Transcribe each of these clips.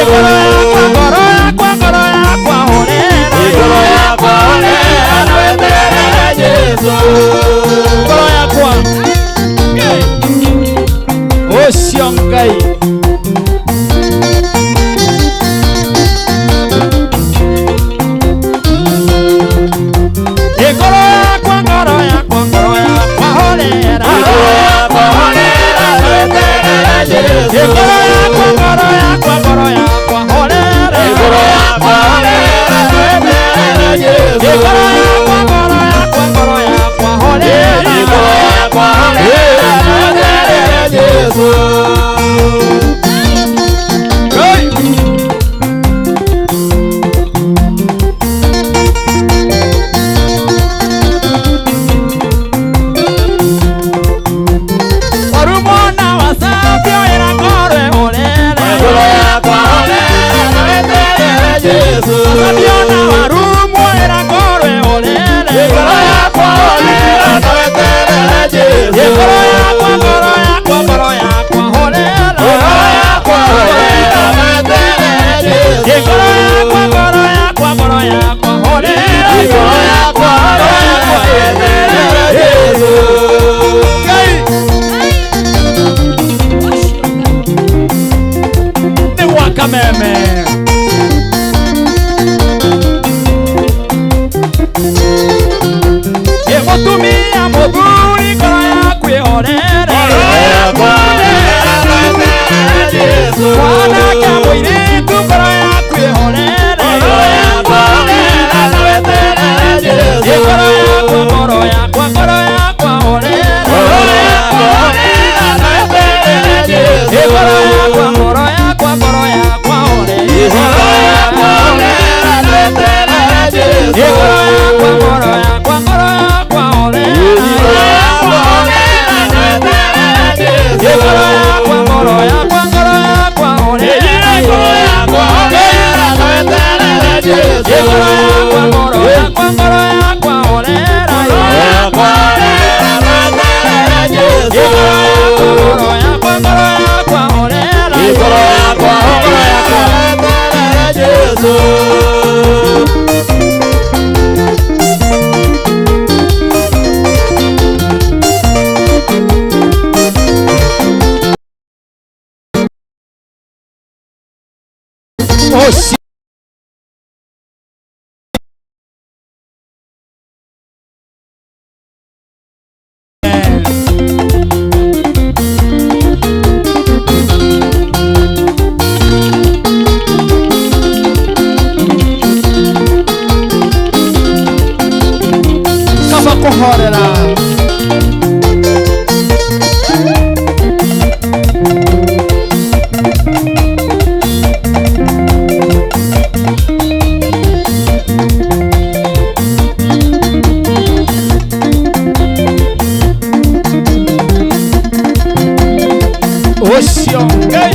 Ngoro yakwa, ngoro yakwa, ngoro yakwa horera. Ngoro yakwa horera na weterere Jesu. Ngoro yakwa. Ũcio Ngai. Ngoro yakwa, ngoro yakwa, ngoro yakwa horera. Ngoro yakwa horera na weterere Jesu. Ngoro yakwa, ngoro yakwa, ngoro yakwa horera. Ngoro yakwa horera na weterere Jesu. Ngoro yakwa, ngoro yakwa, ngoro yakwa horera. Ngoro yakwa horera na weterere Jesu. Hey! Warumona wasabio ira ngoro horera. Ngoro yakwa horera na weterere Jesu. Wasabio na warumo ira ngoro horera. Ngoro yakwa horera na weterere Jesu. Ngoro yakwa, ngoro yakwa, ngoro yakwa horera. Ngoro yakwa horera na weterere Jesu. Ngoro yakwa, ngoro yakwa, ngoro yakwa horera. Ngoro yakwa horera na weterere Jesu. Ngai nĩ gwaka meme. Ĩ mũtumia mũthuri ngoro yaku ĩhorere. Ngoro yakwa horera na weterere Jesu. Mwanake mũirĩtu ngoro yaku ĩhorere. Ngoro yakwa horera na weterere Jesu. Ĩ ngoro yakwa, ngoro yakwa, ngoro yakwa horera. Ngoro yakwa horera na weterere Jesu. Ĩ ngoro yakwa, ngoro yakwa, ngoro yakwa horera. Ngoro yakwa horera na weterere Jesu. Ĩ ngoro yakwa, ngoro yakwa, ngoro yakwa horera. Ngoro yakwa horera na weterere Jesu. Ĩ ngoro yakwa, ngoro yakwa, ngoro yakwa horera. Ngoro yakwa horera na weterere Jesu. Ĩ ngoro yakwa, ngoro yakwa, ngoro yakwa horera. Ngoro yakwa horera na weterere Jesu. Ĩ ngoro yakwa, ngoro yakwa, ngoro yakwa horera. Ngoro yakwa horera na weterere Jesu. Ũcio kaba kũhorera. Ũcio Ngai.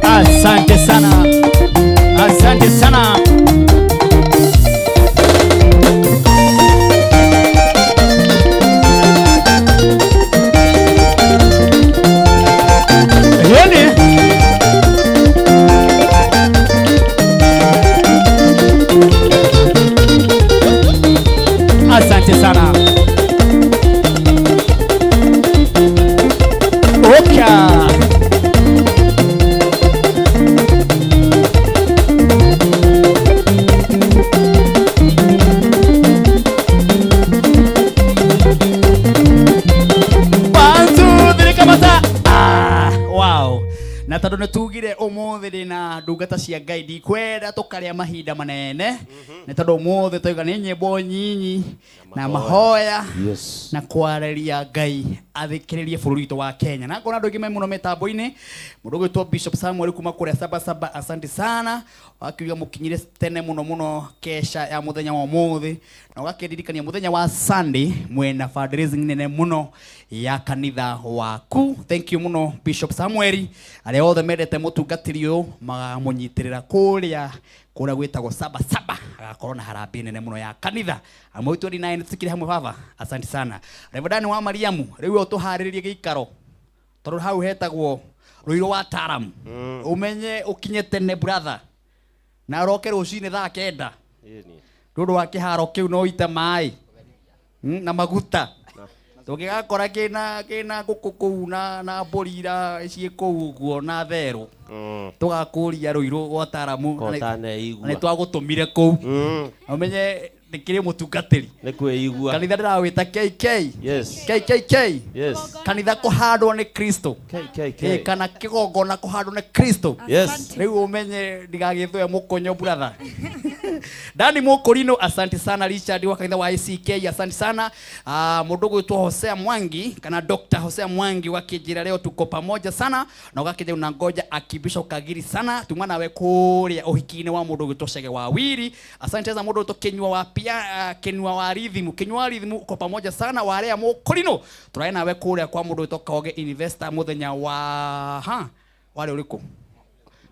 Asante sana, asante sana. Yeni. Asante sana. Oka. One, two, three, kamata. Ah, wow. Na tondå nä tugire å thä ndä na ndungata cia Ngai ndikwenda tå karä a mahinda manene nä tondå å thä twaiga nä nyä mbo nyinyi na mahoya Yes. na kwarĩria Ngai athikĩrĩrie bũrũri witũ wa Kenya. Na ngona andũ aingĩ me mũno mĩtambo-inĩ, mũndũ ũgwĩtwo Bishop Samuel kuma kũrĩa Sabasaba, asante sana, wakiuga mũkinyire tene mũno mũno kesha ya mũthenya wa ũmũthĩ, na ũgakĩndirikania mũthenya wa Sunday mwena fundraising nene mũno ya kanitha waku. Thank you mũno Bishop Samuel, arĩa othe mendete mũtungatĩri ũyũ. Tũkamũnyitĩrĩra kũrĩa kũrĩa gwĩtagwo Sabasaba, agakorwo na harambĩ nene mũno ya kanitha. Amwe 29 tukire hamwe baba, asante sana. Reverend wa Mariamu, rĩu we ũtũharĩrĩrie gĩikaro tondũ hau hetagwo Rũirũ wa Taram. Ũmenye ũkinye tene brother, na ũroke rũcinĩ thaa 9 nĩ ũndũ wa kĩharo kĩu no ite maĩ na maguta tũngĩgakora kĩna ngũkũ kũu na mbũri ira ciĩ kũu ũguo na therũ tũgakũria Rũirũ gwa Taramu na nĩ twagũtũmire kũu. Ũmenye nĩkĩrĩ mũtungatĩri. Nĩ kwĩigua. Kanitha ndĩrawĩta KK. Yes. KKK. Yes. Kanitha kũhandwo nĩ Kristo. KKK. Kana kĩgongona kũhandwo nĩ Kristo. Yes. Rĩu ũmenye ndigagĩthũe mũkonyo brother. Dani Mũkũrinũ, asante sana. Richard wa kanitha wa ACK, asante sana. Mũndũ gwĩtwo Hosea Mwangi kana Dr. Hosea Mwangi wakĩnjĩra leo tuko pamoja sana na ũgakĩnjĩra unangoja akibisha ukagiri sana tuma nawe kũrĩa ũhiki-inĩ wa mũndũ gwĩtwo Chege wa Wiri, asante sana. Mũndũ gwĩtwo Kinyua wa pia, Kinyua wa Rhythm, Kinyua wa Rhythm, uko pamoja sana. Warea Mũkũrinũ, tũraĩ nawe kũrĩa kwa mũndũ gwĩtwo Koge Investor mũthenya wa ha warĩ ũrĩkũ?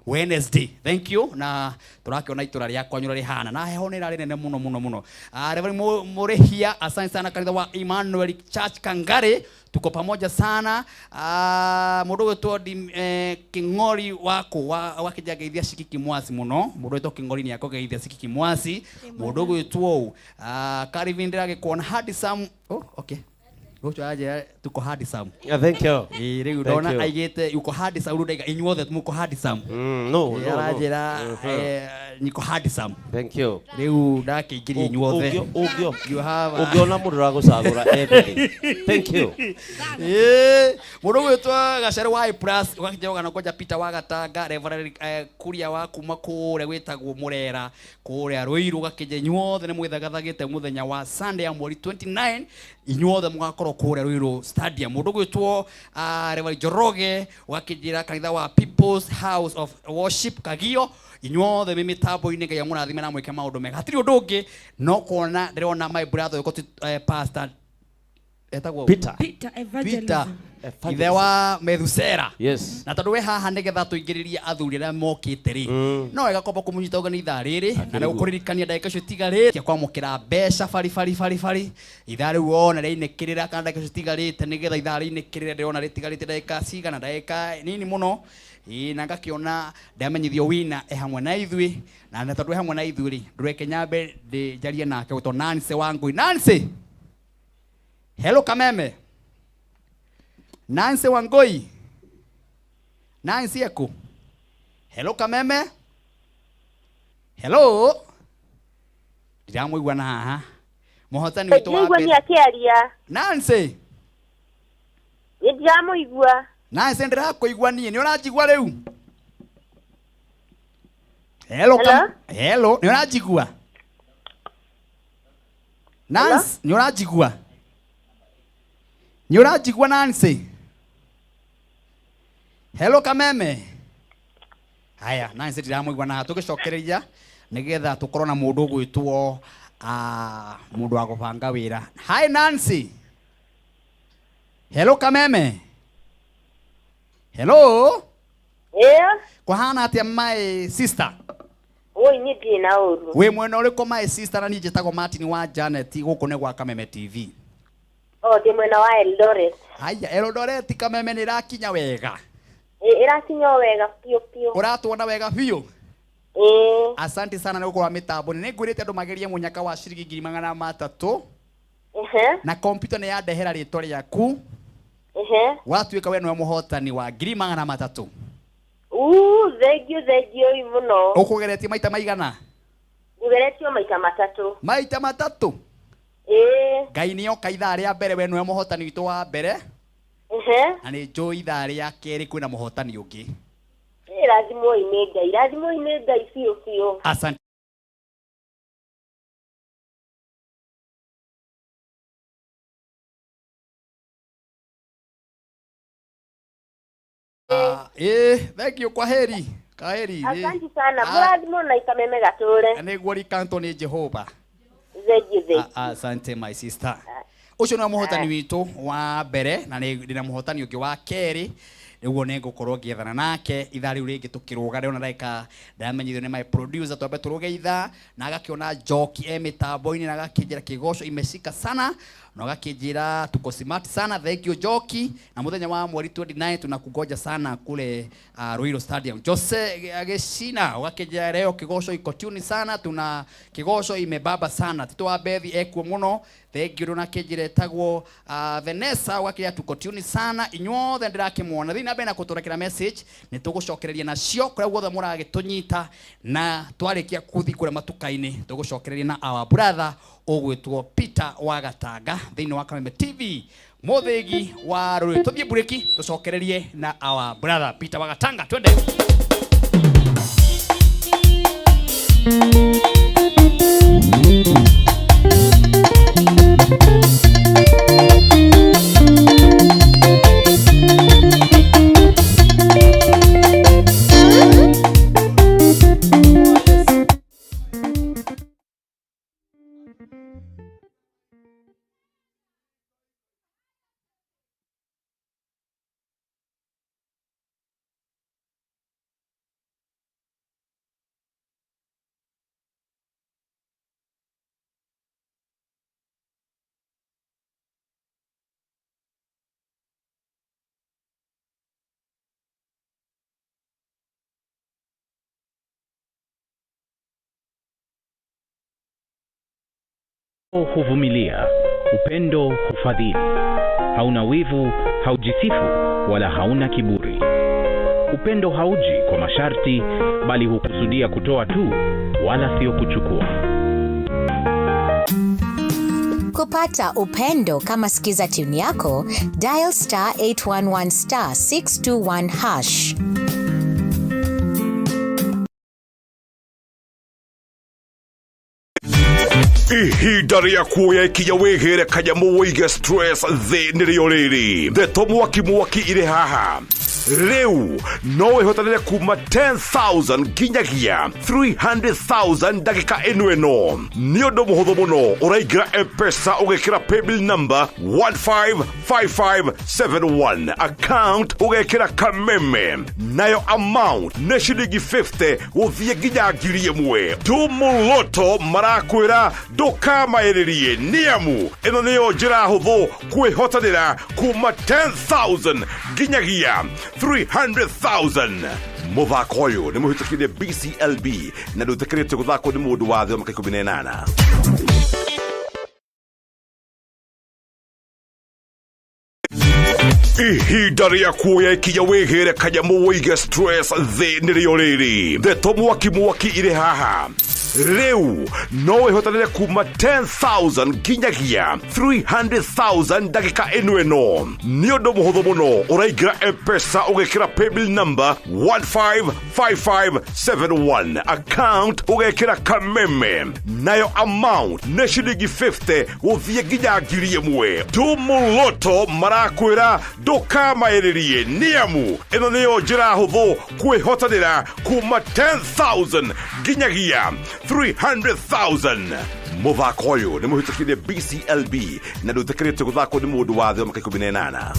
Wednesday. Thank you. Na tũrakiona itũra rĩa kwanyu ũrĩa rĩhana na heho nĩ ĩrarĩ nene mũno mũno mũno. Reverend Mũrĩhia, asante sana, kanitha wa Emmanuel Church Kangari, tuko pamoja sana. Mũndũ gwĩtwo Kĩng'ori waku wakĩnja ngeithia Cikiki Mwasi mũno. Mũndũ gwĩtwo Kĩng'ori nĩ akũgeithia Cikiki Mwasi. Mũndũ gwĩtwo Calvin ndĩragĩkuona handsome. Oh, okay. Gũkũ anjĩra tuko handsome. Yeah, thank you. Ĩĩ, rĩu Thank ndona you. aigĩte yuko handsome, rĩu ndaiga inyuothe muko handsome. No, no, no. Aranjĩra niko handsome. Thank you. Rĩu ndakĩingĩria inyuothe. You have a- Ũngĩona mũndũ ũragũcagũra everything. Thank you. Ĩĩ, mũndũ gwĩtwo Gacere wa A plus ũgakĩnjĩra na ngoja Peter wa Gatanga, Reverend Kuria wa kuma kũrĩa gwĩtagwo Mũrera kũrĩa Rũirũ, ũgakĩnjĩra inyuothe nĩ mwĩthagathagĩte mũthenya wa Sunday ya mweri 29, inyuothe mũgakorwo kũrĩa Rũirũ Stadium. Mũndũ gwĩtwo Reverend Njoroge ũgakĩnjĩra kanitha wa People's House of Worship Kagio, inyuothe mĩ mĩtambo-inĩ, Ngai amũrathime na mwĩke maũndũ mega. Hatirĩ ũndũ ũngĩ no kuona ndĩrona my brother ũyũ pastor etagwo Peter. Peter Evangelism. Peter ithe wa Methusera. Yes. Na tondũ we haha nĩgetha tũingĩrĩrie athuri arĩa mokĩte rĩ, no wega kwamba kũmũnyita ũgeni ithaa rĩrĩ na nĩ gũkũririkania ndagĩka icio itigarĩte kwamũkĩra mbeca bari bari bari bari ithaa rĩu wona rĩainĩkĩrĩra kana ndagĩka icio itigarĩte nĩgetha ithaa rĩinĩkĩrĩre, ndĩrona rĩtigarĩte ndagĩka cigana, ndagĩka nini mũno. Ĩĩ, na ngakĩona ndamenyithio wina e hamwe na ithuĩ, na tondũ e hamwe na ithuĩ rĩ, ndũreke nyambe njarie nake gwĩtwo Nancy Wangui. Nancy, hello Kameme. Nancy Wangui, Nancy eku, hello Kameme, hello, ndiramũigua na haha mũhotani witũ wa Nĩigua mbere. nĩ akĩaria. Nancy. Nĩ ndiramũigua. Nancy, ndĩrakũigua niĩ, nĩ ũranjigua rĩu? Hello. Hello? Hello, nĩ ũranjigua Nancy? Nĩ ũranjigua? Nĩ ũranjigua Nancy? Hello Kameme. Haya, Nancy ndiramũigua na tũgĩcokereria nĩgetha tũkorwo na mũndũ ũgwĩtwo mũndũ wa gũbanga wĩra. Hi Nancy. Hello Kameme. Hello. Ĩĩ. Kwahana atĩa my sister? Oi, niĩ ndirĩ na ũru. Wĩ mwena ũrĩkũ my sister? Na niĩ njĩtagwo Martin wa Janet, gũkũ nĩ gwa Kameme TV. O ndĩ mwena wa Eldoret. Haya, Eldoret Kameme nĩ ĩrakinya wega? Ĩ, ĩrakinya o wega biũ biũ. Ũratuona wega biũ? Ĩĩ. Asante sana nĩ gũkorwo mĩtambo-inĩ. Nĩ ngwĩrĩte andũ magerie mũnyaka wa ciringi 300,000. Na kompyuta nĩ yandehera rĩtwa rĩaku. Watuĩka we nĩwe mũhotani wa 300,000. Uu, thank you, thank you mũno. Ũkũgeretie maita maigana? Ngũgeretio maita matatũ. Maita matatũ? Ĩĩ. Ngai nĩ oka ithaa rĩa mbere, we nĩwe mũhotani witũ wa mbere. Na nĩ njũĩ ithaa rĩa kerĩ kwĩna mũhotani ũngĩ. Ĩĩ, rathimwoi nĩ Ngai, rathimwoi nĩ Ngai biũ biũ. Asante. Thank you, kwaheri. Kwaheri. Asante sana. Mũrathimwo na ikameme gatũre. Nĩguo rikanto nĩ Jehova. Thank you, thank you. Asante my sister. Ũcio nĩwe mũhotani witũ wa mbere na nĩ ndĩna mũhotani ũngĩ wa kerĩ. Rĩguo nĩ ngũkorwo ngĩethana nake ithaa rĩu rĩngĩ tũkĩrũga. Rĩona ndagĩka ndamenyithio nĩ my producer twambe tũrũge ithaa, na agakĩona Njoki e mĩtambo-inĩ na agakĩnjĩra kĩgoco imeshika sana, na agakĩnjĩra tuko smart sana. Thank you, Njoki. Na mũthenya wa mweri 29 tunakungoja sana kule Ruiru Stadium. Jose Ageshina ũgakĩnjĩra leo kĩgoco iko tune sana, tuna kĩgoco imebaba sana. Tito wa Bethi ekuo mũno, thank you. Ndũnakĩnjĩra etagwo Vanessa, ũgakĩra tuko tune sana. Inyuothe ndĩrakĩmuona thiĩ na mbere na kũtũrekera message, nĩ tũgũcokereria nacio kũrĩa guothe mũragĩtũnyita, na twarĩkia kũthi kũrĩa matuka-inĩ tũgũcokereria na our brother ũgwĩtwo Peter wa Gatanga thĩinĩ wa Kameme TV, mũthĩgi wa rũrĩrĩ. Tũthiĩ mburĩki tũcokererie na our brother Peter wa Gatanga, twende. Huvumilia, upendo hufadhili, hauna wivu, haujisifu wala hauna kiburi. Upendo hauji kwa masharti, bali hukusudia kutoa tu, wala sio kuchukua. Kupata upendo kama skiza tune yako, dial *811*621#. Ihinda rĩa kuoya ikinya wĩgĩre kanyamũ wĩige stress thĩ nĩrĩo rĩrĩ. Ndeto mwaki mwaki irĩ haha. Rĩu no wĩhotanĩre kuma 10,000 nginyagia 300,000 ndagĩka ĩno ĩno. Nĩ ũndũ mũhũthũ mũno, ũraingĩra M-Pesa ũgekĩra paybill number 155571, account ũgekĩra Kameme, nayo amount nĩ ciringi 50 gũthiĩ nginya 1,000. Tumuloto marakwĩra ndũkamaĩrĩrie, nĩamu ĩno nĩyo njĩra hũthũ kwĩhotanĩra kuma 10,000 nginyagia 300,000. Mũthako ũyũ nĩ mũhĩtũkire BCLB na ndũĩtĩkĩrĩtio gũthakwo nĩ mũndũ wa thĩ wa mĩaka 18. Ihinda rĩa kuoya ikinya wĩgĩre kanyamũ wĩige stress thĩ nĩrĩo rĩrĩ. Ndeto mwaki mwaki irĩ haha. Rĩu no wĩhotanĩre kuma 10,000 nginyagia 300,000 ndagĩka ĩno ĩno. Nĩ ũndũ mũhũthũ mũno, ũraingĩra M-Pesa ũgekĩra paybill number 155571, account ũgekĩra Kameme, nayo amount nĩ ciringi 50 gũthiĩ nginya 1,000. Tumuloto marakwĩra ndũkamaĩrĩrie, nĩamu ĩno nĩyo njĩra hũthũ kwĩhotanĩra kuma 10,000 nginyagia 300,000. Mũthako ũyũ nĩ mũhĩtũkire BCLB na ndũĩtĩkĩrĩtio gũthakwo nĩ mũndũ wa thĩ wa mĩaka 18.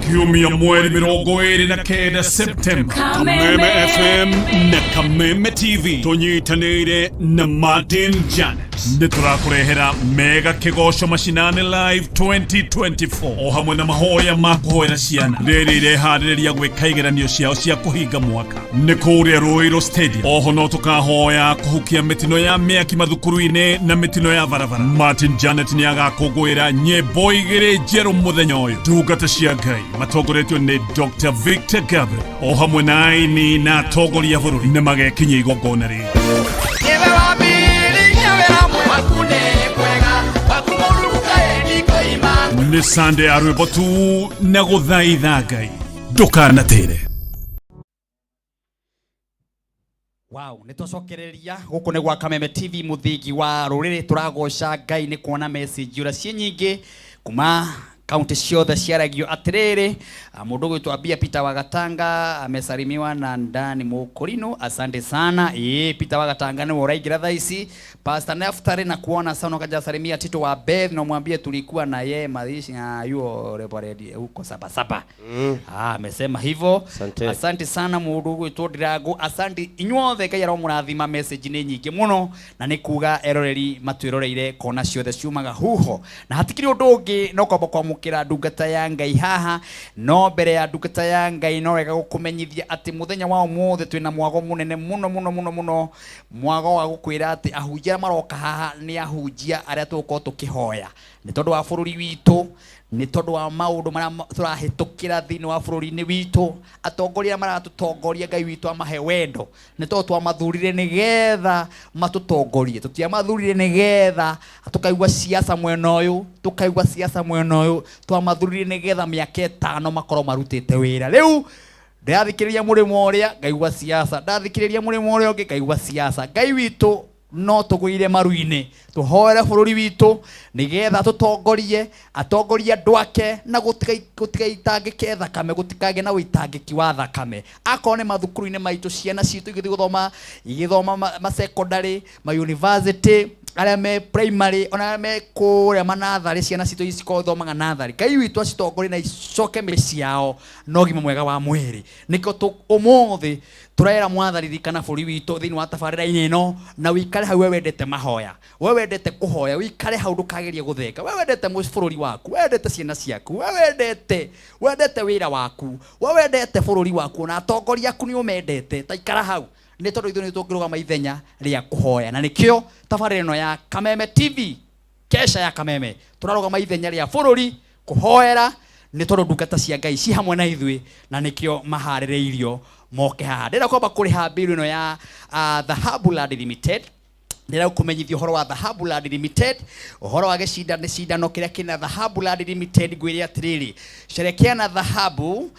Kiumia mweri 29 Septemba, Kameme FM na Kameme TV tũnyitanĩire na Martin Janet nĩ tũrakũrehera mega kĩgoco macinani live 2024 o hamwe na mahoya ma kũhoera ciana rĩrĩ ireharĩrĩria gwĩka igeranio ciao cia kũhinga mwaka nĩ kũrĩa Ruiru Stadium. Oho no tũkahoya kũhukia mĩtino ya mĩaki mathukuru-inĩ na mĩtino ya barabara. Martin Janet nĩ agakũngũĩra nyĩmbo igĩrĩ njerũ mũthenya ũyũ. Ndungata cia Ngai matongoretio nĩ Dr. Victor Gabriel o hamwe na aini na atongoria a bũrũri nĩ magekinyia igongona rĩrĩ. Niwe wa mbili, niwe ramwe, waku nĩ kwega, waku mũruru kaĩ ndikoima. Nĩ Sunday ya rwĩmbo tu na gũthaitha Ngai, ndũkanatĩre. Wow, nĩ twacokereria gũkũ nĩ gwa Kameme TV, mũthingi wa rũrĩrĩ. Tũragoca Ngai nĩ kuona message ũrĩa ciĩ nyingĩ kuma Kaunti ciothe ciaragio atiriri. Mundu gwitwo Abia Peter Wagatanga amesalimiwa na Ndani Mukurino, asante sana. Peter Wagatanga niwe uraingira thaa ici. Pastor Naftali na kuona sana kaja salimia Tito wa Beth na mwambie tulikuwa na ye mazishi ya yuo reverend huko saba saba. Amesema hivyo. Asante. Asante sana mundu gwitwo Ndirago, asante inyuothe. Ngai aromurathima. Message nĩ nyingĩ mũno na nĩ kuga eroreri matwĩroreire kona ciothe ciumaga huho na hatikĩrĩ ũndũ ũngĩ no kwamba kwamũkĩra ndungata ya Ngai haha. No mbere ya ndungata ya Ngai, no wega gũkũmenyithia atĩ mũthenya wa ũmũthĩ twĩna mwago mũnene mũno mũno mũno mũno, mwago wa gũkwĩra atĩ ahunjia arĩa maroka haha nĩ ahunjia arĩa tũgũkorwo tũkĩhoya nĩ tondũ wa bũrũri witũ, nĩ tondũ wa maũndũ marĩa tũrahĩtũkĩra thĩinĩ wa bũrũri-inĩ witũ. Atongoria arĩa maratũtongoria, Ngai witũ amahe wendo, nĩ tondũ twamathurire nĩgetha matũtongorie. Tũtiamathurire nĩgetha tũkaigua siasa mwena ũyũ, tũkaigua siasa mwena ũyũ. Twamathurire nĩgetha mĩaka 5 makorwo marutĩte wĩra. Rĩu ndĩrathikĩrĩria mũrĩmo ũrĩa ngaigua siasa, ndathikĩrĩria mũrĩmo ũrĩa ũngĩ ngaigua siasa. Ngai witũ no tũgũire maru-inĩ tũhoere bũrũri witũ nĩgetha tũtongorie, atongorie andũ ake na gũtigaitangĩke thakame, gũtikagĩe na ũitangĩki wa thakame. Akorwo nĩ mathukuru-inĩ maitũ, ciana citũ igĩthiĩ gũthoma, igĩthoma ma secondary, ma university, arĩa me primary, ona arĩa me kũrĩa manatharĩ, ciana citũ ici cikorwo ithomaga natharĩ, Ngai witũ acitongorie na icoke mĩciĩ yao na ũgima mwega wa mwĩrĩ. Nĩkĩo ũmũthĩ tũrera Mwathani ririkana bũrũri witũ thĩinĩ wa tabarĩra-inĩ ĩno, na wĩikare hau. We wendete mahoya, we wendete kũhoya, wĩikare hau, ndũkagerie gũthenga. We wendete bũrũri waku, we wendete ciana ciaku, we wendete wĩra waku, we wendete bũrũri waku na atongoria aku nĩ ũmendete, ta ikara hau, nĩ tondũ ithuĩ nĩ tũngĩrũgama ithenya rĩa kũhoya. Na nĩkĩo tabarĩra ĩno ya Kameme TV, Kesha ya Kameme, tũrarũgama ithenya rĩa bũrũri kũhoera, nĩ tondũ ndungata cia Ngai ci hamwe na ithuĩ na nĩkĩo maharĩrĩirio moke haha. Ndĩrenda kwamba kũrĩha bill ĩno ya Dhahabu Land Limited. Ndĩrenda kũmenyithia ũhoro wa Dhahabu Land Limited, ũhoro wa gĩcindano cindano kĩrĩa kĩna Dhahabu Land Limited. Ngwĩre atĩrĩrĩ, sherekea na dhahabu.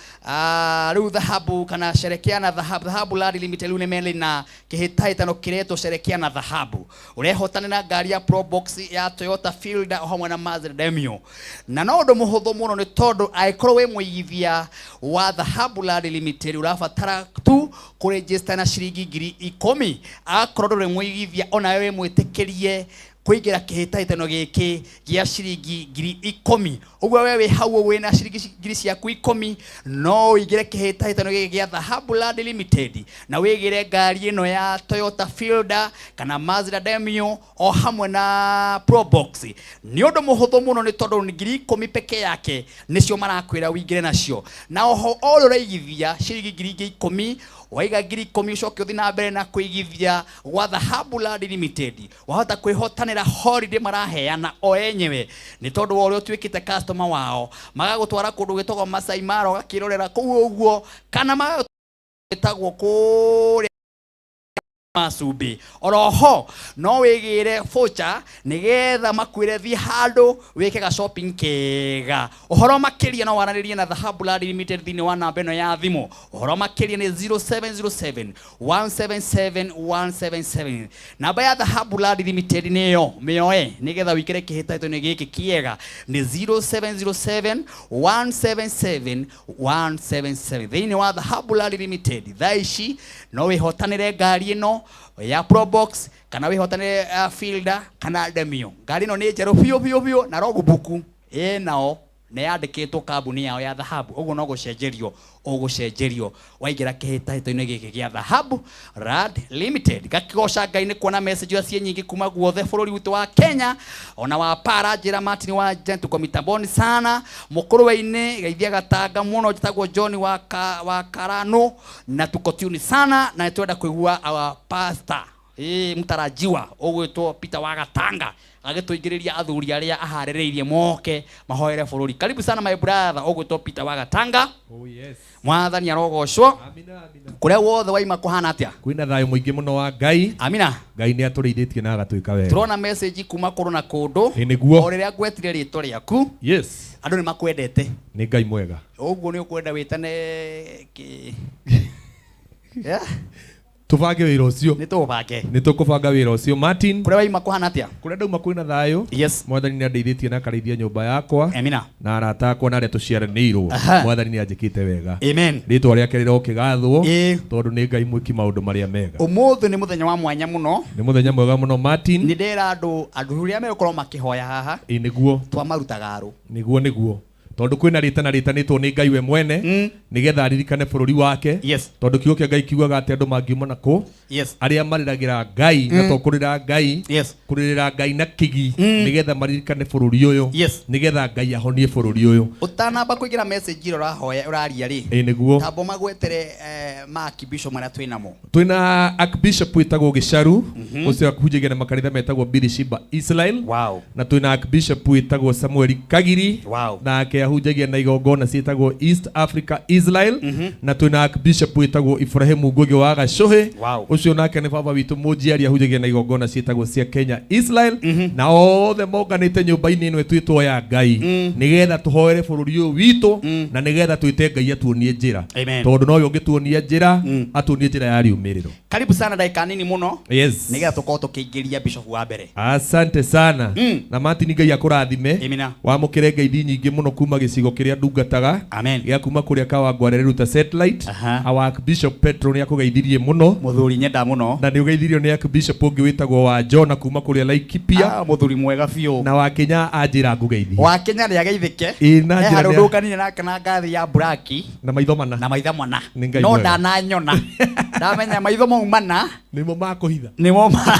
Rĩu dhahabu kana sherekea na dhahabu, Dhahabu Land Limited rĩu nĩ meli na kĩhĩtahĩtano kĩretwo Sherekea na Dhahabu. Ũrehotanĩra ngari ya Probox ya Toyota Fielder o hamwe na Mazda Demio, na no ũndũ mũhũthũ mũno, nĩ tondũ angĩkorwo wĩ mũigithia wa Dhahabu Land Limited, ũrabatara tu kũregister na ciringi 10,000. Akorwo ndũrĩ mũigithia, onawe wĩ mwĩtĩkĩrie kũingĩra kĩhĩtahĩtano gĩkĩ gĩa ciringi 10,000. Ũguo we wĩ hau wĩna ciringi ciaku 10,000, no ũingĩre kĩhĩtahĩtano gĩkĩ gĩa Dhahabu Land Limited na wĩgĩre ngari ĩno ya Toyota Fielder kana Mazda Demio o hamwe na Probox. Nĩ ũndũ mũhũthũ mũno, nĩ tondũ nĩ 10,000 peke yake nĩcio marakwĩra ũingĩre nacio. Na oho o ũrĩa ũraigithia ciringi ngiri ingĩ 10, waiga 10,000, ũcoke ũthiĩ na mbere na kũigithia gwa Dhahabu Land Limited, wahota kwĩhotanĩra holiday maraheana o enyewe, nĩ tondũ wa ũrĩa ũtuĩkĩte customer wao. Magagũtwara kũndũ gwĩtagwo Masai Mara ũgakĩrorera kũu ũguo, kana magagĩtagwo kũrĩa macumbĩ. Oroho no wĩgĩre voucher nĩgetha makwĩre thiĩ handũ wĩke ga shopping kega. Ũhoro makĩria no waranĩrie na Dhahabu Land Limited thĩinĩ wa namba ĩno ya thimũ. Ũhoro makĩria nĩ 0707 177 177. Namba ya Dhahabu Land Limited nĩyo mĩoe nĩgetha wĩikare kĩhĩtahĩtano gĩkĩ kĩega, nĩ 0707 177 177. Thĩinĩ wa Dhahabu Land Limited thaa ici no wĩhotanĩre ngari ĩno ya Probox kana wĩhotanĩre Fielder kana Demio. Ngari ĩno nĩ njerũ biũ biũ biũ na logbook ĩnao nĩ yandĩkĩtwo kambuni yao ya Dhahabu. Ũguo no gũcenjerio ũgũcenjerio waingĩra kĩhĩtahĩtano-inĩ gĩkĩ gĩa Dhahabu Land Limited. Ngakĩgoca Ngai nĩ kuona message iria ciĩ nyingĩ kuma guothe bũrũri witũ wa Kenya ona wa para njĩra. Martin wa Jen, tuko mitamboni sana. Mũkũrwe-inĩ geithia gatanga mũno, njĩtagwo John wa Karano na tuko tune sana na nĩtwenda kũigua our pastor mtarajiwa ũgwĩtwo Peter wa Gatanga agĩtũingĩrĩria athuri arĩa aharĩrĩirie moke mahoere bũrũri. Karibu sana my brother ũgwĩtwo Peter wa Gatanga. Oh yes. Mwathani arogocwo. Amina, amina. Kũrĩa wothe waima kũhana atĩa? Kwĩna thayũ mũingĩ mũno wa Ngai. Amina. Ngai nĩ atũrĩithĩtie na agatwĩka wega. Tũrona message kuma kũndũ na kũndũ. Ĩ nĩguo. O rĩrĩa ngwetire rĩtwa rĩaku, andũ nĩ makwendete. Nĩ Ngai mwega. Ũguo nĩ ũkwenda wĩtane kĩ? Yeah? Tũbange wĩra ũcio. Nĩ tũũbange. Nĩ tũkũbanga wĩra ũcio, Martin. Kũrĩa waima kũhana atĩa? Kũrĩa ndauma kwĩna thayũ. Yes. Mwathani nĩ andeithĩtie na akarĩithia nyũmba yakwa. Amina. Na arata akwa na arĩa tũciaranĩirwo. Aha. Mwathani nĩ anjĩkĩte wega. Amen. Rĩtwa rĩake rĩrokĩgathwo. Ĩĩ. Tondũ nĩ Ngai mwĩki maũndũ marĩa mega. Ũmũthĩ nĩ mũthenya wa mwanya mũno. Nĩ mũthenya mwega mũno, Martin. Nĩ ndĩra andũ andũ arĩa megũkorwo makĩhoya haha. Ĩĩ nĩguo. Twamarutaga rũ. Nĩguo nĩguo. Tondũ kwĩna rĩtana rĩtanĩtwo nĩ Ngai we mwene nĩgetha aririkane bũrũri wake. Yes. Tondũ kiugo kĩa Ngai kiugaga atĩ andũ mangiuma na kũ Yes. arĩa marĩragĩra Ngai na to kũrĩra Ngai. Yes. Kũrĩrĩra Ngai na kĩgi nĩgetha maririkane bũrũri ũyũ. Yes. Nĩgetha Ngai ahonie bũrũri ũyũ. Ũtanamba kũingĩra message ĩrĩa ũrahoya ũraria rĩ. Ĩĩ nĩguo. Tamba magwetere maakibisho marĩa twĩ namo. Twĩna archbishop wĩtagwo Gĩcaru ũcio ahunjagia na makanitha metagwo Birishiba Israel. Wow. Na twĩna archbishop wĩtagwo Samuel Kagiri. Wow. Nake ahunjagia na igongona ciĩtagwo East Africa Israel. Na twĩna archbishop wĩtagwo Ibrahimu Ngugi wa Gacũhĩ. Wow. Ũcio nake nĩ baba witũ mũnjiari ahunjagia na igongona ciĩtagwo cia Kenya Israel. Na othe monganĩte nyũmba-inĩ ĩno ĩtuĩtwo ya Ngai nĩgetha tũhoere bũrũri ũyũ witũ na nĩgetha twĩte Ngai atuonie njĩra. Amen. Tondũ nowe ũngĩtuonia njĩra, atuonie njĩra ya riumĩrĩro. Karibu sana ndagĩka nini mũno. Yes. Nĩgetha tũkorwo tũkĩingĩria bishop wa mbere. Asante sana. Na Martin Ngai akũrathime. Amina. Wamũkĩre ngeithi nyingĩ mũno kuma gĩcigo kĩrĩa ndungataga. Amen. Gĩa kuma kũrĩa Kawangware Ruta Satellite. Aha. Our Archbishop Petro nĩ akũgeithirie mũno. Mũthuri nyenda mũno. Na nĩ ũgeithirio nĩ Archbishop ũngĩ wĩtagwo wa Jona kuma kũrĩa Laikipia. Ah, mũthuri mwega biũ. Na wa Kenya anjĩra ngũgeithie. Wa Kenya nĩ ageithĩke. Ĩĩ, na He njĩra handũ nĩ- ndũkanire nake na ngathi ya buraki Na maitho mana. na maitho mana. Nĩ Ngai No mwega. ndananyona. Ndamenya maitho mau mana Nĩmo makũhitha. nĩmo ma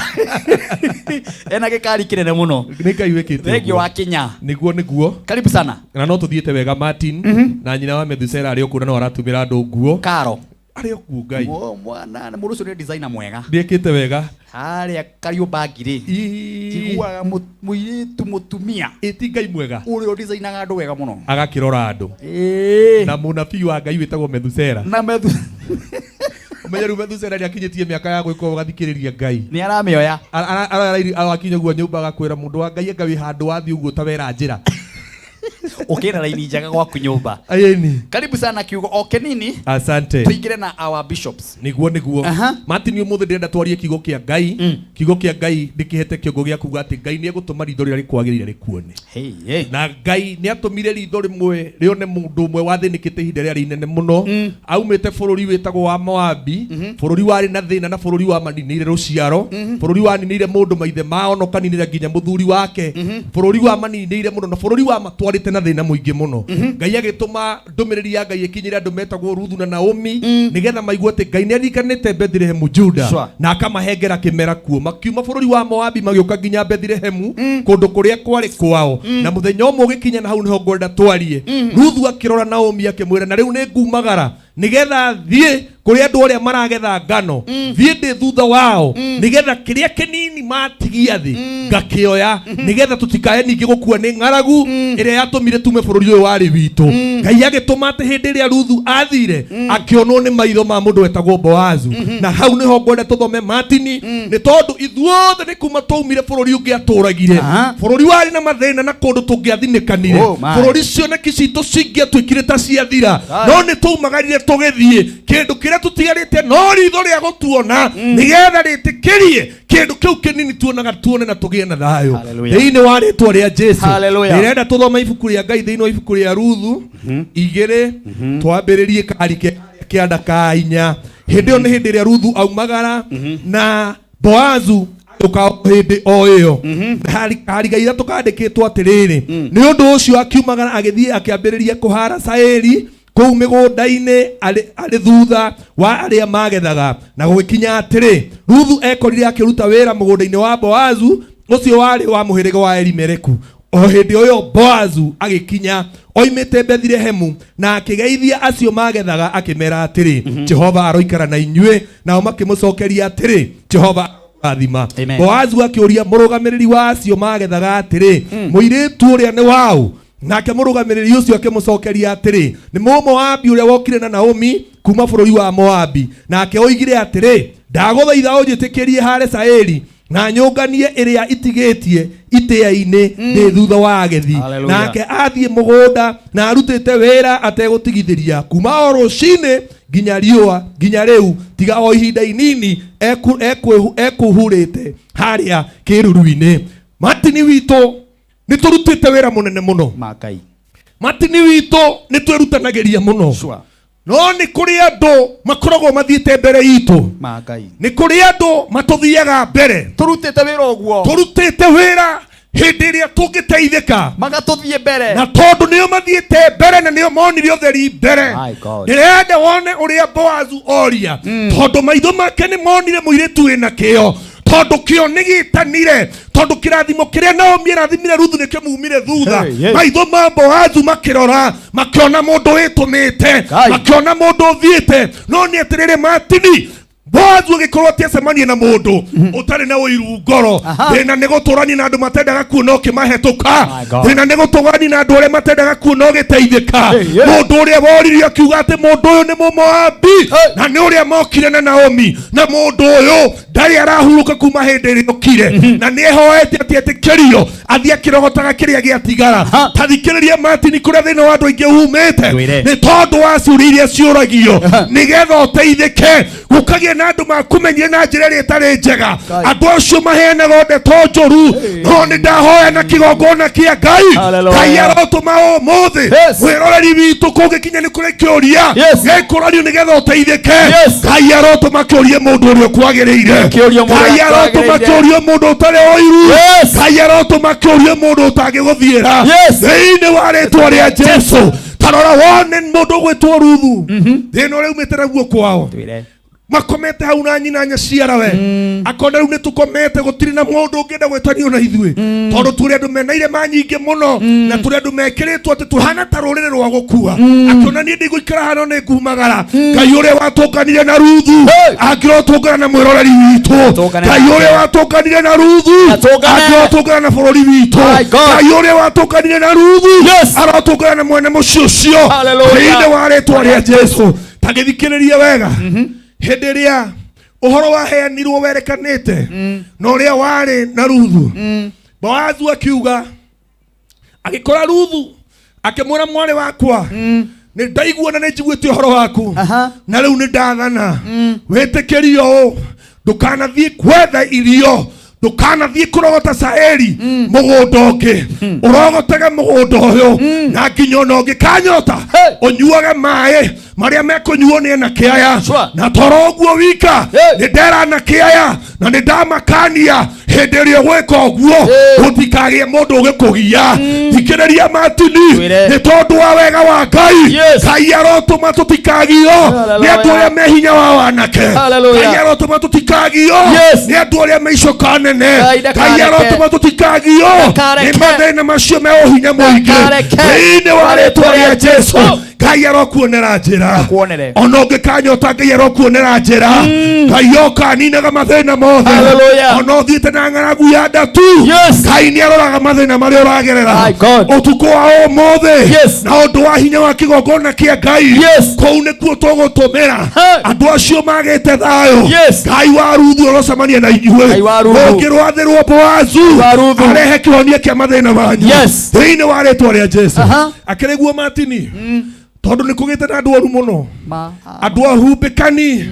ena gĩkari kĩnene mũno. Nĩ Ngai wĩkĩte. Thengiũ ũguo. wa Kenya. Nĩguo nĩguo. Karibu sana. Na no tũthiĩte wega Martin. Na nyina wa Methusela arĩ o kũu na no aratumĩra andũ nguo. Karo. Arĩ o kuo Ngai. Mwana mũndũ ũcio nĩ designer mwega. Nĩekĩte wega. Harĩa Kariũmbangi rĩ. Njiguaga mũirĩtu mũtumia. Ĩ ti Ngai mwega. Ũrĩa ũdesignaga andũ wega mũno. Agakĩrora andũ. Ĩĩ. Na mũnabii wa Ngai wĩtagwo Methusela. Na Methu Ũmenye rĩu Methusela nĩakinyĩtie mĩaka ya gwĩka ũgathikĩrĩria Ngai. Nĩ aramĩoya. Arakinya ũguo nyũmba agakwĩra mũndũ wa Ngai anga wĩ handũ wathiĩ ũguo ta wera njĩra. Ũkĩra raini njega gwaku nyũmba. Ĩni. Karibu sana kiugo o kĩnini. Asante. Tũingĩre na our bishops. Nĩguo nĩguo. Aha. Martin ũmũthĩ ndĩrenda twarie kiugo kĩa Ngai. Kiugo kĩa Ngai ndĩkĩhete kĩongo gĩa kuga atĩ Ngai nĩegũtũma ritho rĩrĩa rĩkwagĩrĩire rĩkuone. Hey, hey. Na Ngai nĩatũmire ritho rĩmwe rĩone mũndũ ũmwe wathĩnĩkĩte ihinda rĩarĩ inene mũno. Aumĩte bũrũri wĩtagwo wa Moabi, bũrũri warĩ na thĩna na bũrũri wamaninĩire rũciaro, bũrũri waninĩire mũndũ maithe mao na ũkaninĩra nginya mũthuri wake, bũrũri wamaninĩire mũno na bũrũri wamatwarĩte na thĩna mũingĩ mũno. Ngai agĩtũma ndũmĩrĩri ya Ngai ĩkinyĩre andũ metagwo Ruthu na Naomi nĩgetha maigue atĩ Ngai nĩaririkanĩte Bethilehemu Juda Sure. na akamahengera kĩmera kuo. Makiuma bũrũri wa Moabi magĩũka nginya Bethilehemu kũndũ kũrĩa kwarĩ kwao. Na mũthenya ũmwe ũgĩkinya na hau nĩho ngwenda twarie. Ruthu akĩrora Naomi akĩmwĩra na rĩu nĩ ngumagara nĩgetha thiĩ kũrĩ andũ arĩa maragetha ngano, thiĩ ndĩ thutha wao nĩgetha kĩrĩa kĩnini matigia thĩ ngakĩoya nĩgetha tũtikae ningĩ gũkua nĩ ng'aragu ĩrĩa yatũmire tume bũrũri ũyũ warĩ witũ. Ngai agĩtũma atĩ hĩndĩ ĩrĩa Ruthu athire akĩonwo nĩ maitho ma mũndũ wetagwo Boazu. Na hau nĩho ngwenda tũthome Martini nĩ tondũ ithuothe nĩ kuma twaumire bũrũri ũngĩ atũragire, bũrũri warĩ na mathĩna na kũndũ tũngĩathinĩkanire, Oh, my. bũrũri cioneki citũ cingĩatuĩkire ta ciathira, no nĩ twaumagarire tũgĩthiĩ. Kĩndũ kĩrĩa tũtigarĩte no ritho rĩa gũtuona nĩgetha rĩtĩkĩrie kĩndũ kĩu kĩnini tuonaga tuone na tũgĩe na thayũ Hallelujah. thĩinĩ wa rĩtwa rĩa Jesu. Hallelujah. Ndĩrenda tũthome ibuku rĩa Ngai thĩinĩ wa ibuku rĩa Ruthu 2 twambĩrĩrie kari kĩanda ka 4. Hĩndĩ ĩyo nĩ hĩndĩ ĩrĩa Ruthu aumagara na Boazu agĩũka o hĩndĩ o ĩyo. Kahari ga 3 kandĩkĩtwo atĩrĩrĩ, nĩ ũndũ ũcio akiumagara agĩthiĩ akĩambĩrĩria kũhara caĩri kũu mĩgũnda-inĩ arĩ thutha wa arĩa magethaga. Na gũgĩkinya atĩrĩ, Ruthu ekorire akĩruta wĩra mũgũnda-inĩ wa Boazu ũcio warĩ wa mũhĩrĩga wa Elimeleku. O hĩndĩ ĩyo Boazu agĩkinya oimĩte Bethilehemu na akĩgeithia acio magethaga akĩmera atĩrĩ, Jehova aroikara na inyuĩ. Nao makĩmũcokeria atĩrĩ, Jehova arorathima. Amen. Boazu akĩũria mũrũgamĩrĩri wa acio magethaga atĩrĩ, mũirĩtu ũrĩa nĩ waũ? Nake mũrũgamĩrĩri ũcio akĩmũcokeria atĩrĩ, nĩ Mũmoabi ũrĩa wokire na Naomi kuma bũrũri wa Moabi. Nake oigire atĩrĩ, ndagũthaitha ũnjĩtĩkĩrie hare caĩri na nyũnganie ĩrĩa itigĩtie itĩa-inĩ ndĩ thutha wa agethi. Hallelujah. Nake athiĩ mũgũnda na arutĩte wĩra ategũtigithĩria kuma o rũcinĩ Nginya riũa nginya rĩu, tiga o ihinda inini ekũhurĩte harĩa kĩruru-inĩ. Martin witũ, nĩ tũrutĩte wĩra mũnene mũno. Ma Ngai. Martin witũ, nĩ twĩrutanagĩria mũno. Sure. No nĩ kũrĩ andũ makoragwo mathiĩte mbere itũ. Ma Ngai. Nĩ kũrĩ andũ matũthiaga mbere. Tũrutĩte wĩra ũguo. Tũrutĩte wĩra hĩndĩ ĩrĩa tũngĩteithĩka. Magatũthiĩ mbere. Na tondũ nĩo mathiĩte mbere na nĩo monire ũtheri mbere. My God. Ndĩrenda wone ũrĩa Boazu oria, tondũ maitho make nĩ monire mũirĩtu wĩna kĩo, tondũ kĩo nĩ gĩtanire, tondũ kĩrathimo kĩrĩa Naomi arathimire Ruthu nĩkĩo mumire thutha. Hey, hey. Maitho ma Boazu makĩrora, makĩona mũndũ wĩtũmĩte, Ngai. makĩona mũndũ ũthiĩte. No nĩ atĩrĩrĩ, Martini, Boazu agĩkorwo atĩ acemanie na mũndũ ũtarĩ na ũiru ngoro. Aha. Thĩna nĩ gũtũrania na andũ matendaga kuona ũkĩmahetũka. My God. Thĩna nĩ gũtũrania na andũ arĩa matendaga kuona ũgĩteithĩka. Hey, yeah. Mũndũ ũrĩa woririe akiuga atĩ mũndũ ũyũ nĩ Mũmoabi, Hey. na nĩ ũrĩa mokire na Naomi, na mũndũ ũyũ ndarĩ arahurũka kuma hĩndĩ ĩrĩa okire, na nĩ ehoete atĩ etĩkĩrio athiĩ akĩrogotaga kĩrĩa gĩatigara. Aha. Tathikĩrĩria Martin, kũrĩa thĩna wa andũ aingĩ umĩte Twĩre. nĩ tondũ wa ciũria iria ciũragio nĩgetha ũteithĩke, gũkagĩa na andũ makũmenyire na njĩra ĩrĩa ĩtarĩ njega. Ngai. Andũ acio maheanaga ndeto njũru, no nĩ ndahoya na kĩgongona kĩa Ngai, Hallelujah. Ngai arotũma ũmũthĩ Yes. mwĩroreri witũ, kũngĩkinya nĩ kũrĩ kĩũria Yes. gĩkũranio nĩgetha ũteithĩke, Yes. Ngai arotũma kĩũrie mũndũ ũrĩa ũkwagĩrĩire. Kĩũrio mũndũ Ngai ũrĩa arotũma ũkwagĩrĩire. kĩũrie mũndũ ũtarĩ ũiru. Yes. Ngai arotũma kĩũrie mũndũ ũtangĩgũthiĩra. Yes. Thĩinĩ wa rĩtwa rĩa Jesu, tarora wone mũndũ ũgwĩtwo Ruthu, thĩna ũrĩa umĩte naguo kwao. Twĩre. Makomete hau na nyina nyaciarawe, akona rĩu nĩ tũkomete, gũtirĩ na mũndũ ũngĩenda gwĩtanio na ithuĩ, tondũ tũrĩ andũ mena irema nyingĩ mũno na tũrĩ andũ mekĩrĩtwo atĩ tũhana ta rũrĩrĩ rwa gũkua. Akĩona niĩ ndigũikara hano, nĩ ngumagara. Ngai ũrĩa watũnganire na Ruthu Hey! angĩrotũngana na mwĩroreri witũ. Atũngane Ngai nake. ũrĩa watũnganire na Ruthu Atũngane. angĩrotũngana na bũrũri witũ. My God. Ngai ũrĩa watũnganire na Ruthu Yes. arotũngana na mwene mũciĩ ũcio. Hallelujah. Thĩinĩ wa rĩtwa rĩa Jesu, tagĩthikĩrĩria wega, hĩndĩ ĩrĩa ũhoro waheanirwo werekanĩte na ũrĩa warĩ na Ruthu, Boazu akiuga, agĩkora Ruthu akĩmwĩra, "Mwarĩ wakwa, nĩ ndaigua na nĩ njiguĩte ũhoro waku." Aha. "Na rĩu nĩ ndathana wĩtĩkĩrio ũũ, ndũkanathiĩ gwetha irio, ndũkanathiĩ kũrogota caĩri mũgũnda ũngĩ, ũrogotage mũgũnda ũyũ, na nginya ona ũngĩkanyota Hey. ũnyuage maĩ marĩa mekũnyuo nĩ anake aya." Sure. "Na toro ũguo wika, Hey. nĩ ndera anake aya na nĩ ndamakania, hĩndĩ ĩrĩa ũgwĩka ũguo Hey. gũtikagĩe mũndũ ũgĩkũgia." Thikĩrĩria Martini, Twĩre. nĩ tondũ wa wega wa Ngai, Yes. Ngai arotũma tũtikagio nĩ andũ arĩa me hinya wa wanake. Hallelujah. Ngai arotũma tũtikagio Yes. nĩ andũ arĩa me icoka nene. Ngai Ngai ndakareke. arotũma tũtikagio nĩ Ndakareke. mathĩna macio me ũhinya mũingĩ. Ndakareke. Thĩinĩ wa rĩtwa rĩa Jesu, Oh. Ngai arokuonera njĩra. Akuonere. Ona ũngĩkanyota, Ngai arokuonera njĩra. Ngai oka aninaga mathĩna mothe. Hallelujah. Ona ũthiĩte na ng'aragu ya ndatu, Yes. Ngai nĩ aroraga mathĩna marĩa ũragerera. My God. Ũtukũ wa ũmũthĩ, Yes. na ũndũ wa hinya wa kĩgongona kĩa Ngai, Yes. kũu nĩkuo tũgũtũmĩra Hey. andũ acio magĩte thayũ. Yes. Ngai wa Ruthu ũrocemania na inyuĩ. Ngai wa Ruthu. Ũngĩrwathĩrwo Boazu Wa Ruthu. arehe kĩhonia kĩa mathĩna manyu. Yes. Thĩinĩ wa rĩtwa rĩa Jesu. Aha. Akĩrĩguo Martini, tondũ nĩ kũgĩte na andũ oru mũno, Ma. andũ ahumbĩkani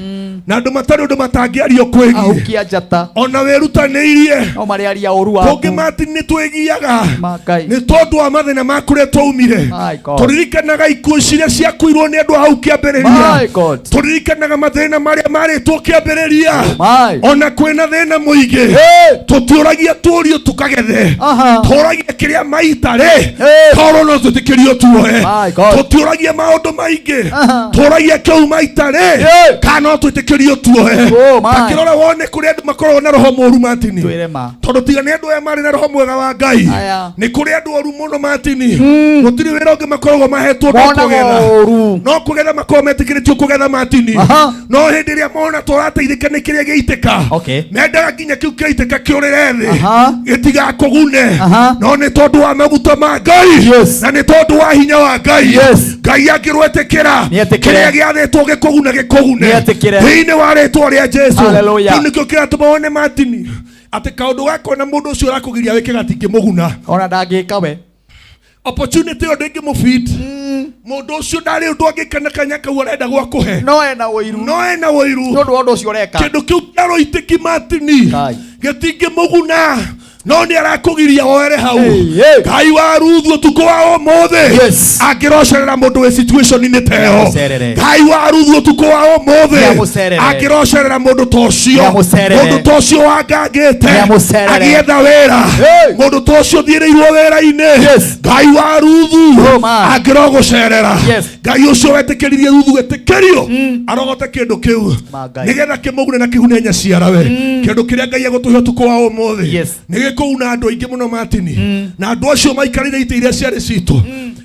na andũ matarĩ ũndũ matangĩario kwĩgiĩ. Ahukia njata. Ona wĩrutanĩirie, No marĩaria ũru waku. kũngĩ Martin nĩ twĩgiaga Ma Ngai. nĩ tondũ wa mathĩna ma kũrĩa twaumire. My God. Tũririkanaga ikuũ ciria ciakuirwo nĩ andũ a hau kĩambĩrĩria. My God. Tũririkanaga mathĩna marĩa marĩtwo kĩambĩrĩria. My. Ona kwĩna thĩna mũingĩ, Hey. tũtiũragia tũrio tũkagethe. Aha. Tũragia kĩrĩa maita rĩ Hey. korwo no twĩtĩkĩrio tuoe. My God. Tũtiũragia maũndũ maingĩ. Aha. Tũragia kĩu maita rĩ Hey. kana no twĩtĩkĩrio tuoe. Oh, my. Takĩrora wone kũrĩ andũ makoragwo na roho mũru, Martini. Twĩre ma. Tondũ tiga nĩ andũ aya marĩ na roho mwega wa Ngai, Aya. nĩ kũrĩ andũ oru mũno, Martini. Gũtirĩ wĩra ũngĩ makoragwo mahetwo no Monaga kũgetha. ũru. No kũgetha makoragwo metĩkĩrĩtio kũgetha, Martini. Aha. No hĩndĩ ĩrĩa mona tũrateithĩka nĩ kĩrĩa gĩitĩka, Okay. mendaga nginya kĩu kĩaitĩka kĩũrĩre thĩ, Aha. gĩtigakũgune. Aha. No nĩ tondũ wa maguta ma Ngai, Yes. na nĩ tondũ wa hinya wa Ngai, Yes. Ngai angĩrwetĩkĩra Nĩetĩkĩre. kĩrĩa gĩathĩtwo gĩkũguna gĩkũgune. Nĩetĩkĩre. Thĩinĩ wa rĩtwa rĩa Jesu. Hallelujah. Kĩu nĩkĩo kĩratũma wone Martini atĩ kaũndũ gakona mũndũ ũcio ũrakũgiria wĩke gatingĩmũguna. Ona ndangĩka we. Opportunity ĩyo ndĩngĩmũbit mũndũ ũcio ndarĩ ũndũ angĩka na kanya kau arenda gwakũhe. No ena ũiru. No ena ũiru. Nĩ ũndũ wa ũndũ ũcio ũreka. Kĩndũ kĩu kĩaroitĩki Martini Kai. gĩtingĩmũguna, no nĩ arakũgiria woere hau. Hey, hey. Ngai wa Ruthu ũtukũ wa ũmũthĩ Yes. angĩrocerera mũndũ wĩ situation-inĩ ta ĩyo. Nĩamũcerere. Ngai wa Ruthu ũtukũ wa ũmũthĩ Nĩamũcerere. angĩrocerera mũndũ ta ũcio, Nĩamũcerere. mũndũ ta ũcio wangangĩte Nĩamũcerere. agĩetha wĩra, Hey. mũndũ ta ũcio ũthiĩrĩirwo wĩra-inĩ. Yes. Ngai wa Ruthu Oh, man. angĩrogũcerera. Yes. Ngai ũcio wetĩkĩririe Ruthu gwĩtĩkĩrio arogote kĩndũ kĩu Ma Ngai. nĩgetha kĩmũgune na kĩgune nyaciarawe. Kĩndũ kĩrĩa Ngai egũtũhe ũtukũ wa ũmũthĩ Yes. nĩ gĩkũguna andũ aingĩ mũno Martini, na andũ acio maikarĩire itĩ iria ciarĩ citũ.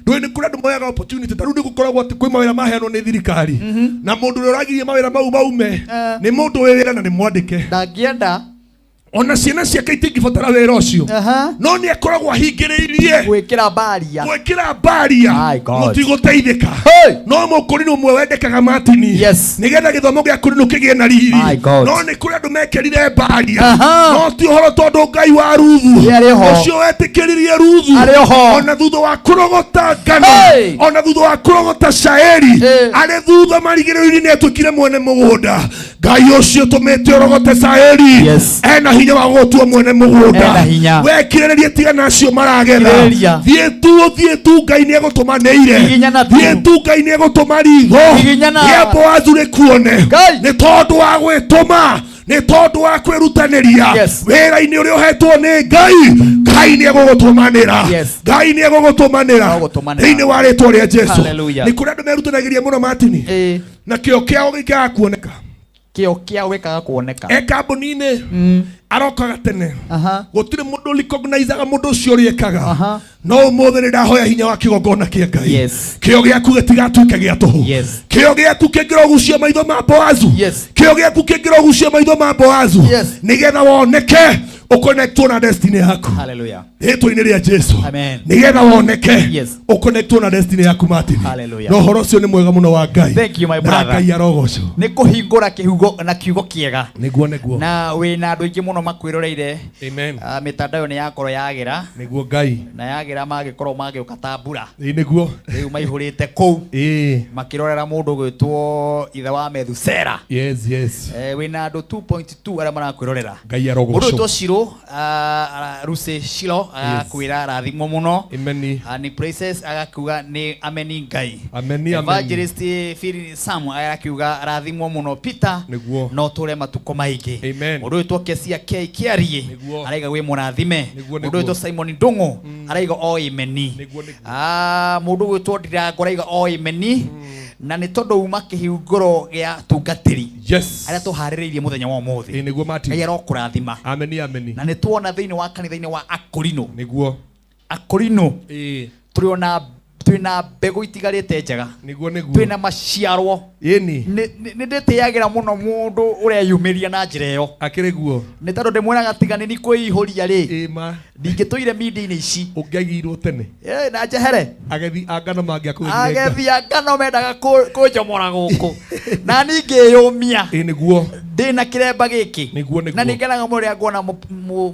Ndũĩ nĩ kũrĩ andũ moyaga opportunity. Ta rĩu nĩ gũkoragwo atĩ kwĩ mawĩra maheanwo nĩ thirikari, na mũndũ ũrĩa ũragiria mawĩra mau maume nĩ mũndũ wĩ wĩra na nĩ mwandĩke. Ndangĩenda. Ona ciana ciake itingĩbatara wĩra ũcio, Aha. no nĩ akoragwo ahingĩrĩirie gwĩkĩra baria. Gwĩkĩra baria. My God. Mũtigũteithĩka. Hey! No mũkũrinũ ũmwe wendekaga Martini Yes. nĩgetha gĩthomo gĩa kũrinũ kĩgĩe na riri. My God. No nĩ kũrĩ andũ mekĩrire mbaria. Aha. No ti ũhoro, tondũ Ngai wa Ruthu Nĩ arĩ ho. ũcio wetĩkĩririe Ruthu Arĩ ho. ona thutha wa kũrogota ngano, Hey! ona thutha wa kũrogota caeri, Hey. arĩ thutha marigĩrĩrio-inĩ nĩ atuĩkire mwene mũgũnda. Ngai ũcio tũmĩte ũrogote caeri Yes. ena hinya wa gũgũtua mwene mũgũnda. Ena hinya. Wekirĩrĩria, tigana acio maragetha. Kirĩrĩria. Thiĩ tu, thiĩ tu, Ngai nĩ egũtũmanĩire. Giginyana tu. Thiĩ tu, Ngai nĩ egũtũma ritho Giginyana. rĩa Boazu rĩkuone. Ngai. Nĩ tondũ wa gwĩtũma, nĩ tondũ wa kwĩrutanĩria Yes. wĩra-inĩ ũrĩa ũhetwo nĩ Ngai, Ngai nĩ egũgũtũmanĩra. Yes. Ngai nĩ egũgũtũmanĩra Egũgũtũmanĩra. thĩinĩ wa rĩtwa rĩa Jesu. Hallelujah. Nĩ kũrĩ andũ merutanagĩria mũno Martini, Ĩĩ. na kĩo kĩao gĩkaga kuoneka. Kĩo kĩao gĩkaga kuoneka. E kambuni-inĩ arokaga tene. Aha. Gũtirĩ mũndũ recognizaga mũndũ ũcio ũrĩa ekaga. Aha. No ũmũthĩ nĩ ndahoya hinya wa kĩgongona kĩa Ngai, Yes. kĩo gĩaku gĩtigatuĩke gĩa tũhũ. Yes. Kĩo gĩaku kĩngĩrogucia maitho ma Boazu. Yes. Kĩo gĩaku kĩngĩrogucia maitho ma Boazu, Yes. nĩgetha woneke ũconnectwo na destiny yaku. Hallelujah. Rĩtwa-inĩ rĩa Jesu. Amen. Nĩgetha woneke Yes. ũconnectwo na destiny yaku Martin. Hallelujah. Na ũhoro ũcio nĩ mwega mũno wa Ngai. Thank you, my Na brother. Ngai arogocwo. Nĩ kũhingũra kĩhugo na kiugo kĩega. Nĩguo, nĩguo. Na wĩna andũ aingĩ mũno makwĩroreire. Amen. Ah, mĩtandao nĩ yakorwo yagĩra. Nĩguo Ngai. Na yagĩra magĩkorwo magĩũka ta mbura. Ĩĩ, nĩguo. Rĩu maihũrĩte kũu Ĩĩ. makĩrorera mũndũ gwĩtwo ithe wa Methusera. Yes. Eh, wĩna andũ 2.2 arĩa marakwĩrorera. Ngai Mũndũ arogocwo. wĩtwo Shiro, Ruse Shiro agakwĩra rathimwo mũno. Ameni. Ah, ni Princess agakiuga nĩ ameni Ngai. Ameni, ameni. Evangelist Phil Sam agakiuga rathimwo mũno Peter. Nĩguo. No tũre matukũ maingĩ. Amen. Mũndũ wĩtwo Kesia K Kĩarie Nĩguo. araiga wĩ mũrathime. Nĩguo, Mũndũ nĩguo. wĩtwo Simon Ndung'u araiga o imeni. Nĩguo, nĩguo. Ah, mũndũ gwĩtwo Ndirango araiga o imeni. Na nĩ tondũ uma kĩhingũro gĩa tungatĩri Yes. arĩa tũharĩrĩirie mũthenya wa ũmũthĩ. Ĩĩ, nĩguo Martin. Ngai arokũrathima. Ameni, ameni. Na nĩ tuona thĩinĩ wa kanitha-inĩ wa Akorino. Nĩguo. Akorino Ĩĩ. tũrĩ ona twĩna mbegũ itigarĩte njega. Nĩguo, nĩguo. Twĩna maciarwo. Ĩni. Nĩ ndĩtĩagĩra mũno mũndũ ũreyumĩria na njĩra ĩyo. Akĩrĩ guo. Nĩ tondũ ndĩmwĩraga tiga nĩ kwĩihũria rĩ, Ĩĩ ma. ndingĩtũire mindia-inĩ ici. Ũngĩagĩirwo tene. Ĩ, na njehere. Agethi a ngano mangĩakũgethire. Agethi a ngano mendaga kũnjomora gũkũ na niĩ ngĩyũmia. Ĩĩ, nĩguo. Ndĩna kĩremba gĩkĩ. Nĩguo, nĩguo. Na nĩ ngenaga mũno rĩrĩa nguona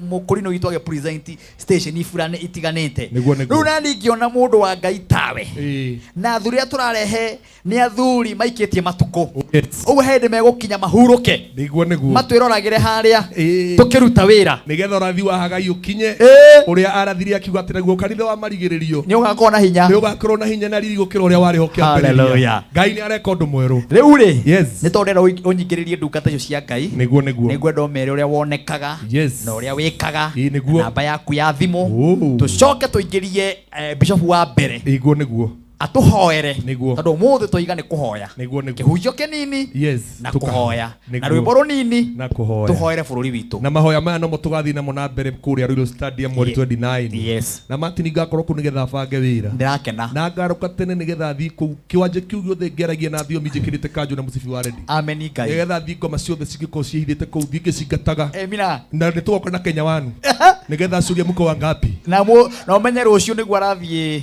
mũkũrinũ witũ agĩ present station fulani itiganĩte. Nĩguo, nĩguo. Rĩu nani ngĩona mũndũ wa Ngai tawe Ĩĩ. na athuri arĩa tũrarehe nĩ athuri maikĩtie matukũ. Yes. Ũguo he hĩndĩ megũkinya mahurũke, Nĩguo, nĩguo. matwĩroragĩre harĩa Ĩĩ. tũkĩruta wĩra. Nĩgetha ũrathi wa Hagai ũkinye Ĩĩ. ũrĩa arathire akiuga atĩ naguo kanitha wa marigĩrĩrio nĩ ũgakorwo na hinya. Nĩ ũgakorwo na hinya na riri gũkĩra ũrĩa warĩ ho kĩambĩrĩria. Hallelujah. Ngai nĩ areka ũndũ mwerũ. Rĩu rĩ, Yes. nĩ tondũ ndĩrenda ũnyingĩrĩrie ndungata icio cia Ngai. Nĩguo, nĩguo. Nĩ ngwenda ũmere ũrĩa wonekaga Yes. na ũrĩa wĩkaga. Ĩĩ, nĩguo. Namba yaku ya thimũ. Oh. Tũcoke tũingĩrie bishop wa mbere Nĩguo, nĩguo. atũhoere. Nĩguo. Tondũ ũmũthĩ tũiga nĩ kũhoya. Nĩguo, nĩguo. Kĩhunjio kĩnini Yes. na Tũkahoya. kũhoya na Nĩguo. rwĩmbo rũnini Na kũhoya. tũhoere bũrũri witũ. Na mahoya maya nomo tũgathiĩ namo na mbere kũrĩa Ruiru Stadium mweri 29. Yes. Na Martin ngakorwo kũu nĩgetha bange wĩra. Ndĩrakena. Na ngarũka tene nĩgetha thiĩ kũu kĩwanja kĩu gĩothe ngĩaragia na thiomi njĩkĩrĩte kanjũ na mũcibi wa rendi. Ameni Ngai. Nĩgetha thiĩ ngoma ciothe cingĩkorwo ciĩhithĩte kũu thiĩ ngĩcingataga. Emina. Na nĩ tũgoka na Kenya wanu. Nĩgetha acurie mũko wa ngapi. Na na ũmenye rũciũ nĩguo arathiĩ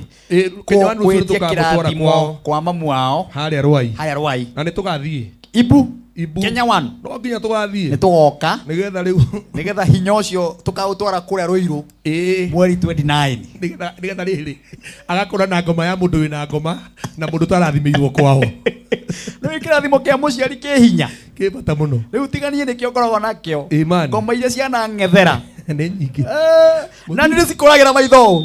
Kenya wanu rũciũ gwĩtia nĩtũkamũtwara kĩrathimo kwao. kwa mamu wao Harĩa Rwai. Harĩa Rwai. Na nĩ tũgathiĩ. Ibu. Ibu. Kenya One. No nginya tũgathiĩ. Nĩ tũgoka. Nĩgetha rĩu Nĩgetha hinya ũcio tũkaũtwara kũrĩa Rũirũ ĩĩ mweri 29. Nĩgetha rĩrĩ agakora na ngoma ya mũndũ wĩna ngoma na mũndũ ũtarathimĩirwo kwao. Rĩu kĩrathimo kĩa mũciari kĩ hinya. Kĩ bata mũno. Rĩu tiganie nĩkĩo ngoragwo nakĩo. Ĩmani. Ngoma iria cianang'ethera. Nĩ nyingĩ. Na nĩ cikũragĩra maitho ũũ.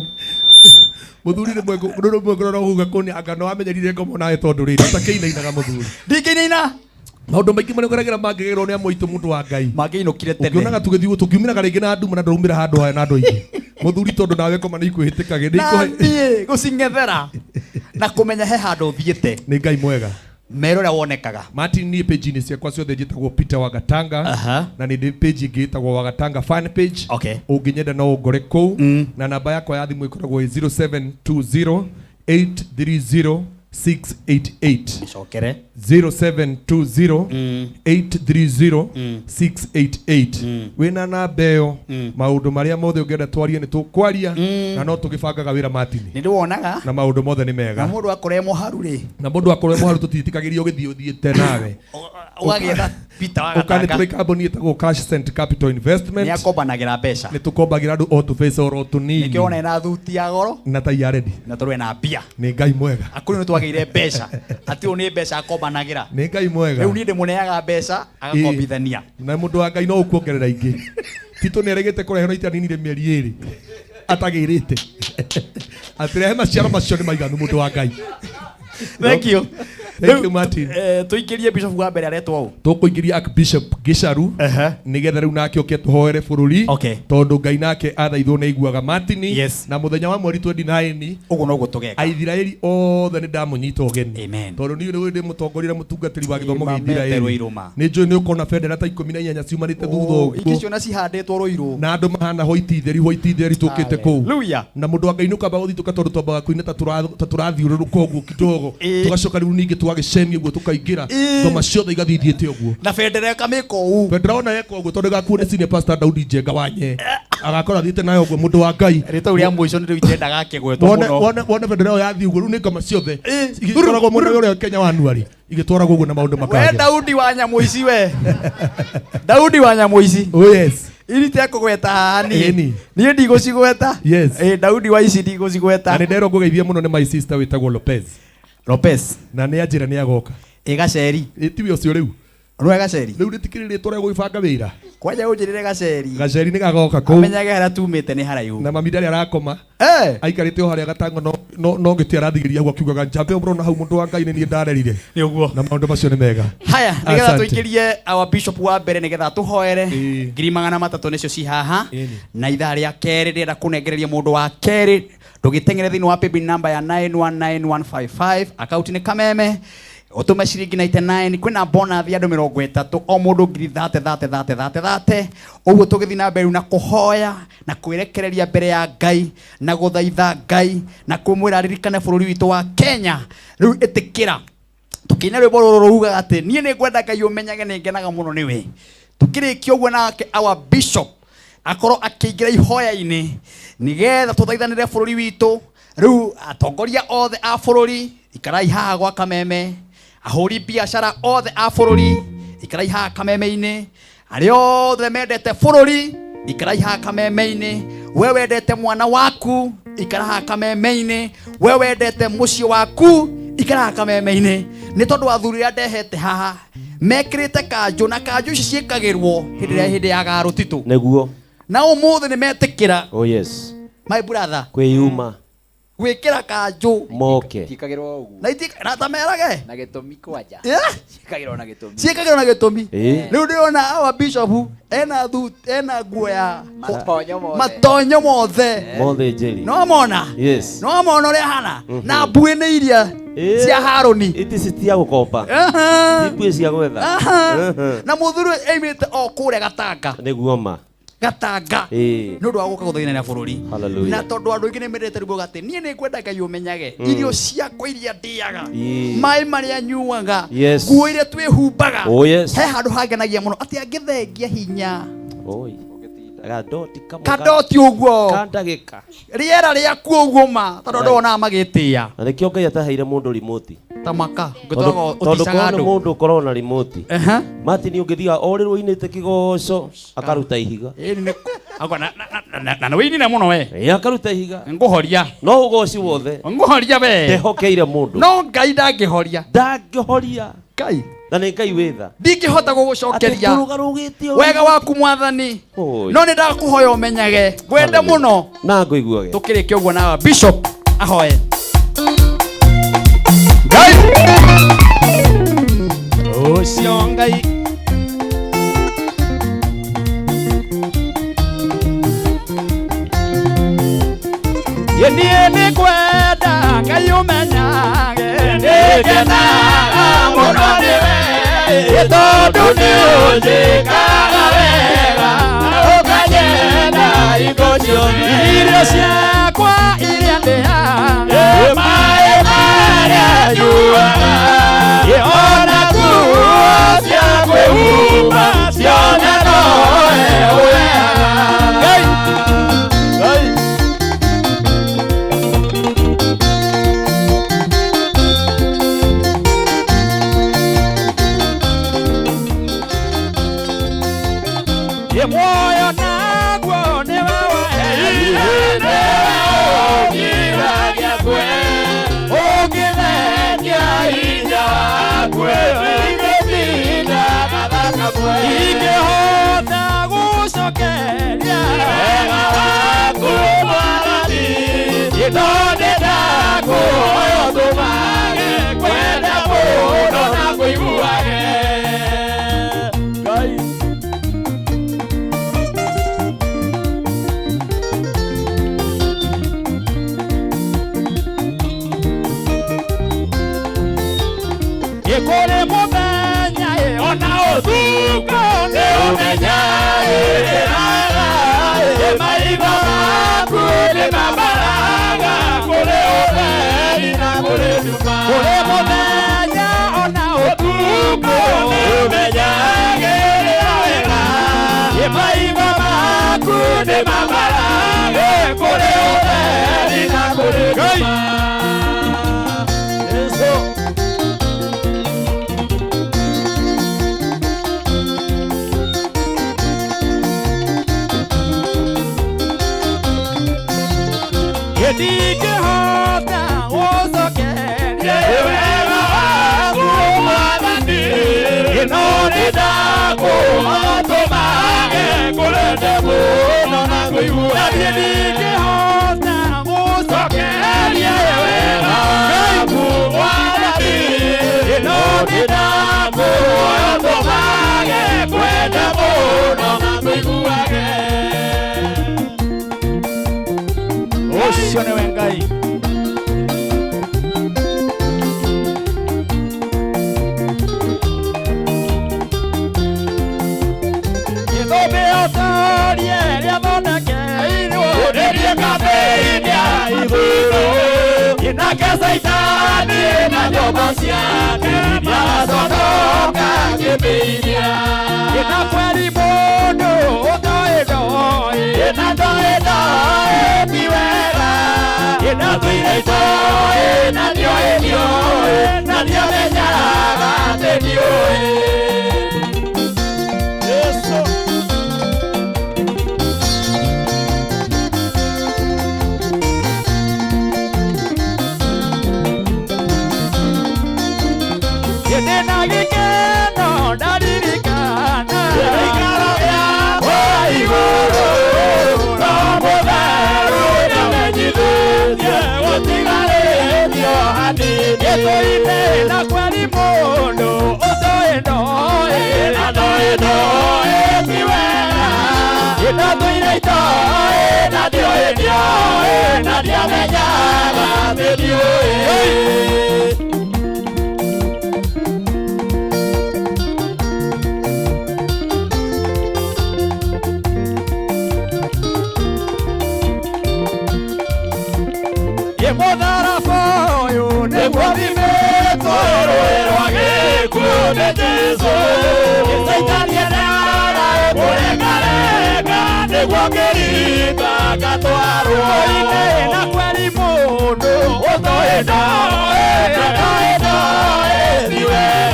Mũthuri rĩmwe rĩmwe ngorora kuga kũni anga no amenyerire ngoma nawe tondũ rĩrĩ ũtakĩinainaga mũthuri. Ndingĩinaina. Maũndũ maingĩ marĩa ũgeragĩra mangĩgerwo nĩ amwe aitũ mũndũ wa Ngai. Mangĩinũkire tene. Ũngĩonaga tũgĩthiĩ tũkiumĩraga rĩngĩ na nduma na ndũraumĩra handũ haya na andũ aingĩ. Mũthuri tondũ nawe ngoma nĩ ikwĩhĩtĩkagĩ. Na niĩ gũcing'ethera na kũmenya he handũ ũthiĩte. Nĩ Ngai mwega. Mera ũrĩa wonekaga. Martin niĩ page-inĩ ciakwa ciothe njĩtagwo Peter Wagatanga na nĩ ndĩ page ĩngĩ ĩtagwo Wagatanga fan page. Okay. Ũngĩnyenda no ũngore kũu na namba yakwa ya thimũ ĩkoragwo ĩ 0720 830 688. Cokere. 0720 830 688. Wĩna namba ĩyo maũndũ marĩa mothe ũngĩenda twarie nĩ tũkwaria na no tũgĩbangaga wĩra Martin. Nĩ ndĩwonaga. Na maũndũ mothe nĩ Na mega. mũndũ akorwo e mũharu rĩ. Na mũndũ akorwo e mũharu tũtiĩtĩkagĩrio ũgĩthiĩ ũthiĩte nawe. Ũgagĩetha Peter Ũka nĩ Wagatanga. tũrĩ kambuni ĩtagwo Cash Cent Capital Investment. Nĩ akombanagĩra mbeca. Nĩ tũkombagĩra andũ o tũbeca oro tũnini. Nĩkĩo wona ena thuti ya goro. Na tai ya ready. Na tondũ ena mbia. Nĩ Ngai mwega. Akũrĩ nĩ twagĩire mbeca. Atĩ ũyũ nĩ mbeca akombanagĩra. Nĩ Ngai mwega. Rĩu niĩ ndĩmũneaga mbeca agakombithania. Na mũndũ wa Ngai no ũkuongerera ingĩ. Tito nĩ aregete kũrehe no itaninire mĩeri ĩrĩ. Atagĩrĩte. Atĩrehe maciaro macio nĩ maiganu mũndũ wa Ngai. Thank you. Thank you Martin. Tũingĩrie bishop wa mbere aretwo ũ? Tũkũingĩria Archbishop Gicharu nĩgetha rĩu nake oke tũhoere bũrũri tondũ Ngai nake athaithwo nĩ aiguaga Martin na mũthenya wa mweri 29 ũguo noguo tũgeka Aithiraeli othe nĩ ndamũnyita ũgeni tondũ niĩ nĩ ndĩ mũtongoria na mũtungatĩri wa gĩthomo gĩa Ĩma mete Ithiraeli Rũirũ ma. nĩ njũĩ nĩ ũkona bendera ta 18 ciumanĩte thutha Ingĩ ũguo ciona cihandĩtwo Rũirũ. na andũ mahana hoiti theri hoiti theri tũkĩte kũu Hallelujah. na mũndũ wa Ngai nĩ ũkamba gũthitũka tondũ twambaga kũina ta tũrathiũrũrũka ũguo kidogo tũgacoka rĩu ningĩ tũgagĩcemia ũguo tũkaingĩra ngoma ciothe igathiĩ ithiĩte ũguo Na bendera ĩkamĩka ũũ. bendera ona yeka ũguo tondũ ĩgakuo nĩ senior pastor Daudi Njenga wanye agakorwo athiĩte nayo ũguo mũndũ wa Ngai Rĩtwa rĩa mũico nĩ rĩu itendaga akĩgwetwo wone mũno. wone wone bendera ĩyo yathiĩ ũguo rĩu nĩ ngoma ciothe igĩtwaragwo mwena ũrĩa Kenya wa Anuari igĩtwaragwo ũguo na maũndũ We makagĩra Daudi wa nyamũ ici we. Daudi wa nyamũ ici. Oh yes. Iri tekũgweta haha niĩ. Ĩni. Niĩ ndigũcigweta. Yes. Ĩ Daudi wa ici ndigũcigweta. Na nĩ nderwo ngũgeithia mũno nĩ my sister wĩtagwo Lopez. Lopez. Na nĩ anjĩra nĩ agoka. Ĩ gaceri. Ĩ tiwe ũcio rĩu. Rwe gaceri. Rĩu rĩtikĩrĩ rĩtwa rĩa gũgĩbanga wĩra. Kwanja ũnjĩrĩre gaceri. Gaceri nĩ gagoka kũu. Amenyage harĩa tumĩte nĩ haraihu. Na mami ndarĩ arakoma. Aikarĩte o harĩa gatango no gĩtĩ arathigĩria hau akiugaga njambe ũmũrona hau mũndũ wa Ngai nĩ niĩ ndarerire. Nĩ ũguo. Na maũndũ macio nĩ mega. Haya, nĩgetha Asante. tũingĩrie our bishop wa mbere nĩgetha tũhoere 300,000 nĩcio ci haha na ithaa rĩa kerĩ ndĩrenda kũnengereria mũndũ wa kerĩ ndũgĩteng'ere thĩinĩ wa paybill number ya 919155 akaunti nĩ kameme ũtũme ciringi 99 kwĩna bonus ya andũ 30 o mũndũ ngiri thate thate thate thate thate ũguo tũgĩthiĩ na mbere rĩu na kũhoya na kwĩrekereria mbere ya Ngai na gũthaitha Ngai na kũmwĩra aririkane bũrũri witũ wa Kenya rĩu ĩtĩkĩra tukĩina rwĩmbo rũrũ rugaga atĩ niĩ nĩ ngwenda Ngai ũmenyage nĩ ngenaga mũno nĩwe tukĩrĩkia ũguo nake our bishop akorwo akĩingĩra ihoya-inĩ nĩgetha tũthaithanĩre bũrũri witũ rĩu atongoria othe a bũrũri ikarai haha gwa kameme ahũri biacara othe a bũrũri ikarai haha kameme-inĩ arĩa othe mendete bũrũri ikarai haha kameme-inĩ we wendete mwana waku ikara haha kameme-inĩ we wendete mũciĩ waku ikara haha kameme-inĩ nĩ tondũ athuri arĩa ndehete haha mekĩrĩte kanjũ na kanjũ ici ciĩkagĩrwo hĩndĩ ĩrĩa hĩndĩ ya garũtitũ Nĩguo. na ũmũthĩ nĩ metĩkĩra Oh yes. my brother Kwĩyuma. gwĩkĩra kanjũ Moke. Ciĩkagĩrwo ũguo. na iti na tamerage Na gĩtũmi kwanja. Yeah. Ciĩkagĩrwo na gĩtũmi. ciĩkagĩrwo na gĩtũmi Ĩĩ. rĩu ndĩrona our bishop ena thu ena nguo ya Matonyo mothe. matonyo mothe Mothe njeri. no mona Yes. no mona ũrĩa hana na mbuĩ nĩ iria cia Harũni Iti ci cia gũkomba. Aha. Ti mbuĩ cia gwetha. Aha. Aha. na mũthuri aimĩte o kũrĩa gatanga Nĩguo ma. gatanga Ĩĩ. nĩ ũndũ wa gũka gũthaithanĩra bũrũri Hallelujah. na tondũ andũ aingĩ nĩ mendete rwĩmbo atĩ niĩ nĩ ngwenda Ngai ũmenyage irio ciakwa iria ndĩaga Ĩĩ. maĩ marĩa nyuaga Yes. nguo iria twĩhumbaga Oh, yes. he handũ hangenagia mũno atĩ angĩthengia hinya Oi. Kadoti kamwe. kadoti ũguo Ka ndagĩka. rĩera rĩaku ũguo ma tondũ andũ onaga magĩtĩa Na nĩkĩo Ngai ataheire mũndũ remote. Ta maka Tondũ ngĩtwaga tondũ ũticaga korwo nĩ andũ. mũndũ ũkoragwo na remote. Aha. Martin ũngĩthiaga o rĩrĩ ũinĩte kĩgoco akaruta ihiga. Ĩni nĩ agwa na na na na wĩinine mũno we. Ĩ akaruta ihiga. Ngũhoria. No ũgoci wothe. Ngũhoria we. Ndehokeire mũndũ. No Ngai ndangĩhoria. Ndangĩhoria. Ngai. Na nĩ Ngai wĩ tha. Ndingĩhota gũgũcokeria. Atĩ tũrũgarũgĩte ũguo. Wega waku mwathani. Oi. No nĩ ndakũhoya ũmenyage. Ngwende mũno. Na ngũiguage. Tũkĩrĩkia ũguo nawe Bishop ahoe. Ngai. Ũcio Ngai. Ye niĩ nĩ ngwenda Ngai ũmenyage nĩngenaga mũno nĩwe tondũ nĩ ũnjĩkaga wega ũkanyenda hingo ciothe irio ciakwa iria ndĩaga maĩ marĩa nyuaga ona nguo cia kwĩhumba ciothe nowe ũheaga. Ngai. Ngai. Ye muoyo naguo nĩwe waheire ũngiragia kwe ũngĩthengia hinya wakwe ingĩtinda gathaka kwe ingĩhota gũcokeria wega waku mwathani no nĩ ndakũhoya ũtũmage kwenda mũno na kũiguage Ngai. Ikũrĩ mũthenya ĩ ona ũtukũ nĩ ũmenya ĩraga ĩ maitho maku nĩ mamaraga kũrĩ ũtheri na kũrĩ nduma. Kũrĩ mũthenya ona ũtukũ nĩ ũmenya ĩrĩra wega ĩ maitho maku nĩ mamaraga kũrĩ ũtheri na kũrĩ nduma. Yesu. Ndingĩhota gũcokeria wega waku mwathani no nĩ ndakũhoya ũtũmage kũrenda mũno na kũigua. Niĩ ndingĩhota gũcokeria wega waku mwathani no nĩ ndakũhoya ũtũmage kwenda mũno na kũiguage. Ũcio nĩwe Ngai. Gĩthũmbĩ ũtorie rĩathondekeirwo rĩthiĩ kambĩ-inĩ ya igũrũ. Nake Caitani na nyũmba ciake nĩaconoka akĩmĩiria. Na kweri mũndũ ũtoĩ ndoĩ na ndoĩ ndoĩ ti wega. Na tũire itoĩ na ndioĩ ndioĩ na ndiamenyaga atĩ ndiũĩ. Yesu. Ndĩna gĩkeno ndaririkana gĩikaro gĩakwa igũrũ no mũtheru nĩamenyithĩtie gũtigarĩtio hanini. Gĩtũinĩ na kweri mũndũ ũtoĩ ndoĩ na ndoĩ ndoĩ ti wega. Ndatũire itoĩ na ndioĩ ndioĩ na ndiamenyaga atĩ ndiũĩ. Ye mũtharaba ũyũ nĩguo thimĩtwo rũĩ rwa gĩkuũ nĩ Jesũ. Caitani endaga kũrengarenga nĩguo ngĩringa ngatwarwo. Ine na kweri mũndũ ũtoĩ ndoĩ na ndoĩ ndoĩ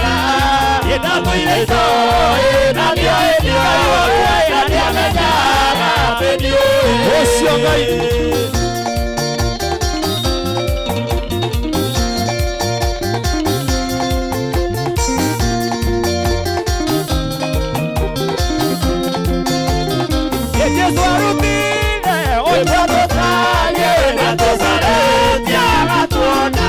mwega Ndatũire itoĩ na ndioĩ Ngai wakwa na ndiamenyaga atĩ ndiũĩ Ũcio Ngai. Jesu arutire ũrĩa tũtariĩ na tũcarĩtie agatuona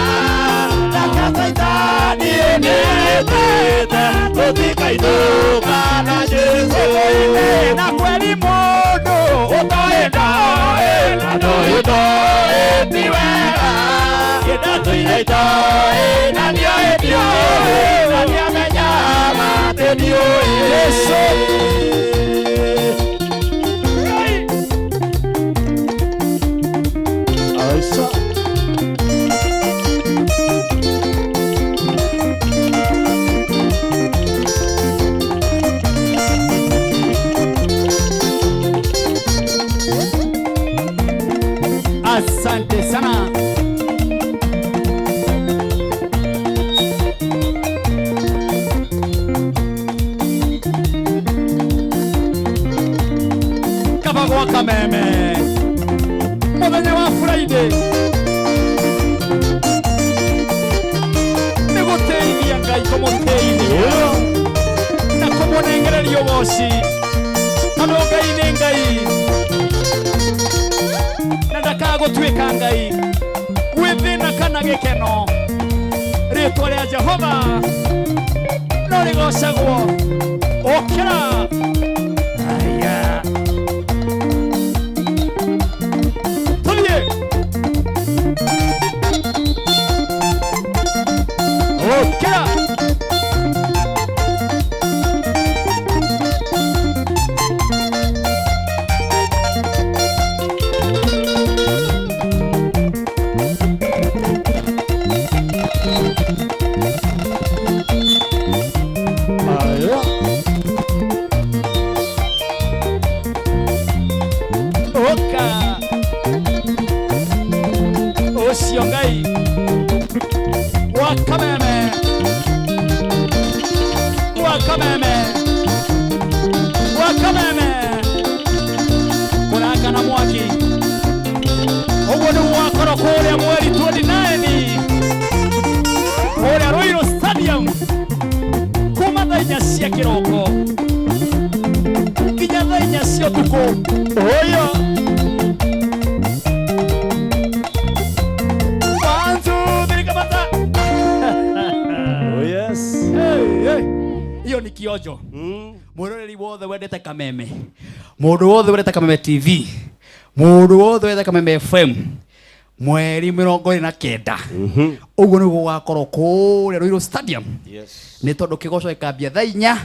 nake Caitani nĩetĩte tũtikainũka na Jesu na kweri mũndũ ũtoĩ ndoĩ na ndoĩ ndoĩ ti wega ndatũire itoĩ na ndioĩ ndioĩ na ndiamenyaga atĩ ndiũĩ Jesu. Aisha. Asante sana. Kaba gwa Kameme muthenya wa Friday nĩ gũteithia Ngai kũmũteithia na kũmũnengereria ũgoci tondũ Ngai nĩ Ngai na ndakagũtuĩka Ngai gwĩ thĩna kana gĩkeno rĩtwa rĩa Jehova no rĩgocagwo ũkĩra aya tũthiĩ ũkĩra ũka ũcio Ngai wa Kameme wa Kameme wa Kameme kũrakana mwaki ũguo nĩguo wakorwo kũrĩa mweri 29 kũrĩa Ruiru Stadium kuma thaa inya cia kĩroko nginya thaa inya cia ũtukũ ũyũ. One, two, three, kamata. Oh yes. Hey, hey. Hiyo ni kiojo. Mwiroreri wothe wendete Kameme, mũndũ wothe wendete Kameme TV, mũndũ wothe wendete Kameme FM, mweri 29 ũguo nĩguo gũgakorwo kũrĩa Ruiru Stadium. Yes. Nĩ tondũ kĩgoco gĩkambia thaa inya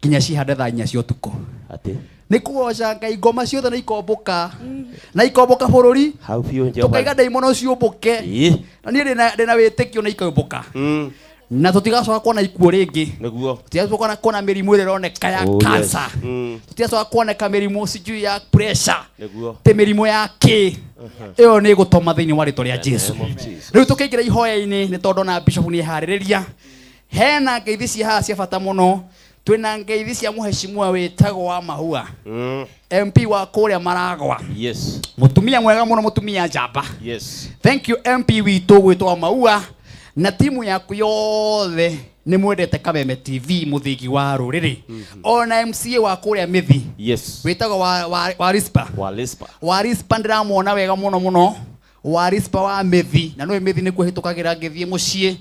nginya cihande thaa inya cia ũtukũ. Atĩ Nĩ kũgoca Ngai ngoma ciothe nĩ ikombũka na ikombũka bũrũri hau biũ Jehova. tũkaiga ndaimono ciũmbũke Ĩ. na niĩ ndĩna wĩtĩkio nĩ ikaũmbũka Mm. na tũtigacoka kuona ikuũ rĩngĩ Nĩguo. tũtigacoka kuona mĩrimũ ĩrĩa ĩroneka ya Oh, yes. cancer tũtigacoka kuoneka mĩrimũ sijui ya pressure Nĩguo. tĩ mĩrimũ ya kĩ ĩyo nĩ ĩgũtoma thĩinĩ wa rĩtwa rĩa Jesu. name of Jesus. Rĩu tũkĩingĩra ihoya-inĩ nĩ tondũ na bishop nĩ eharĩrĩria hena ngeithi cia haha cia bata mũno twĩna ngeithi cia mũheshimiwa wĩtagwo wa Mahua MP wa kũrĩa Maragwa. Yes. Mũtumia mwega mũno, mũtumia njamba. Yes. Thank you MP witũ gwĩtwo wa Maua na timu yaku yothe nĩ mwendete Kameme TV mũthĩgi wa rũrĩrĩ ona MCA wa kũrĩa Mĩthi Yes. wĩtagwo wa Rispa. Wa Rispa. Wa Rispa ndĩramuona wega mũno mũno wa Rispa wa Mĩthi na nĩũĩ Mĩthi nĩkuo hĩtũkagĩra ngĩthiĩ mũciĩ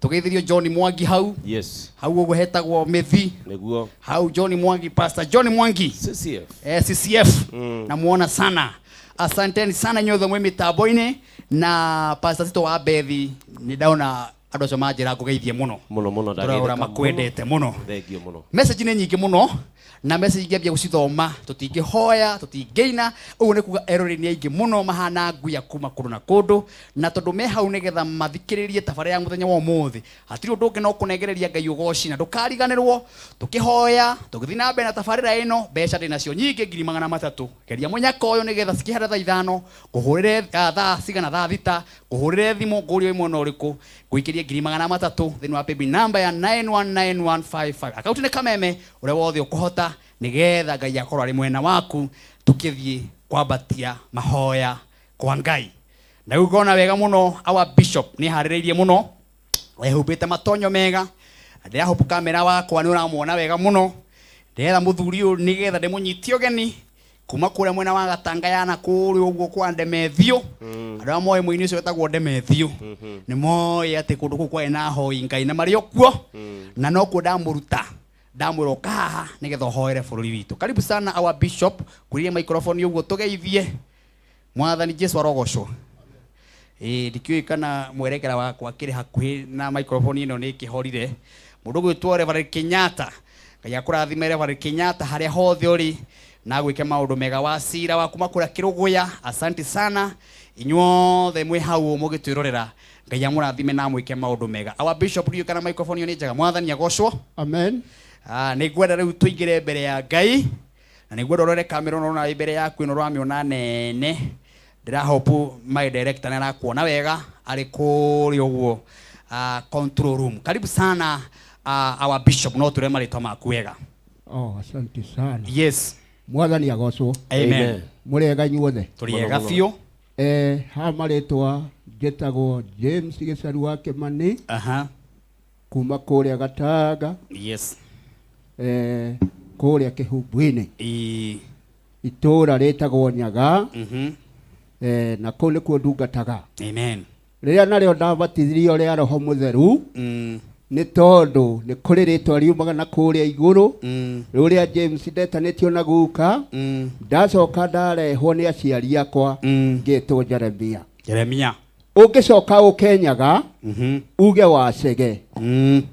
tũgeithirio John Mwangi hau. Yes. Hau ũguo hetagwo Mĩthi. Nĩguo. Hau John Mwangi, Pastor John Mwangi. CCF. CCF. Namuona sana, asanteni sana inyuothe mwĩ mĩtambo-inĩ na Pastor Tito wa Bethi nĩ ndaona andũ acio manjĩra ngũgeithie mũno Mũno mũno tũrora ndageithĩka makwendete mũno. Thank you mũno. Message nĩ nyingĩ mũno na message ingĩambia gũcithoma tũtingĩhoya tũtingĩina ũguo nĩ kuga eroreri nĩ aingĩ mũno mahana nguya kuma kũndũ na kũndũ na tondũ me hau nĩgetha mathikĩrĩrie tabarĩra ya mũthenya wa ũmũthĩ hatirĩ ũndũ ũngĩ no kũnengereria Ngai ũgoci na ndũkariganĩrwo tũkĩhoya tũgĩthiĩ na mbere na tabarĩra ĩno mbeca ndĩ nacio nyingĩ 300,000 geria mũnyaka ũyũ nĩgetha cikĩhanda thaa 5 ngũhũrĩre thaa cigana thaa 6 ngũhũrĩre thimũ ngũrie wĩ mwena ũrĩkũ ngũikĩrie Tũikie 300,000 thĩinĩ wa paybill namba ya 919155. Akaunti nĩ Kameme, ũrĩa wothe ũkũhota nĩgetha Ngai akorwo arĩ mwena waku tũkĩthiĩ kwambatia mahoya kwa Ngai. Na rĩu ngona wega mũno our bishop nĩ harĩrĩirie mũno, ehumbĩte matonyo mega. Ndĩrahope kamera wakwa nĩ ũramuona wega mũno. Ndĩretha mũthuri ũyũ nĩgetha ndĩmũnyitie ũgeni kuma kũrĩa mwena wa Gatanga yana kũrĩa ũguo kwa Ndemethio. Andũ arĩa moĩ mũini ũcio wetagwo Ndemethio nĩ moĩ atĩ kũndũ kũu kwarĩ na ahoi Ngai na marĩ o kuo, na nokuo ndamũruta ndamwĩra ũka haha nĩgetha ũhoere bũrũri witũ. Karibu sana our bishop, kũrĩria microphone ũguo tũgeithie. Mwathani Jesu arogocwo. Ĩĩ, ndikĩũĩ kana mwerekera wakwa kĩrĩ hakuhĩ na microphone ĩno nĩ ĩkĩhorire. Mũndũ ũgwĩtwo Reverend Kenyatta, Ngai akũrathime Reverend Kenyatta harĩa hothe ũrĩ na agwĩke maũndũ mega. Wa cira wa kuma kũrĩa Kĩrũgũya, asante sana inyuothe mwĩ hau mũgĩtwĩrorera. Ngai amũrathime na amwĩke maũndũ mega. Our bishop, ndiũĩ kana microphone ĩyo nĩ njega. Mwathani agocwo. Amen. Ah, nĩ ngwenda rĩu tũingĩre mbere ya Ngai na nĩ ngwenda ũrore kamera ĩno ũrona ĩ mbere yaku ĩno ũramĩona nene. Ndĩrahope my director nĩ arakuona wega arĩ kũrĩa ũguo control room. Karibu sana our bishop, no tũre marĩtwa maku wega. Oh, asante sana. Yes. Mwathani agocwo. Amen. Mũrĩega inyuothe? Tũrĩ ega biũ. Ha marĩtwa njĩtagwo James Gĩcaru wa Kĩmani. Kuma kũrĩa Gatanga. Yes. Kũrĩa Kĩhumbu-inĩ. Itũũra rĩtagwo Nyaga. Na kũu nĩkuo ndungataga. Amen. Rĩrĩa narĩo ndabatithirio rĩa Roho Mũtheru, nĩ tondũ nĩ kũrĩ rĩtwa riumaga na kũrĩa igũrũ, rũrĩa James ndetanĩtio na guka, ndacoka ndarehwo nĩ aciari akwa, ngĩtwo Jeremia. Jeremia. Ũngĩcoka ũke Nyaga, uge wacege,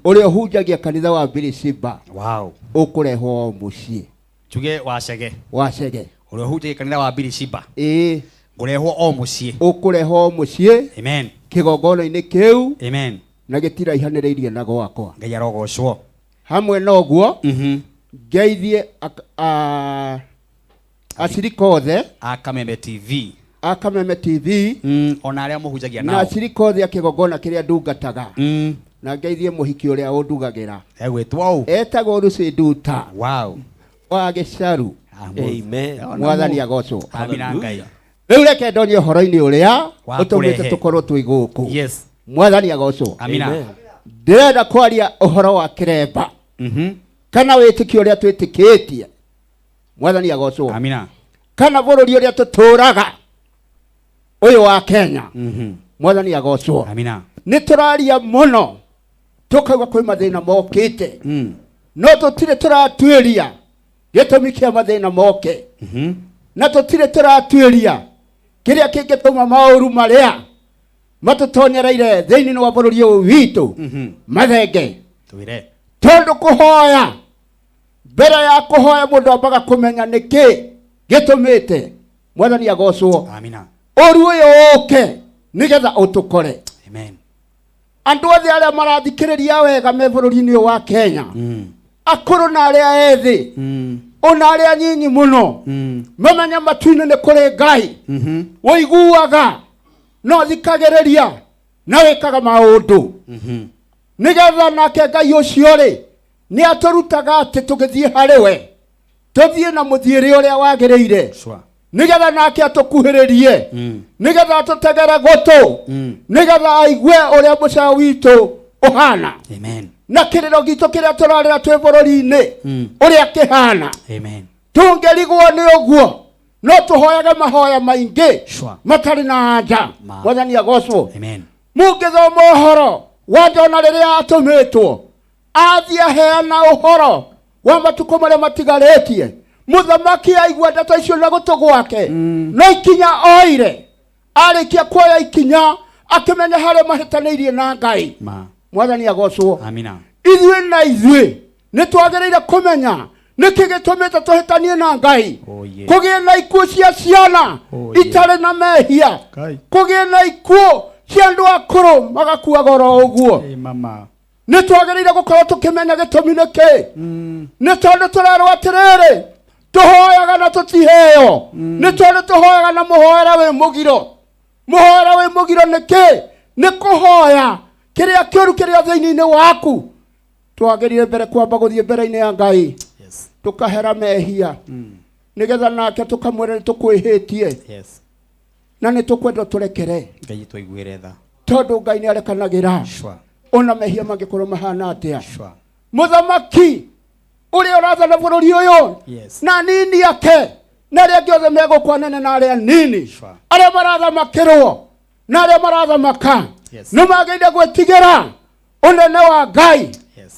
ũrĩa ũhunjagia kanitha wa Birisiba, Wow. ũkũrehwo o mũciĩ. Tuge wacege. Wacege. Ũrĩa ũhunjagia kanitha wa Birisiba. Ĩĩ. Ngũrehwo o mũciĩ. Ũkũrehwo o mũciĩ. Amen. Kĩgongona-inĩ kĩu. Amen. Na gĩtiraihanĩrĩirie na gwakwa. Ngai arogocwo. Hamwe na ũguo, ngeithie acirika othe a Kameme TV. A Kameme TV. Ona arĩa mũhunjagia Na nao. acirika othe a kĩgongona kĩrĩa ndungataga. Na ngeithie mũhiki ũrĩa ũndugagĩra. Egwĩtwo ũ? Etagwo Lucy Nduta. Wow. Wa Gĩcaru. Amen. Mwathani agocwo. Amina Ngai. Rĩu reke ndonye ũhoro-inĩ ũrĩa Wa ũtũmĩte kũrehe. tũkorwo twĩ gũkũ. Yes. Mwathani agocwo. Amina. Amen. Ndĩrenda kwaria ũhoro wa kĩremba. Kana wĩtĩkio ũrĩa twĩtĩkĩtie. Mwathani agocwo. Amina. Kana bũrũri ũrĩa tũtũraga ũyũ wa Kenya. Mwathani agocwo. Amina. Nĩ tũraria mũno tũkauga kwĩ mathĩna mokĩte. No tũtirĩ tũratuĩria gĩtũmi kĩa mathĩna moke. Na tũtirĩ tũratuĩria kĩrĩa kĩngĩtũma maũru marĩa matũtonyereire thĩinĩ wa bũrũri ũyũ witũ mathenge. Twĩre. Tondũ kũhoya, mbere ya kũhoya mũndũ ambaga kũmenya nĩkĩ gĩtũmĩte. Mwathani agocwo. Amina. Ũru ũyũ ũke nĩgetha ũtũkore. Amen. Andũ othe arĩa marathikĩrĩria wega me bũrũri-inĩ ũyũ wa Kenya, akũrũ na arĩa ethĩ, ona arĩa anyinyi mũno, mamenya matu-inĩ nĩ kũrĩ Ngai ũiguaga na ũthikagĩrĩria na wĩkaga maũndũ, nĩgetha nake Ngai ũcio rĩ nĩ atũrutaga atĩ tũgĩthiĩ harĩ we tũthiĩ na mũthiĩre ũrĩa wagĩrĩire, Sure. nĩgetha nake atũkuhĩrĩrie, nĩgetha atũtegere gũtũ, nĩgetha aigue ũrĩa mũcayo witũ ũhana. Amen. Na kĩrĩro gitũ kĩrĩa tũrarĩra twĩ bũrũri-inĩ ũrĩa kĩhana. Amen. Tũngĩrigwo nĩ ũguo no tũhoyage mahoya maingĩ Sure. matarĩ na anja. Ma. Mwathani agocwo. Amen. Mũngĩthoma ũhoro wa Jona rĩrĩa atũmĩtwo athiĩ aheana ũhoro wa matukũ marĩa matigarĩtie, mũthamaki aigua ndeto icio na gũtũ gwake, no ikinya oire. Arĩkia kuoya ikinya akĩmenya harĩa mahĩtanĩirie na Ngai. Ma. Mwathani agocwo. Amina. Ithuĩ na ithuĩ nĩ twagĩrĩire kũmenya nĩkĩ gĩtũmĩte tũhĩtanie na Ngai. Oh, yes. Kũgĩe na ikuũ cia ciana Oh, yes. itarĩ na mehia, Ngai. kũgĩe na ikuũ cia andũ akũrũ magakuaga oro ũguo. Hey, mama. Nĩ twagĩrĩire gũkorwo tũkĩmenya gĩtũmi nĩkĩ. Nĩ tondũ tũrerwo atĩrĩrĩ, tũhoyaga na tũtiheo. Nĩ tondũ tũhoyaga na mũhoera wĩ mũgiro. Mũhoera wĩ mũgiro nĩkĩ? Nĩ kũhoya Kĩrĩa kĩũru kĩrĩa thĩinĩ-inĩ waku, twagĩrĩire mbere kwamba gũthiĩ mbere-inĩ ya Ngai, tũkahera mehia, nĩgetha nake tũkamwĩra nĩ tũkwĩhĩtie na nĩ tũkwenda tũrekere, Ngai tũiguĩre tha. Tondũ Ngai nĩ arekanagĩra Sure. ona mehia mangĩkorwo mahana atĩa. Sure. Mũthamaki ũrĩa ũrathana bũrũri ũyũ na nini ake na arĩa angĩ othe megũkwa nene na arĩa nini, Sure. arĩa marathamakĩrwo na arĩa marathamaka, nĩ magĩrĩire gwĩtigĩra ũnene wa Ngai,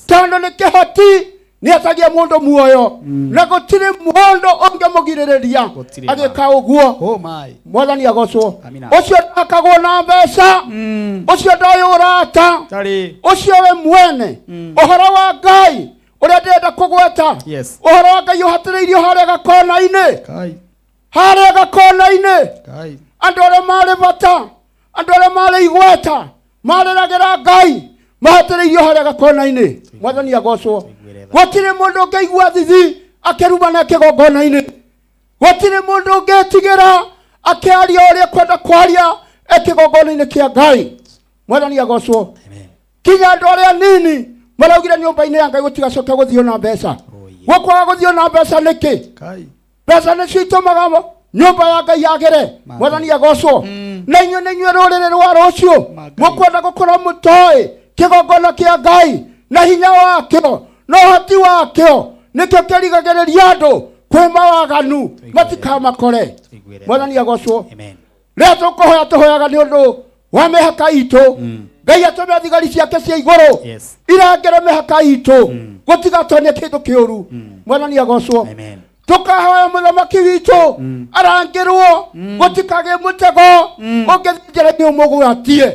tondũ nĩ kĩhoti nĩ atagia mũndũ muoyo na gũtirĩ mũndũ ũngĩmũgirĩrĩria Gũtirĩ. agĩka ũguo. Oh my. Mwathani agocwo. Amina. Ũcio ndakagwo na mbeca, ũcio ndoĩ ũrata, Tarĩ. ũcio we mwene ũhoro wa Ngai ũrĩa ndĩrenda kũgweta, ũhoro wa Ngai ũhatĩrĩirio harĩa gakona-inĩ, Kai. harĩa gakona-inĩ. Kai. Andũ arĩa marĩ bata, andũ arĩa marĩ igweta marĩragĩra Ngai mahatĩrĩirio harĩa gakona-inĩ. Mwathani agocwo. Gũtirĩ mũndũ ũngĩigua thithi akĩrumana kĩgongona-inĩ. Gũtirĩ mũndũ ũngĩtigĩra akĩaria ũrĩa kwenda kwaria ekĩgongona-inĩ kĩa Ngai. Mwathani agocwo. Kinya andũ arĩa nini maraugire nyũmba-inĩ ya Ngai gũtigacoke gũthiĩ na mbeca. Gũkwaga gũthiĩ na mbeca nĩkĩ? Kai. Mbeca nĩcio itũmaga nyũmba ya Ngai yagĩre. Mwathani agocwo. Na inyuĩ nĩ inyuĩ rũrĩrĩ rwa rũciũ mũkwenda gũkorwo mũtoĩ kĩgongona kĩa Ngai na hinya wakĩo na ũhoti wakĩo, nĩkĩo kĩrigagĩrĩria andũ kwĩ mawaganu matikamakore. Mwathani agocwo. Rĩrĩa tũkũhoya, tũhoyaga nĩ ũndũ wa mĩhaka itũ. Ngai atũme thigari ciake cia igũrũ irangĩre mĩhaka itũ, gũtigatonye kĩndũ kĩũru. Mwathani agocwo. Tũkahoya mũthamaki witũ arangĩrwo, gũtikagĩe mũtego ũngĩthiĩ njĩra-inĩ ũmũgwatie.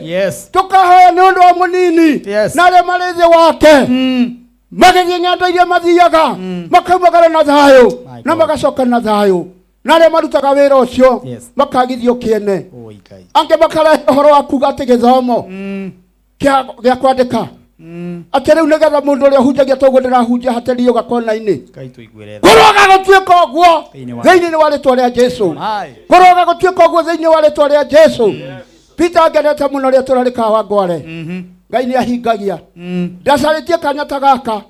Tũkahoya nĩ ũndũ wa mũnini na arĩa marĩ thĩ wake, magĩthiĩ ng'endo iria mathiaga, makaumagara na thayũ na magacoka na thayũ, na arĩa marutaga wĩra ũcio makagithio kĩene. Oi Ngai. Angĩ makarehe ũhoro wa kuga atĩ gĩthomo gĩa kwandĩka, atĩ rĩu nĩgetha mũndũ ũrĩa ũhunjagia toguo ndĩrahunjia hatĩrio gakona-inĩ. Ngai tũiguĩre tha. Kũroga gũtuĩka ũguo Thĩinĩ wa- thĩinĩ wa rĩtwa rĩa Jesu. Aye. Kũroga gũtuĩka ũguo thĩinĩ wa rĩtwa rĩa Jesu. Peter ngenete mũno rĩa tũrarĩ kawa ngware. Ngai nĩ ahingagia. Ndacarĩtie kanya ta gaka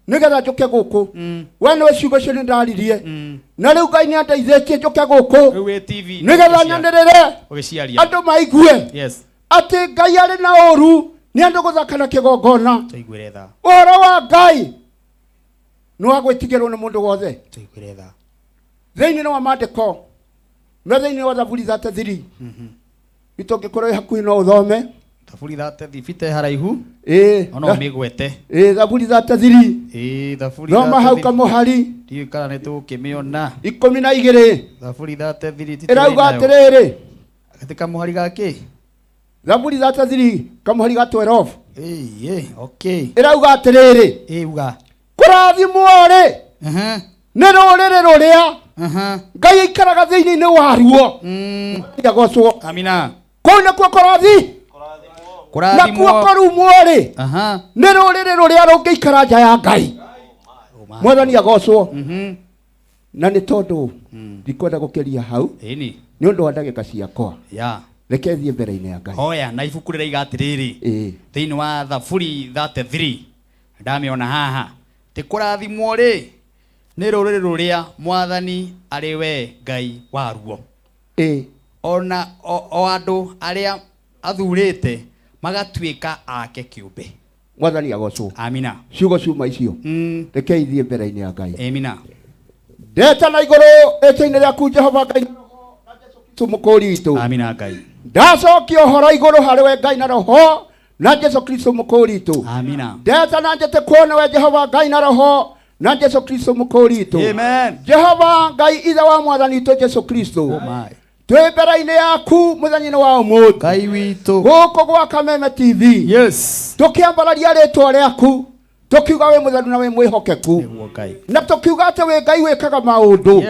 nĩgetha njũke gũkũ. We nĩwe ciugo icio nĩ ndaririe, na rĩu Ngai nĩ andeithĩtie njũke gũkũ Rĩu wĩ TV. nĩgetha nyanĩrĩre, Ũgĩciaria. andũ maigue atĩ Ngai arĩ na ũru nĩ andũ gũthaka na kĩgongona. Tũiguĩre tha. Ũhoro wa Ngai nĩ wa gwĩtigĩrwo nĩ mũndũ wothe. Tũiguĩre tha. Thĩinĩ wa maandĩko me thĩinĩ wa Thaburi 33, itũngĩkorwo ĩ hakuhĩ no ũthome. Thaburi 33 bite haraihu. Ĩĩ. Ona ũmĩgwete. Ĩĩ, Thaburi 33. Ĩĩ, Thaburi Thoma hau 33. kamũhari Ndiũĩ kana nĩ tũgũkĩmĩona. 12. Thaburi 33 titũrĩ Ĩrauga nayo. atĩrĩrĩ. Gati kamũhari gakĩ? Thaburi 33 kamũhari ga 12. Ĩĩ, okay. Ĩrauga atĩrĩrĩ. Ĩĩ, uga. Kũrathimwo rĩ nĩ rũrĩrĩ rũrĩa Ngai aikaraga thĩinĩ-inĩ waruo. Agocwo. Amina. Kũu nĩkuo kũrathi Kũrathimwo. nakuo kũrumwo rĩ nĩ rũrĩrĩ rũrĩa rũngĩikara nja ya Ngai. Mwathani agocwo. Na nĩ tondũ ndikwenda gũkĩria hau Ĩni. nĩ ũndũ wa ndagĩka ciakwa, Ya. reke thiĩ mbere-inĩ ya Ngai. Hoya na ibuku rĩraiga atĩrĩrĩ. Ĩĩ. Thĩinĩ wa Thaburi 33 ndamĩona haha, ti kũrathimwo rĩ nĩ rũrĩrĩ rũrĩa Mwathani arĩ we Ngai waruo, Ĩĩ. Ona o andũ arĩa athurĩte magatuĩka ake kĩũmbe. Mwathani agocwo. Amina. Ciugo ciuma icio, reke ithiĩ mbere-inĩ ya Ngai. Amina. Ndeta na igũrũ rĩtwa-inĩ rĩaku Jehova Ngai na Jesu Kristo mũkũũri witũ. Amina Ngai. Ndacokia ũhoro igũrũ harĩ we Ngai na Roho na Jesu Kristo mũkũũri witũ. Amina. Ndeta na njĩte kuona we Jehova Ngai na Roho na Jesu Kristo mũkũũri witũ. Amen. Jehova Ngai ithe wa Mwathani witũ Jesu Kristo, My. Twĩ mbere-inĩ yaku mũthenya-inĩ wa ũmũthĩ, Ngai witũ, gũkũ gwa Kameme TV, tũkĩambararia rĩtwa rĩaku. Tũkiuga wĩ mũtheru na wĩ mwĩhokeku, na tũkiuga atĩ wĩ Ngai wĩkaga maũndũ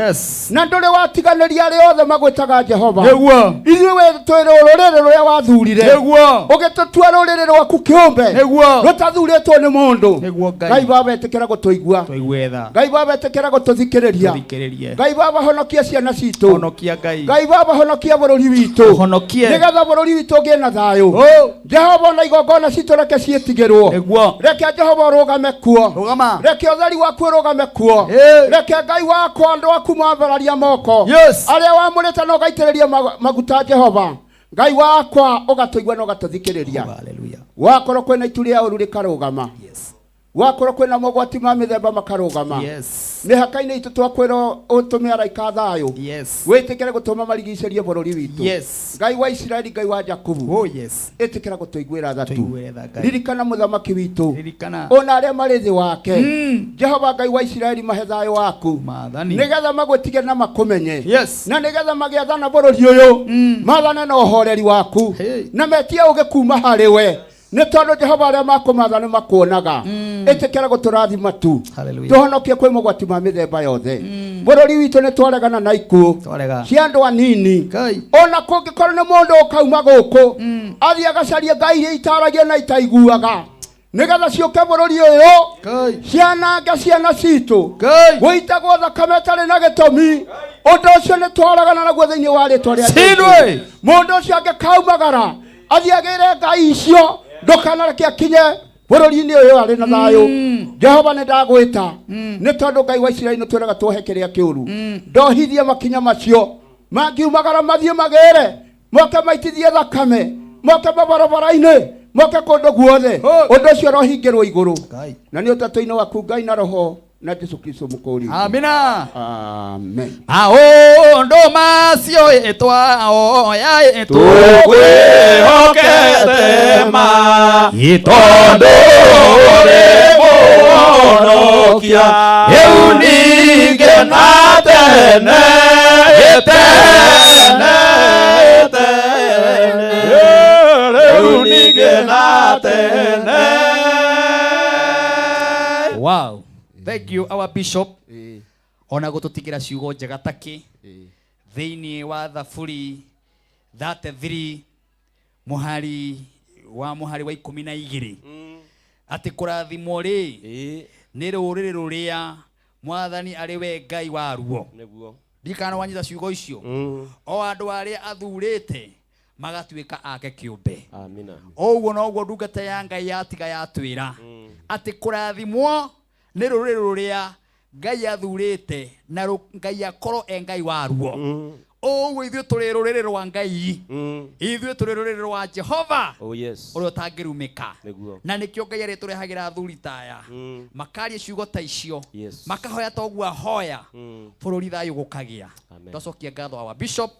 na ndũrĩ watiganĩria arĩa othe magwĩtaga Jehova. Nĩguo. Ithuĩ wĩ twĩ rũrĩrĩ rũrĩa wathurire. Nĩguo. Ũgĩtũtua rũrĩrĩ rwaku kĩũmbe. Nĩguo. Rũtathurĩtwo nĩ mũndũ. Nĩguo Ngai. Ngai baba ĩtĩkĩra gũtũigua. Tũigue tha. Ngai baba ĩtĩkĩra gũtũthikĩrĩria. Tũthikĩrĩrie. Ngai baba honokia ciana citũ. Honokia Ngai. Ngai baba honokia bũrũri witũ. Honokie. Nĩgetha bũrũri witũ ũgĩe na thayũ. Jehova ona igongona citũ reke ciĩtigĩrwo. Nĩguo. Reke Jehova ũrũgame kuo. Rũgama. Reke ũtheri waku ũrũgame kuo. Reke Ngai wakwa andũ aku mambararia moko. Yes. Arĩa wamũrĩte na ũgaitĩrĩria maguta Jehova. Ngai wakwa ũgatũigua na ũgatũthikĩrĩria. Hallelujah. Wakorwo kwĩna itu rĩa ũru rĩkarũgama. Yes. Wakorwo kwĩna mogwati ma mĩthemba makarũgama. Yes. Mĩhaka-inĩ itũ twakwĩra ũtũme araika a thayũ. Yes. Wĩtĩkĩre gũtũma marigicĩrie bũrũri witũ. Yes. Ngai wa Isiraeli, Ngai wa Jakubu. Oh yes. Ĩtĩkĩra gũtũiguĩra tha tu. Tũiguĩre tha Ngai. Ririkana mũthamaki witũ. Ririkana. Ona arĩa marĩ thĩ wake. Jehova Ngai wa Isiraeli mahe thayũ waku. Maathani. Nĩgetha magwĩtige na makũmenye. Yes. Na nĩgetha magĩathana bũrũri ũyũ. Maathane na ũhoreri waku. Hey. Na metie ũũgĩ kuma harĩ we. Nĩ tondũ Jehova arĩa makũmatha nĩ makuonaga. Ĩtĩkĩra gũtũrathima tu. Hallelujah. Tũhonokie kwĩ mogwati ma mĩthemba yothe. Bũrũri witũ nĩ twaregana na ikuũ Twarega. cia andũ anini. Ngai. Ona kũngĩkorwo nĩ mũndũ ũkauma gũkũ athiĩ agacarie ngai iria itaragia na itaiguaga nĩgetha ciũke bũrũri ũyũ Ngai. cianange ciana citũ Ngai. gũitagwo thakame ĩtarĩ na gĩtũmi. Ũndũ ũcio nĩ twaregana naguo thĩinĩ wa rĩtwa rĩa Jesũ. Cindwe. Mũndũ ũcio angĩkaumagara athiĩ agĩre ngai icio ndũkanareke akinye bũrũri-inĩ ũyũ arĩ na thayũ. Jehova nĩ ndagwĩta nĩ tondũ Ngai wa Isiraeli nĩ twĩraga tuohe kĩrĩa kĩũru. Ndohithie makinya macio mangiumagara mathiĩ magĩre moke maitithie thakame moke mabarabara-inĩ moke kũndũ guothe. Ũndũ ũcio ũrohingĩrwo igũrũ Ngai. na nĩ ũtatũ-inĩ waku Ngai na Roho na Jesu Kristo mũkũũri. Amina. Amen. Maũndũ macio ĩtwaoya Tũkwĩhokete ma Tondũ ũrĩ mũhonokia rĩu ningĩ na tene tene tene rĩu ningĩ na tene. Wow. Thank you our bishop. Ona gũtũtigĩra ciugo njega takĩ thĩinĩ wa Thaburi 33 mũhari wa 12 atĩ kũrathimwo rĩ nĩ rũrĩrĩ rũrĩa mwathani arĩ we Ngai waruo. Nĩguo. Ndirikana wanyita ciugo icio. O andũ arĩa athurĩte magatuĩka ake kĩũmbe. Amina. Ũguo noguo ndungata ya Ngai yatiga yatwĩra atĩ kũrathimwo nĩ rũrĩrĩ rũrĩa Ngai athurĩte na Ngai akorwo e Ngai waruo. Ũguo ithuĩ tũrĩ rũrĩrĩ rwa Ngai. Ithuĩ tũrĩ rũrĩrĩ rwa Jehova. Oh yes. Ũrĩa ũtangĩrumĩka. Nĩguo. Na nĩkĩo Ngai arĩtũrehagĩra athuri ta aya. Makaria ciugo ta icio. Yes. Makahoya ta ũguo ahoya. Bũrũri thayũ gũkagĩa. Amen. Twacokia ngatho our bishop.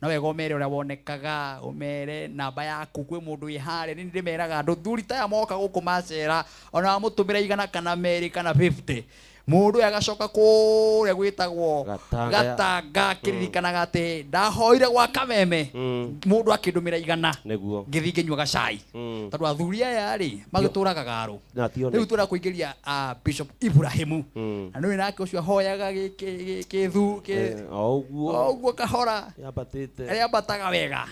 Na wega ũmere ũrĩa wonekaga, ũmere namba yaku kwĩ mũndũ wĩ harĩa. Nĩ ndĩmeraga andũ thuri ta aya moka gũkũ macera, ona wamũtũmĩra 100 kana 2 kana 50. Mũndũ ũyũ agacoka kũrĩa gwĩtagwo Gatanga. Gatanga akĩririkanaga atĩ ndahoire gwa Kameme mũndũ akĩndũmĩra 100 Nĩguo. ngĩthiĩ ngĩnyua gacai. Tondũ athuri aya rĩ magĩtũraga garũ. Na ti one. Rĩu tũrenda kũingĩria Bishop Ibrahimu. Na nĩwe nake ũcio ahoyaga gĩthu O ũguo. o ũguo kahora. Yambatĩte. Rĩambataga wega.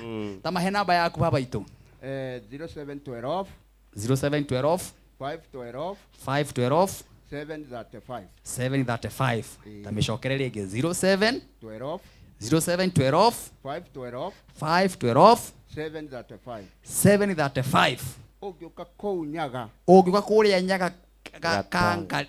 Ta mahe namba yaku baba itũ. 0712 0712 512 512 735. 735. Ta mĩcokere rĩngĩ 07 12 0712 512 512 735. 735. Ũngĩũka kũu Nyaga. Ũngĩũka kũrĩa Nyaga Gatanga.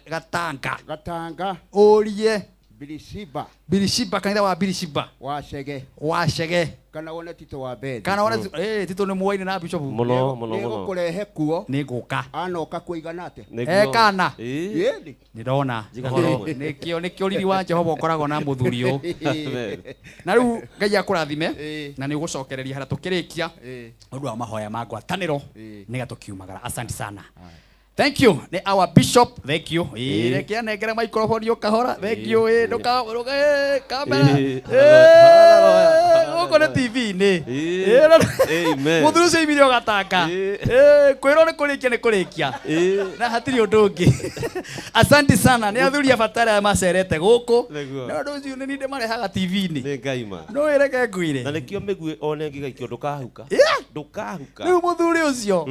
Gatanga. Ũrie Birishiba. Birishiba, kanitha wa Birishiba. Wa Chege. Wa Chege. Kana wone Tito wa Bethi. Kana wone Tito nĩ muoine na Bishop. Mũno, mũno, mũno. Nĩgũkũrehe kuo. Nĩ ngũka. Anoka kuigana atĩa? Eh, kana. Ĩĩ. Nĩ ndona. Njigana Ũhoro. ĩmwe. Nĩkĩo riri wa Jehova ũkoragwo na mũthuri ũyũ. Na rĩu Ngai akũrathime na nĩ ũgũcokereria harĩa tũkĩrĩkia ũndũ wa mahoya ma ngwatanĩro nĩgetha tũkiumagara. Asante sana. Thank you. Nĩ our bishop. Thank you. Ĩĩ, Ĩĩ. reke anengere microphone yo kahora. Thank Ĩĩ. you. Ĩĩ, ndũka ndũka ĩĩ, kamera. Ĩĩ, Ĩĩ, hallelujah. gũkũ nĩ TV-inĩ. Ĩĩ. Ĩĩ, Amen. Mũthuri ũcio oimire o gatanga. Ĩĩ, kwĩrwo nĩ kũrĩkia nĩ kũrĩkia. Na hatirĩ ũndũ ũngĩ. Asante sana. Nĩ athuri a bata arĩa macerete gũkũ. Nĩguo. Na ũndũ ũcio nĩ niĩ ndĩmarehaga TV-inĩ. Nĩ Ngai ma. No ĩreke ngwĩre. Na nĩkĩo mĩguĩ ona ĩngĩgaikio ndũkahuka. Yeah. Ndũkahuka. Rĩu mũthuri ũcio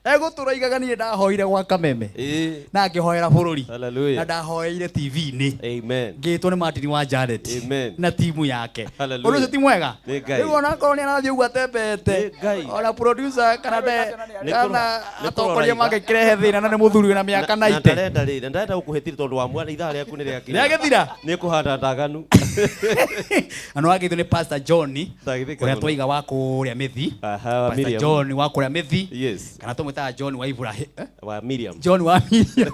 egũtũra igaga niĩ ndahoire gwa Kameme Ĩĩ. na ngĩhoera bũrũri Hallelujah. na ndahoeire TV-inĩ Amen. ngĩtwo nĩ Martin wa Janet Amen. na timu yake. Hallelujah. Ũndũ ũcio ti mwega. Nĩ Ngai. Rĩu onakorwo nĩ arathiĩ ũguo atembete ona producer kana Nĩ kana nĩ atongoria kũrora mangĩkĩrehe thĩna na nĩ mũthuri wĩna mĩaka Na 90. ndarenda rĩ, na ndarenda gũkũhĩtĩria tondũ wa mwana ithaa rĩaku nĩ rĩakinya. Rĩagĩthira? Nĩ kũhanda ndaganu. Na nĩ wagĩithio nĩ Pastor John Ndagĩthĩka ũrĩa mũno. twaiga wa kũrĩa Mĩthi. Aha, wa Pastor Miriam. John wa kũrĩa Mĩthi. Yes. Kana tũmwĩtaga John wa Ibrahim. Wa Miriam. John wa Miriam.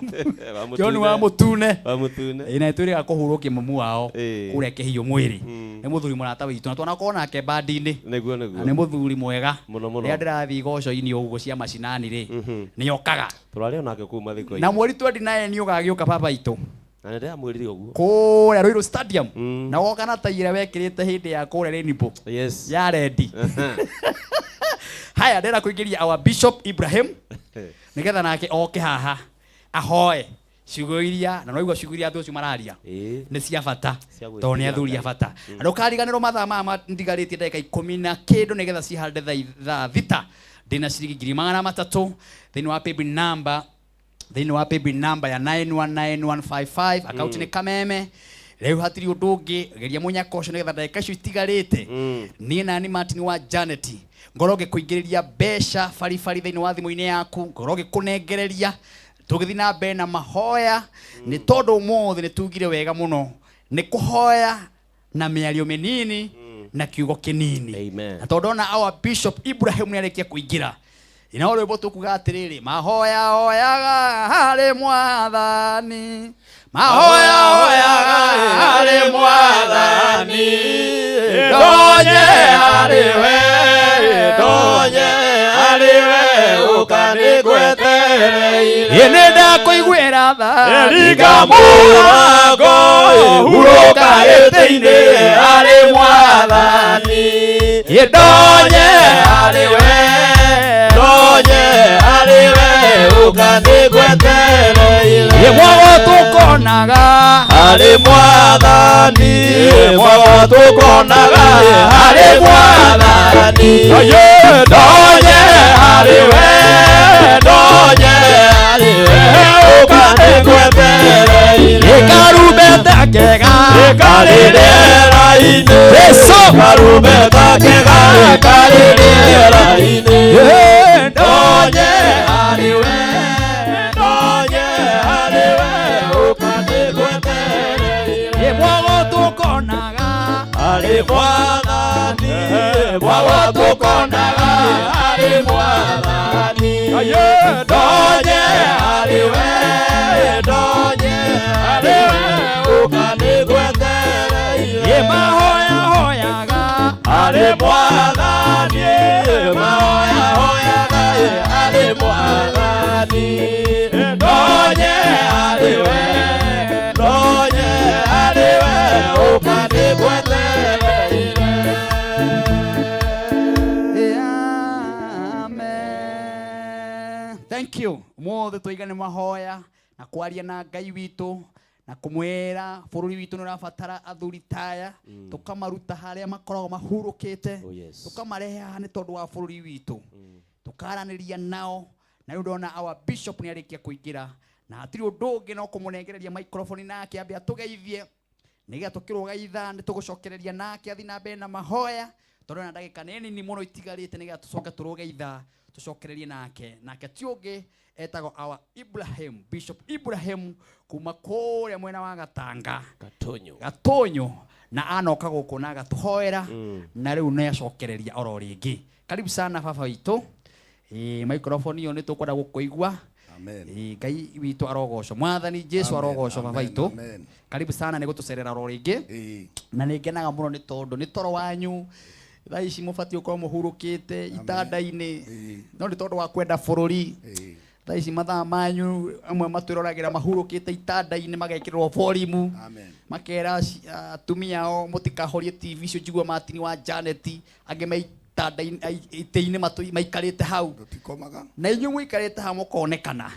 Wa Mũtune. John wa Mũtune. Wa Mũtune. Ĩ, na nĩtwĩrĩga kũhurũkia mumu wao Ĩĩ. kũrĩa kĩhiũ mwĩrĩ. Nĩ mũthuri mũrata witũ na twanakorwo nake bandi-inĩ. Nĩguo Na nĩguo. nĩ mũthuri mwega. Mũno mũno. Rĩrĩa ndĩrathiĩ igoco-inĩ ũguo cia macinani rĩ, nĩ okaga. Tũrarĩ onake kũu mathiko-inĩ. Na mweri 29 nĩ ũgagĩũka baba itũ. Na nĩ ndĩramwĩrire ũguo. Kũrĩa Ruiru Stadium. Na woka na tai ĩrĩa wekĩrĩte hĩndĩ ya kũrĩa Rainbow. Yes. Ya rendi. Haya ndĩrenda kũingĩria our Bishop Ibrahim nĩgetha nake oke haha ahoe ciugo iria na noigua ciugo iria andũ acio mararia nĩ cia bata Cia gwĩtigĩra tondũ nĩ athuri a Ngai. bata na ndũkariganĩrwo mathaa maya ndigarĩtie ndagĩka ikũmi na kĩndũ nĩgetha cihande thaa thita ndĩna ciringi 300,000 thĩinĩ wa paybill number thĩinĩ wa paybill number ya 919155 akaunti nĩ Kameme rĩu hatirĩ ũndũ ũngĩ geria mũnyaka ũcio nĩgetha ndagĩka icio itigarĩte niĩ nani Martin wa Janet ngorwo ngĩkũingĩrĩria mbeca baribari thĩinĩ wa thimũ-inĩ yaku ngorwo ngĩkũnengereria tũgĩthiĩ na mbere na mahoya nĩ tondũ ũmũthĩ nĩ tugire wega mũno nĩ kũhoya na mĩario mĩnini na kiugo kĩnini na tondũ ona our Bishop Ibrahim nĩ arĩkia kũingĩra ina rwĩmbo tũkuga atĩrĩrĩ mahoya hoyaga harĩ mwathani mahoya hoyaga harĩ mwathani Ndonye harĩ we, ndonye harĩ we, ũkanĩgwetereire. Ĩ, nĩ ndakũiguĩra tha Ringa mũrango, hurũka gĩtĩ-inĩ harĩ mwathani. Ndonye harĩ we, ndonye harĩ we, ũkanĩgwetereire. Ĩ, mwago tũkonaga harĩ mwathani, mwago tũkonaga harĩ mwathani. Ndonye harĩ we, ndonye harĩ we, ũkanĩgwetereire. Ĩ, karumbeta kega Karĩ rĩera-inĩ, Jesũ. karumbeta kega karĩ rĩera-inĩ. Ndonye harĩ we, ndonye harĩ we, ũkanĩgwetereire. Ĩ, mwago tũkonaga Harĩ mwathani, mwago tũkonaga harĩ mwathani. Ndonye harĩ we, ndonye harĩ we, ũkanĩgwetereire. Ĩ, mahoya hoyaga Harĩ mwathani, mahoya hoyaga harĩ mwathani. Ndonye harĩ we, ndonye harĩ we, ũkanĩgwetereire. Amen. Thank you. Mothe tũigane mahoya na kwaria na Ngai witũ na kũmwĩra bũrũri witũ nĩ ũrabatara athuri taya tũkamaruta harĩa makoragwo mahurũkĩte tũkamarehe haha nĩ tondũ wa bũrũri witũ tũkaranĩria nao na rĩu ndona our bishop nĩ arĩkia kũingĩra na hatirĩ ũndũ ũngĩ no kũmũnengereria microphone nake ambe atũgeithie nĩgetha tũkĩrũga ithaa nĩ tũgũcokereria nake athiĩ na mbere na mahoya tondũ na ndagĩka nĩ nini mũno itigarĩte nĩgetha tũcoke tũrũge ithaa tũcokererie nake nake ti ũngĩ etagwo our Ibrahim Bishop Ibrahim kuma kũrĩa mwena wa Gatanga Gatonyo Gatonyo na anoka gũkũ na agatũhoera na rĩu nĩ acokereria oro rĩngĩ karibu sana baba witũ. Ĩ, microphone ĩyo nĩ tũkwenda gũkũigua. Amen. Ĩ, Ngai witũ arogocwo mwathani Jesu Amen, arogocwo baba amen, witũ. amen. Karibu sana nĩ gũtũcerera oro rĩngĩ na nĩ ngenaga mũno nĩ tondũ nĩ toro wanyu thaa ici mũbatiĩ gũkorwo mũhurũkĩte itanda-inĩ no nĩ tondũ wa kwenda bũrũri Thaa ici mathaa manyu amwe matwĩroragĩra mahurũkĩte itanda-inĩ magekĩrwo volume makera atumia ao mũtikahorie TV icio njigua Martin wa Janet angĩ me itanda-inĩ itĩ-inĩ maikarĩte hau Tũtikomaga. Na inyuĩ mũikarĩte hau mũkonekana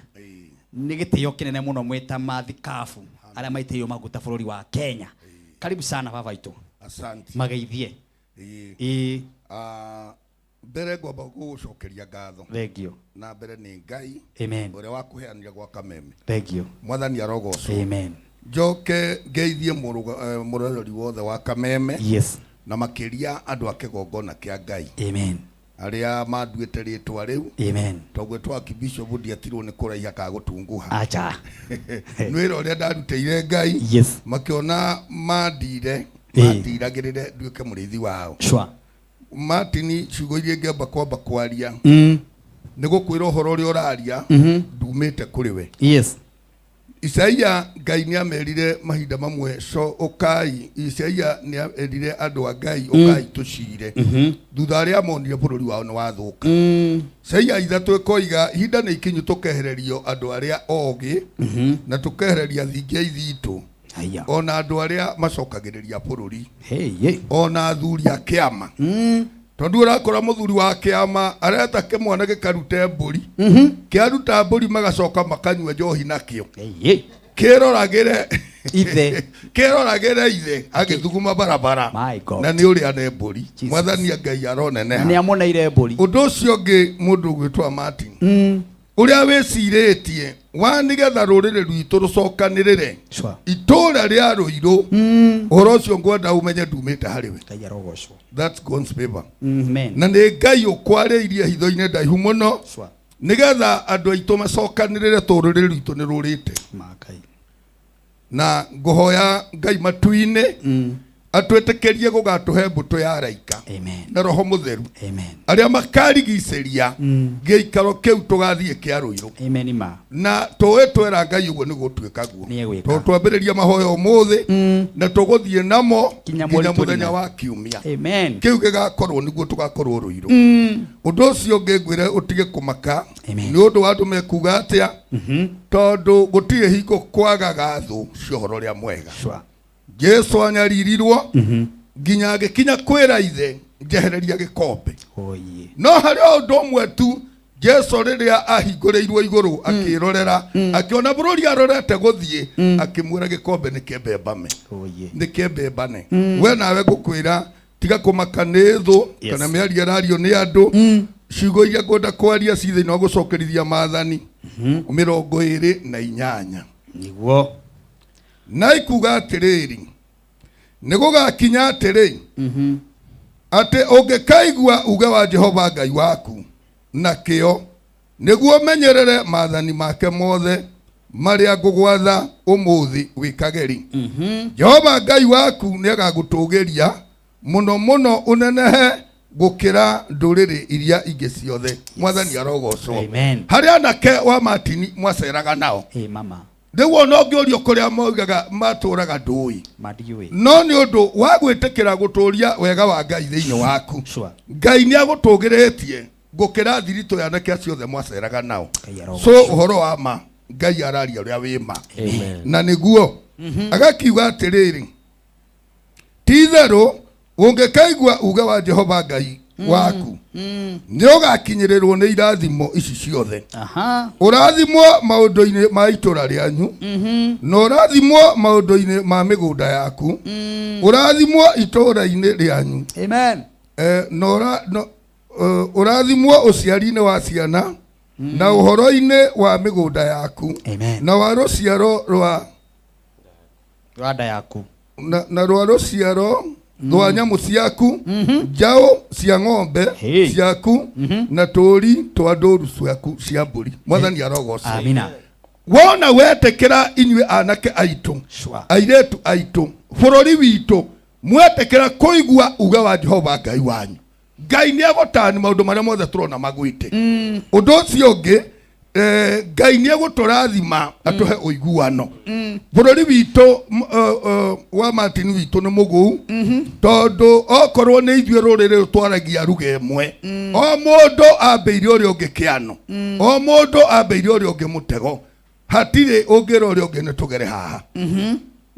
nĩ gĩtĩo kĩnene mũno mwĩ ta mathikabu arĩa maitĩrĩirio maguta bũrũri wa Kenya. Karibu sana baba itũ. Asante. Mageithie. Ĩĩ. Ĩĩ. Ah, mbere ngwamba gũgũcokeria ngatho. Thank you. Na mbere nĩ Ngai. Amen. Ũrĩa wakũheanire gwa Kameme. Thank you. Mwathani arogocwo. Amen. Njoke ngeithie mũroreri wothe wa Kameme. Yes. Na makĩria andũ a kĩgongona kĩa Ngai. Amen. Arĩa manduĩte rĩtwa rĩu. Amen. Tondũ gwĩtwo Archbishop ndiatirwo nĩ kũraiha kana gũtunguha. Acha. Nĩ wĩra ũrĩa ndarutĩire Ngai. Yes. Makĩona mandire Ĩĩ. mandiragĩrĩre nduĩke mũrĩithi wao. Sure. Martin, ciugo iria ingĩamba kwamba kwaria nĩ gũkwĩra ũhoro ũrĩa ũraria ndumĩte kũrĩ we. Yes. Isaia Ngai nĩ amerire mahinda mamwe so ũkai. Isaia nĩ amerire andũ a Ngai ũkai tũcire thutha arĩa monire bũrũri wao nĩ wathũka. Isaia 3 ĩkoiga ihinda nĩ ikinyu tũkehererio andũ arĩa ogĩ na tũkehereria thingi a ithitũ Haya. ona andũ arĩa macokagĩrĩria bũrũri Hey, hey. ona athuri a kĩama tondũ ũrakora mũthuri wa kĩama areta kĩmwana gĩkarute mbũri kĩaruta mbũri magacoka makanyua njohi nakĩo Hey, kĩroragĩre Ithe. kĩroragĩre ithe agĩthuguma barabara My God. na nĩ ũrĩa ne mbũri. Mwathani Ngai aroneneha. Na nĩ amoneire mbũri. Ũndũ ũcio ũngĩ mũndũ ũgwĩtwa Martin ũrĩa wĩcirĩtie wa nĩgetha rũrĩrĩ rwitũ rũcokanĩrĩre Sure. itũra rĩa Rũirũ ũhoro ũcio ngwenda ũmenye ndumĩte harĩ we. Ngai arogocwo. That's God's favor. Amen. Na nĩ Ngai ũkwarĩirie hitho-inĩ ndaihu mũno Sure. nĩgetha andũ aitũ macokanĩrĩre tondũ rũrĩrĩ rwitũ nĩ rũrĩte. Makai. Na ngũhoya Ngai matu-inĩ atwĩtĩkĩrie gũgatũhe mbũtũ ya araika Amen. na roho mũtheru Amen. arĩa makarigicĩria gĩikaro kĩu tũgathiĩ kĩa Rũirũ. Amen ma. Na tũĩ twera Ngai ũguo nĩ gũtuĩka guo. Nĩ egwĩka. Tondũ twambĩrĩria mahoya ũmũthĩ na tũgũthiĩ namo Nginya nginya mweri mũthenya tũrina. wa kiumia. Amen. Kĩu gĩgakorwo nĩguo tũgakorwo Rũirũ. Ũndũ ũcio ũngĩ ngwĩre ũtige kũmaka Amen. nĩ ũndũ wa andũ mekuga atĩa tondũ gũtirĩ hingo kwagaga thũ cia ũhoro ũrĩa mwega. Sure. Jesu anyaririrwo nginya agĩkinya kwĩra ithe njehereria gĩkombe. Oye. No harĩ o ũndũ ũmwe tu Jesu rĩrĩa ahingũrĩirwo igũrũ akĩrorera akĩona bũrũri arorete gũthiĩ akĩmwĩra gĩkombe nĩ kĩembembame. Oye. Nĩ kĩembembane. We nawe ngũkwĩra tiga kũmaka nĩ thũ Yes. kana mĩario ĩrario nĩ andũ. Ciugo iria ngwenda kwaria ci thĩinĩ wa gũcokerithia maathani 28. Nĩguo. Na ikuga atĩrĩrĩ nĩ gũgakinya atĩrĩ atĩ ũngĩkaigua uge wa Jehova Ngai waku na kĩo nĩguo ũmenyerere maathani make mothe marĩa ngũgwatha ũmũthĩ wĩkage-rĩ, Jehova Ngai waku nĩagagũtũgĩria mũno mũno ũnenehe gũkĩra ndũrĩrĩ iria ingĩ ciothe. Mwathani arogocwo. Amen. Harĩ anake wa Martin mwaceraga nao. Hey, mama. Rĩu ona ũngĩũrio kũrĩa moigaga matũraga ndũĩ. Mandiũĩ. No nĩ ũndũ wa gwĩtĩkĩra gũtũria wega wa Ngai thĩinĩ waku. Sure. Ngai nĩ agũtũgĩrĩtie gũkĩra thiritũ ya anake acio othe mwaceraga nao. Ngai arogocwo. So ũhoro wa ma Ngai araria ũrĩa wĩ ma. Amen. Na nĩguo agakiuga atĩrĩrĩ ti itherũ ũngĩkaigua uge wa Jehova Ngai waku nĩ ũgakinyĩrĩrwo nĩ irathimo ici ciothe. Aha. Ũrathimwo maũndũ-inĩ ma itũra rĩanyu na ũrathimwo maũndũ-inĩ ma mĩgũnda yaku ũrathimwo itũra-inĩ rĩanyu. Amen. Na ũrathimwo ũciari-inĩ wa ciana na ũhoro-inĩ wa mĩgũnda yaku Amen. na wa rũciaro rwa Rwa nda yaku. na rwa rũciaro rwa nyamũ ciaku njaũ cia ng'ombe Hey. ciaku na tũũri twa ndũru ciaku cia mbũri. Mwathani arogocwo. Amina. Wona wetĩkĩra inyuĩ anake aitũ Sure. airĩtu aitũ bũrũri witũ mwetĩkĩra kũigua uge wa Jehova Ngai wanyu Ngai nĩ egũtani maũndũ marĩa mothe tũrona magwĩte. Ũndũ ũcio ũngĩ Ngai nĩ egũtũrathima atũhe ũiguano. Bũrũri witũ wa Martin witũ nĩ mũgũu, tondũ okorwo nĩ ithuĩ rũrĩrĩ twaragia ruga ĩmwe, o mũndũ ambĩire ũrĩa ũngĩ kĩano, o mũndũ ambĩire ũrĩa ũngĩ mũtego, hatirĩ ũngĩra ũrĩa ũngĩ nĩ tũgere haha.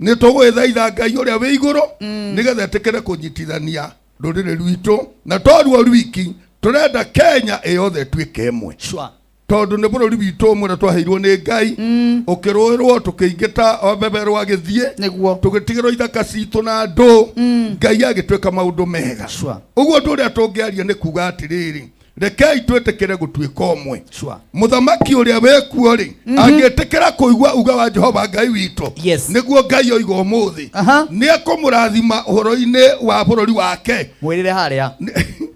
Nĩ tũgwĩthaitha Ngai ũrĩa wĩ igũrũ nĩgetha etĩkĩre kũnyitithania rũrĩrĩ rwitũ, na to ruo rwiki, tũrenda Kenya ĩyothe ĩtuĩke ĩmwe. Tondũ nĩ bũrũri witũ ũmwe ũrĩa twaheirwo nĩ Ngai, ũkĩrũĩrwo tũkĩingĩta o mbebe rwagĩthiĩ, tũgĩtigĩrwo ithaka citũ na andũ, Ngai agĩtwĩka maũndũ mega. Ũguo ũndũ ũrĩa tũngĩaria nĩ kuga atĩrĩrĩ, rekei twĩtĩkĩre gũtuĩka ũmwe. Mũthamaki ũrĩa wĩkuo rĩ, angĩtĩkĩra kũigua uga wa Jehova Ngai witũ, nĩguo Ngai oiga ũmũthĩ, nĩ ekũmũrathima ũhoro-inĩ wa bũrũri wake. Mwĩrĩre harĩa.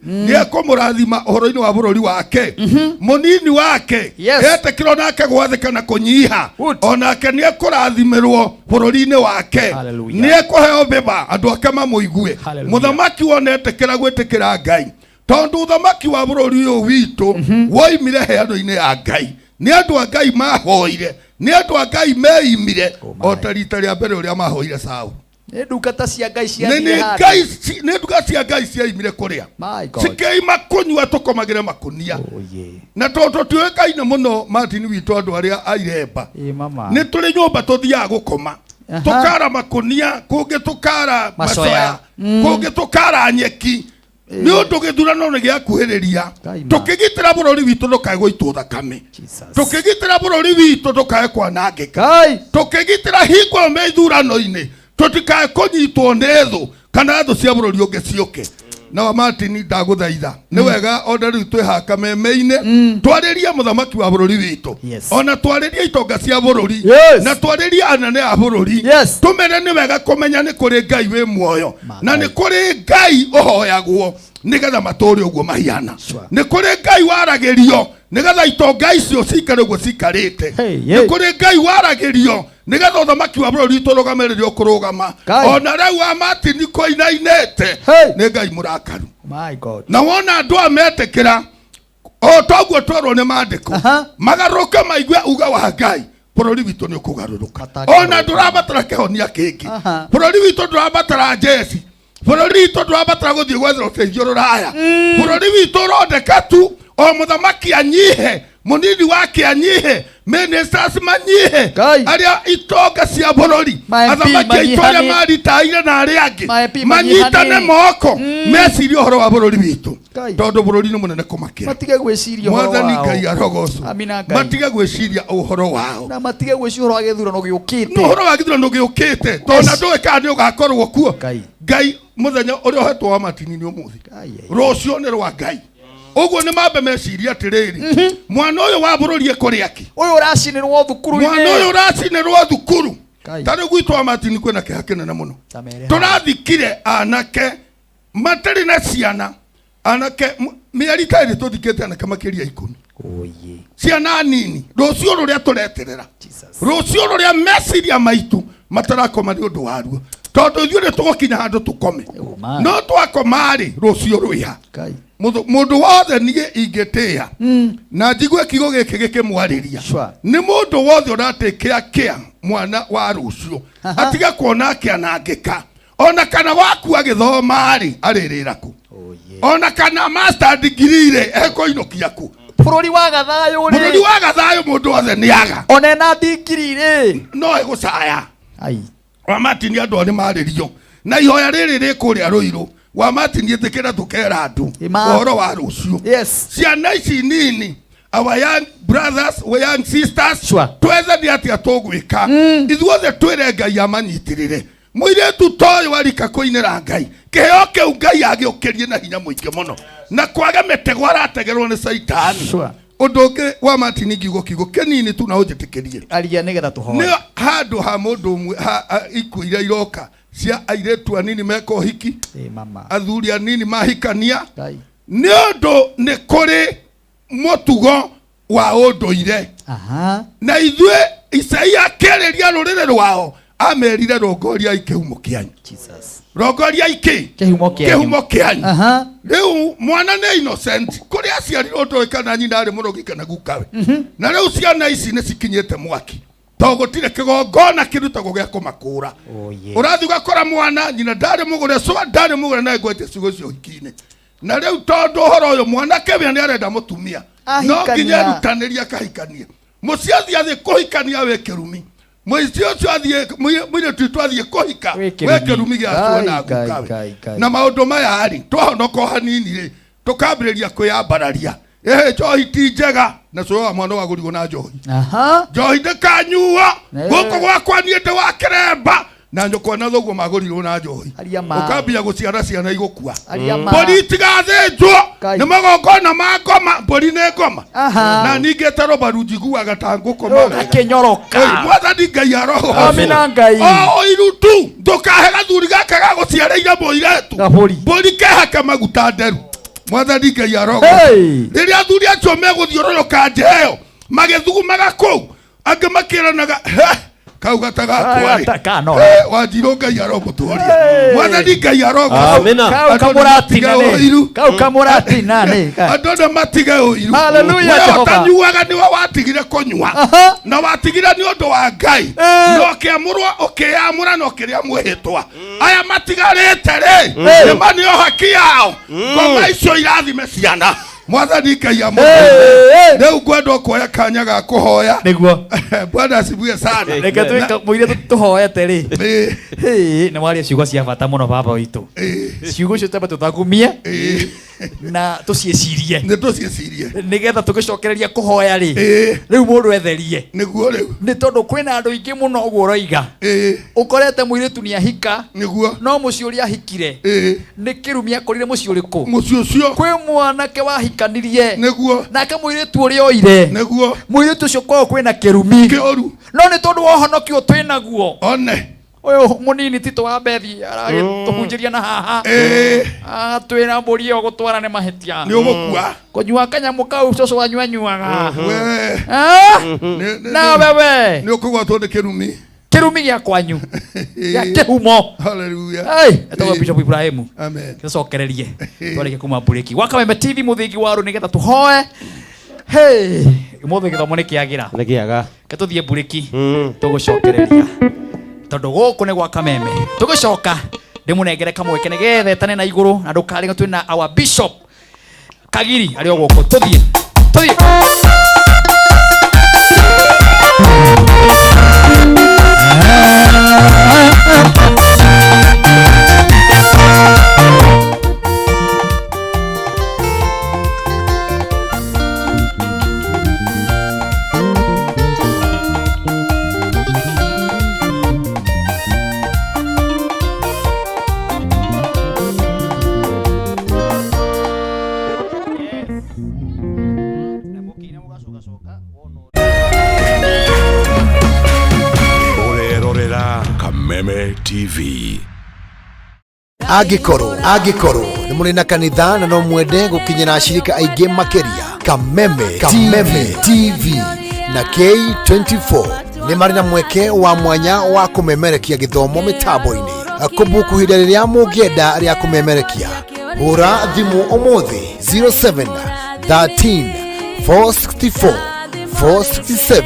Nĩ ekũmũrathima ũhoro-inĩ wa bũrũri wake. Mũnini wake etĩkĩrwo nake gwathĩka na kũnyiha, onake nĩ ekũrathimĩrwo bũrũri-inĩ wake. Nĩ ekũheo bĩba andũ ake mamũigue. Mũthamaki wona etĩkĩra gwĩtĩkĩra Ngai, tondũ ũthamaki wa bũrũri ũyũ witũ woimire heano-inĩ ya Ngai, nĩ andũ a Ngai mahoire, nĩ andũ a Ngai meimire, o ta rita rĩa mbere ũrĩa mahoire Saũlũ. Nĩ ndungata cia Ngai Nĩ ciathire nĩ handũ. Ngai nĩ ndungata cia Ngai ciaimire kũrĩa, My God. cikĩima kũnyua tũkomagĩre makũnia, na tondũ tũtiũĩkaine mũno Martin witũ andũ arĩa a Iremba, Ĩ mama. nĩ tũrĩ nyũmba tũthiaga gũkoma, tũkara makũnia, kũngĩ tũkara Macoya. macoya, kũngĩ tũkara nyeki, nĩ ũndũ gĩthurano nĩ gĩakuhĩrĩria. Tũkĩgitĩra bũrũri witũ ndũkae gũitwo thakame, tũkĩgitĩra bũrũri witũ ndũkae kwanangĩka, tũkĩgitĩra hingo ĩyo me ithurano-inĩ tũtikae kũnyitwo nĩ thũ kana thũ cia bũrũri ũngĩ ciũke. Na Martin, ndagũthaitha, nĩ wega ona rĩu twĩ haka meme-inĩ, twarĩrie mũthamaki wa bũrũri witũ, ona twarĩrie itonga cia bũrũri, na twarĩrie anene a bũrũri, tũmere nĩ wega kũmenya nĩ kũrĩ Ngai wĩ muoyo, na nĩ kũrĩ Ngai ũhoyagwo nĩgetha matũũre ũguo mahiana, nĩ kũrĩ Ngai waragĩrio nĩgetha itonga icio cikare ũguo cikarĩte, nĩ kũrĩ Ngai waragĩrio nĩgetha ũthamaki wa bũrũri witũ ũrũgame rĩrĩa ũkũrũgama. Ona rĩu wa Martin kũinainĩte nĩ Ngai mũrakaru. My God. Na wona andũ aya metĩkĩra o toguo twerwo nĩ maandĩko, magarũrũke maigue uga wa Ngai, bũrũri witũ nĩ ũkũgarũrũka. Ona ndũrabatara kĩhonia kĩngĩ, bũrũri witũ ndũrabatara njeci, bũrũri witũ ndũrabatara gũthiĩ gwethera ũteithio rũraya. Bũrũri witũ ũrondeka tu o mũthamaki anyihe, mũnini wake anyihe, ministers manyihe, arĩa itonga cia bũrũri, Ma MP athamaki aitũ arĩa manyihanie. maritaire na arĩa angĩ Ma MP manyitane manyihanie. moko, mecirie ũhoro wa bũrũri witũ, tondũ bũrũri nĩ mũnene kũmakĩra. Matige gwĩciria ũhoro Mwathani wao. Ngai arogocwo. Amina Ngai. Matige gwĩciria ũhoro wao, Na matige gwĩciria ũhoro wa gĩthurano gĩũkĩte. nĩ ũhoro wa gĩthurano gĩũkĩte, tondũ na ndũĩ kana nĩ ũgakorwo kuo. Ngai mũthenya ũrĩa ũhetwo wa Martin nĩ ũmũthĩ, rũciũ nĩ rwa Ngai. Ũguo nĩ mambe meciria atĩrĩrĩ, mwana ũyũ wa bũrũri ekũrĩa kĩ? Ũyũ ũracinĩrwo thukuru-inĩ. Mwana ũyũ ũracinĩrwo thukuru. Ta rĩu gwitũ wa Martin kwĩna kĩeha kĩnene mũno. Tũrathikire anake matarĩ na ciana, anake mĩeri ta ĩrĩ tũthikĩte anake makĩria 10, ciana nini. Rũciũ rũrĩa tũreterera, rũciũ rũrĩa meciria maitũ matarakoma nĩ ũndũ waruo, tondũ ithuĩ nĩ tũgũkinya handũ tũkome, no twakoma rĩ, rũciũ rwĩha. Mũndũ wothe niĩ ingĩtĩĩa na njigue kiugo gĩkĩ gĩkĩmwarĩria nĩ mũndũ wothe ũratĩkĩa kĩa mwana wa rũciũ, atige kuona akĩanangĩka, ona kana waku agĩthoma rĩ, arĩrĩra kũ? Ona kana master degree rĩ, ekũinũkia kũ? Bũrũri wa gathayũ rĩ, Bũrũri wa gathayũ mũndũ wothe nĩ aga ona ena ndingiri rĩ, no ĩgũcaya. Wa Martin, andũ nĩ marĩrio na ihoya rĩrĩ rĩ kũrĩa Rũirũ. Wa Martin, ĩtĩkĩra tũkera andũ ũhoro wa rũciũ. Ciana ici nini, our young brothers, our young sisters, twethe nĩ atĩa tũgwĩka ithuothe twĩre Ngai amanyitĩrĩre. Mũirĩtu ta ũyũ arika kũinĩra Ngai, kĩheo kĩu Ngai agĩũkĩrie na hinya mũingĩ mũno, na kwaga mĩtego arategerwo nĩ Caitani. Ũndũ ũngĩ wa Martin, ngiugo kiugo kĩnini tu na ũnjĩtĩkĩrie. Aria nĩgetha tũhoe. Nĩ handũ ha mũndũ ũmwe ikuũ iria iroka cia airĩtu anini meka ũhiki, Ĩ mama. athuri anini mahikania, nĩ ũndũ nĩ kũrĩ mũtugo wa ũndũire. Na ithuĩ Isaia akĩarĩria rũrĩrĩ rwao Amerire rongoriai kĩhumo kĩanyu. Rongoriai kĩ? Kĩhumo kĩanyu. Kĩhumo kĩanyu. Aha. Rĩu mwana nĩ innocent kũrĩa aciarirwo ndũĩ kana nyina arĩ mũrogi kana gukawe. Na rĩu ciana ici nĩ cikinyĩte mwaki tondũ gũtirĩ kĩgongona kĩrutagwo gĩa kũmakũra. Ũrathiĩ ũgakora mwana nyina ndarĩ mũgũre cũa ndarĩ mũgũre na ngwete ciugo icio ũhiki-inĩ. Na rĩu tondũ ũhoro ũyũ mwanake we nĩ arenda mũtumia no Ahikania. nginya erutanĩrie akahikanie. Mũciĩ athiĩ athiĩ kũhikania wĩ kĩrumi. Mũici ũcio athiĩ mũirĩtu witũ athiĩ kũhika Wĩ wĩ kĩrumi. kĩrumi gĩa cũa na Ngai, gukawe. Ngai, Ngai. Na maũndũ maya rĩ twahonoka o hanini rĩ tũkambĩrĩria kwĩyambararia. Ĩhĩ njohi ti njega na cũa wa mwana wagũrirwo na njohi. Aha. Njohi ndĩkanyuo Eh. gũkũ gwakwa niĩ ndĩ wa kĩremba na nyũkwa na thoguo magũrirwo na njohi. Aria ma. Ũkambia gũciara ciana igũkua. Aria ma. Mbũri itigathĩnjwo Ngai. nĩ magongona ma ngoma mbũri nĩ ngoma. Aha. Na ningĩ ta rũbaru njiguaga ta ngũkoma wega. Ũgakĩnyoroka. Ĩĩ, Mwathani Ngai aroho. Amina Ngai. O ũiru tu ndũkahe gathuri gaka gagũciarĩire mũirĩtu. Gabũri. Mbũri kehake maguta nderu. Mwathani Ngai arogo. Hey. Rĩrĩa athuri acio megũthiũrũrũka nja ĩyo magĩthugumaga kũu angĩ makĩranaga "He, kau gatagakwa rĩ Gata- kanora. Eh, wanjirũ Ngai aromũtũria. Mwathani Ngai arogo. Amina. Kau kamũratina nĩ. Kau kamũratina nĩ. Andũ nĩ matige ũiru. Hallelujah, We Jehova. ũtanyuaga nĩwe watigire kũnyua Aha. na watigire nĩ ũndũ wa Ngai Eh. na ũkĩamũrwo ũkĩyamũra na ũkĩrĩa mwĩhĩtwa. Aya matigarĩte rĩ Eh. nĩ maneo haki yao. Ngoma icio irathime ciana. Mwathani Ngai Eh, amũrathime. eh. Rĩu ngwenda kuoya kanya ga kũhoya. Nĩguo. Bwana asifiwe sana. Reke twĩka mũirĩtu tũhoete rĩ. Ĩĩ, Hĩ, nĩ waria ciugo cia bata mũno baba witũ. ĩĩ, Ciugo icio twambe tũthagumie ĩĩ. na tũciĩcirie Nĩ tũciĩcirie. nĩgetha tũgĩcokereria kũhoya rĩ Ĩĩ, rĩu mũndũ etherie nĩguo rĩu. nĩ tondũ kwĩna andũ aingĩ mũno ũguo ũroiga Ĩĩ, ũkorete mũirĩtu nĩ ahika nĩguo. no mũciĩ ũrĩa ahikire Ĩĩ, nĩ kĩrumi akorire mũciĩ ũrĩkũ mũciĩ ũcio. kwĩ mwanake wahikanirie Nĩguo. nake mũirĩtu ũrĩa oire Nĩguo. mũirĩtu ũcio kwao kwĩna kĩrumi Kĩũru. no nĩ tondũ wa ũhonokio twĩ naguo One. ũyũ mũnini tito wa bethi aragĩtũhunjĩria na haha Ĩĩ, atwĩra mbũri ĩyo gũtwara nĩ mahĩtia nĩ ũgũkua. kũnyua kanyamũ kau cũcũ wanyu anyuaga We. Ah? Nĩ- nawe we Nĩ ũkũgwatwo nĩ kĩrumi. kĩrumi gĩa kwanyu gĩa kĩhumo Hallelujah. Hey, etagwo Bishop Ibrahimu Amen. tũcokererie twarĩkia kuma mburĩki gwa Kameme TV mũthingi wa rũ nĩgetha tũhoe Hey, ũmũthĩ gĩthomo nĩ kĩagĩra Nĩ kĩaga. ke tũthiĩ mburĩki tũgũcokereria tondũ gũkũ nĩ gwa Kameme tũgĩcoka ndĩmũnengere kamweke nĩgetha etane na igũrũ na ndũkarĩgwo twĩna our bishop Kagiri arĩ o gũkũ tũthiĩ tũthiĩ Ũrerorera Kameme TV. Angĩkorwo angĩkorwo nĩ mũrĩ na kanitha na no mwende gũkinyĩra ashirika aingĩ makĩria Kameme Kameme TV na K24 nĩ marĩ na mweke wa mwanya wa kũmemerekia gĩthomo mĩtambo-inĩ kũbuku ihinda rĩrĩa mũngĩenda rĩa kũmemerekia hũra thimũ ũmũthĩ 07 13 464 467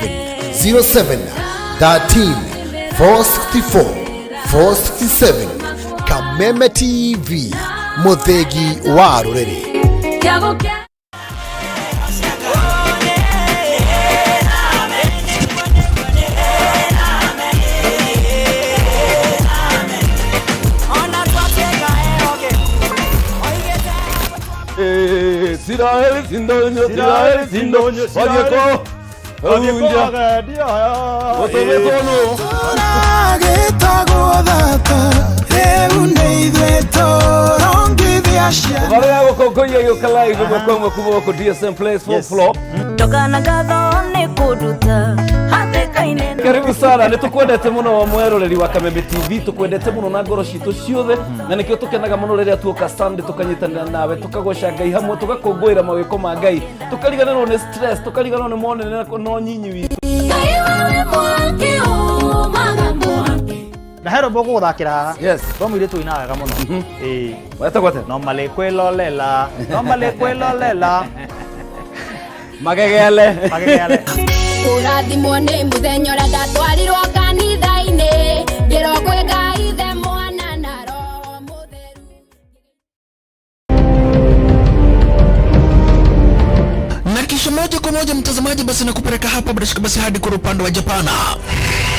07 13 464 467 Kameme TV mũthĩgi wa rũrĩrĩ. Isiraeli sindonyo, Isiraeli sindonyo, wathiĩ kũ? Hunja. Gũtũmĩtwo nũ? Gĩtagwo thata rĩu nĩ ithuĩ tũrongithia ciana Barĩa gũkũngũiya gĩũka live ĩmwe kwa ĩmwe kuma gũkũ DSM Place fourth floor. Ndoka na ngatho nĩ kũnduta hatĩka-inĩ Karibu sana, nĩ tũkwendete mũno mweroreri wa Kameme TV, tũkwendete mũno na ngoro citũ ciothe, na nĩkĩo tũkenaga mũno rĩrĩa tuoka Sunday tũkanyitanĩra nawe, tũkagoca Ngai hamwe, tũgakũngũĩra mawĩko ma Ngai, tũkariganĩrwo nĩ stress, tũkariganĩrwo nĩ monene na nyinyi witũ. Ngai wewe mwaki umaga mwaki Na he rwĩmbo ngũgũthakĩra haha. Yes. Rwa mũirĩtu ũinaga wega mũno. Ĩĩ. Wetagwo atĩa? No malikwĩlolela, no malikwĩlolela. Magegele. Magegele. Kũrathimwo nĩ mũthenya ũrĩa ndatwarirwo kanitha-inĩ ngĩrwo kwĩ Ngai Ithe Mwana na Roho Mũtheru. Na kisha moja kwa moja mtazamaji, basi nakupeleka hapa bila shaka basi hadi kwa upande wa Japana.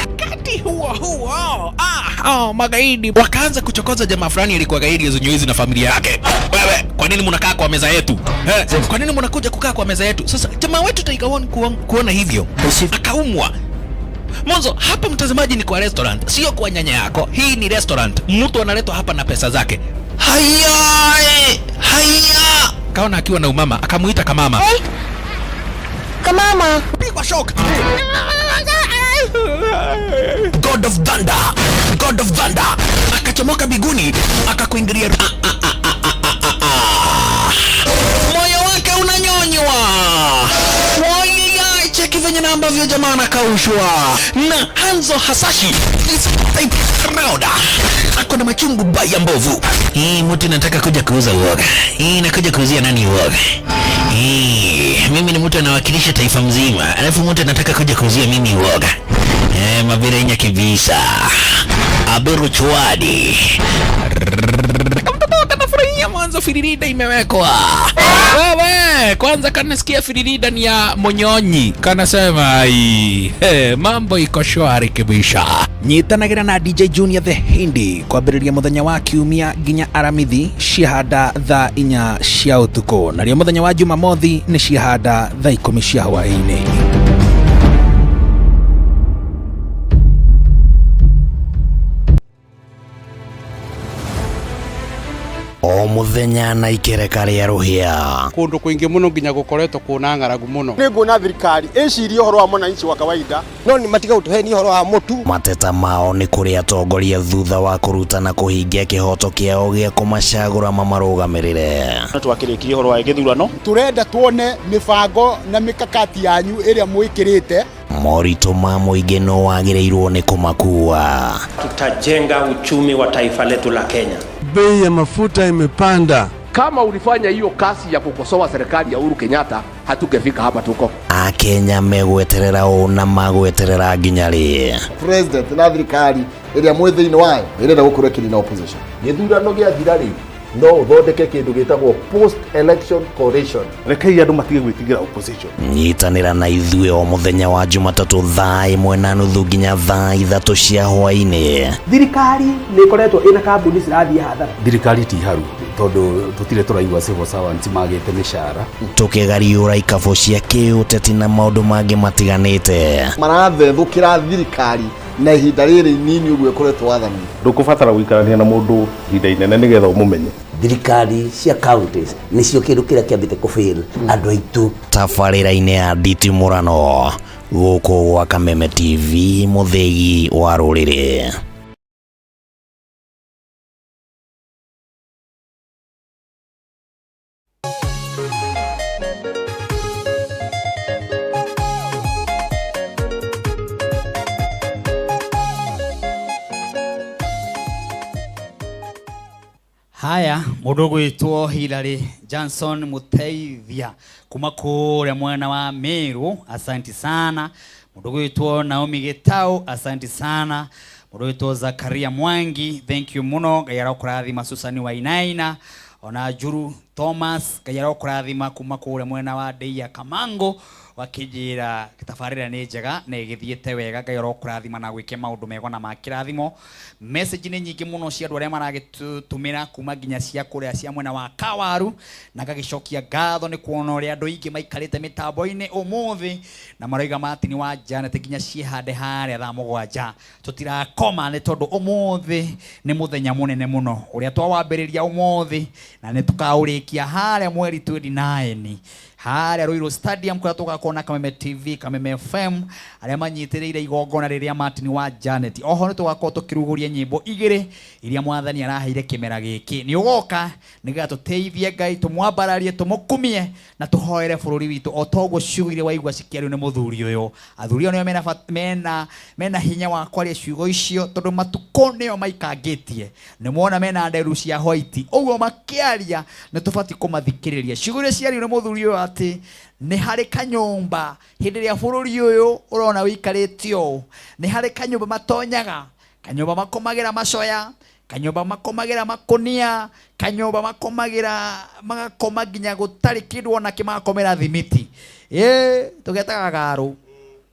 Wakati huo huo, magaidi wakaanza kuchokoza jamaa fulani alikuwa gaidi zenye na familia yake. Wewe, kwa nini mnakaa kwa meza yetu? Eh, kwa nini mnakuja kukaa kwa meza yetu? Sasa jamaa wetu Tiger One kuona hivyo akaumwa. Mwanzo hapa mtazamaji, ni kwa restaurant, sio kwa nyanya yako. Hii ni restaurant, mtu analetwa hapa na pesa zake. Haya, haya, kaona akiwa na umama, akamuita kamama. Kamama, pigwa shock. God of Thunder, God of Thunder akachomoka biguni akakuingilia. Moyo wake unanyonywa. Wai, cheki venye na ambavyo jamaa anakaushwa na Hanzo Hasashi this type round ako na machungu baya mbovu. Hii mtu nataka kuja kuuza uoga. Hii nakuja kuuzia nani uoga? Hii mimi ni mtu anawakilisha taifa mzima, alafu mtu anataka kuja kuuzia mimi uoga. Eh, mabirenya kibisa. Aberu chwadi. Kamtoto kanafurahia mwanzo firirida imewekwa. Wewe kwanza kanasikia firirida ni ya Monyonyi, kanasema ai, hey, mambo iko shwari kibisha. Nyitanagira na DJ Junior the Hindi kwambĩrĩria mũthenya wa kiumia nginya aramithi ciahanda thaa 4 cia ũtukũ, narĩo mũthenya wa Jumamothi nĩ ciahanda thaa 10 cia hwaĩ-inĩ. O muthenya na ikereka rĩa rũhĩa. Kũndũ kũingĩ mũno nginya gũkoretwo kũna ng'aragu mũno. Nĩ nguona thirikari ĩcirie ũhoro wa mwananchi wa kawaida no nĩ matiga gũtũhenia ũhoro wa mũtu. Mateta mao nĩ kũrĩ atongoria thutha wa kũruta na kũhingia kĩhoto kĩao gĩa kũmacagũra mamarũgamĩrĩre. Twakĩrĩkirie ũhoro wa gĩthurano. Tũrenda tuone mĩbango na mĩkakati yanyu ĩrĩa mwĩkĩrĩte. Moritũ ma mũingĩ no wagĩrĩirwo nĩ kũmakua. Tutajenga uchumi wa taifa letu la Kenya. Bei ya mafuta imepanda. Kama ulifanya hiyo kazi ya kukosoa serikali ya Uhuru Kenyatta, hatungefika hapa tuko. Akenya megweterera ũ na magweterera nginya rĩ? President na thirikari ĩrĩa mwĩ thĩinĩ wayo ĩrenda gũkorwo ĩkĩrĩ na opposition. Gĩthurano gĩathira rĩ, no ũthondeke kĩndũ gĩtagwo post election coalition. Rekei andũ matige gwĩtigĩra opposition. Nyitanĩra na ithuĩ o mũthenya wa Jumatatũ thaa 1:30 nginya thaa 3 cia hwaĩ-inĩ. Thirikari nĩ ĩkoretwo ĩna kambuni cirathiĩ hathara. Thirikari ti haru tondũ tũtirĩ tũraigua civil servants magĩte mĩcara. Tũkĩgariũra ikabũ cia kĩũteti na maũndũ mangĩ matiganĩte. Marathethũkĩra thirikari na ihinda rĩrĩ inini ũguo ĩkoretwo wathani. Ndũkũbatara gũikarania na mũndũ ihinda inene nĩgetha ũmũmenye. Thirikari cia counties nĩcio kĩndũ kĩrĩa kĩambĩte kũfail andũ aitũ. Tabarĩra-inĩ ya nditimũrano gũkũ gwa Kameme TV, mũthĩgi wa rũrĩrĩ. Haya, mũndũ ũgwĩtwo Hilary Johnson Muteithia kuma kũrĩa mwena wa Meru, asanti sana. Mũndũ ũgwĩtwo Naomi Gitau, asanti sana. Mũndũ ũgwĩtwo Zakaria Mwangi, thank you mũno. Ngai arokũrathima. Susan Wainaina ona Juru Thomas, Ngai arokũrathima kuma kũrĩa mwena wa Ndeia Kamango, wakĩnjĩra tabarĩra nĩ njega na ĩgĩthiĩte wega. Ngai arokũrathima na gwĩke maũndũ mega na ma kĩrathimo. Message nĩ nyingĩ mũno cia andũ arĩa maragĩtũmĩra kuma nginya cia kũrĩa cia mwena wa Kawaru, na ngagĩcokia ngatho nĩ kuona ũrĩa andũ aingĩ maikarĩte mĩtambo-inĩ ũmũthĩ na maroiga Martin wa Janet nginya ciĩhande harĩa thaa 7 tũtirakoma nĩ tondũ ũmũthĩ nĩ mũthenya mũnene mũno ũrĩa twawambĩrĩria ũmũthĩ na nĩ tũkaũrĩkia harĩa mweri 29. Harĩa Ruiru Stadium kũrĩa tũgakorwo na Kameme TV, Kameme FM arĩa manyitĩrĩire igongona rĩrĩa Martin wa Janet. Oho nĩ tũgakorwo tũkĩrugũria nyĩmbo igĩrĩ iria mwathani araheire kĩmera gĩkĩ. Nĩ ũgoka nĩgetha tũteithie Ngai, tũmwambararie, tũmũkumie na tũhoere bũrũri witũ o toguo ciugo iria waigua cikĩario nĩ mũthuri ũyũ. Athuri aya nĩo mena, mena, mena hinya wa kwaria ciugo icio tondũ matukũ nĩo maikangĩtie. Nĩ mwona mena nderu cia white ũguo makĩaria nĩ tũbatiĩ kũmathikĩrĩria. Ciugo iria ciario nĩ mũthuri ũyũ atĩ nĩ harĩ kanyũmba hĩndĩ ĩrĩa bũrũri ũyũ ũrona ũikarĩte ũũ, nĩ harĩ kanyũmba matonyaga, kanyũmba makomagĩra macoya, kanyũmba makomagĩra makũnia, kanyũmba makomagĩra magakoma nginya gũtarĩ kĩndũ ona kĩ magakomera thimiti. Ĩ tũgetaga garũ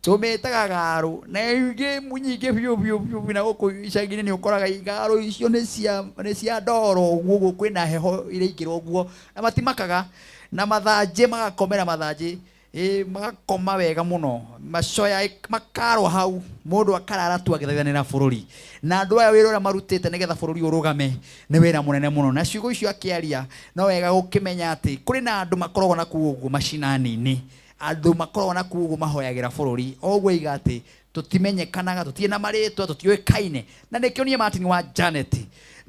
tũmĩtaga garũ na ingĩ nyingĩ biũ biũ biũ biũ na gũkũ icagi-inĩ nĩ ũkoraga igarũ icio nĩ cia nĩ cia ndoro ũguo ũguo kwĩna heho iraingĩra ũguo na matimakaga na mathanjĩ magakomera mathanjĩ ĩ magakoma wega mũno macoya makarwo hau mũndũ akarara tu agĩthaithanĩra bũrũri na andũ aya wĩra ũrĩa marutĩte nĩgetha bũrũri ũrũgame nĩ wĩra mũnene mũno na ciugo icio akĩaria no wega gũkĩmenya atĩ kũrĩ na andũ makoragwo na kũu ũguo macinani-inĩ andũ makoragwo na kũu ũguo mahoyagĩra bũrũri o ũguo oiga atĩ tũtimenyekanaga tũtirĩ na marĩtwa tũtiũĩkaine na nĩkĩo niĩ Martin wa Janet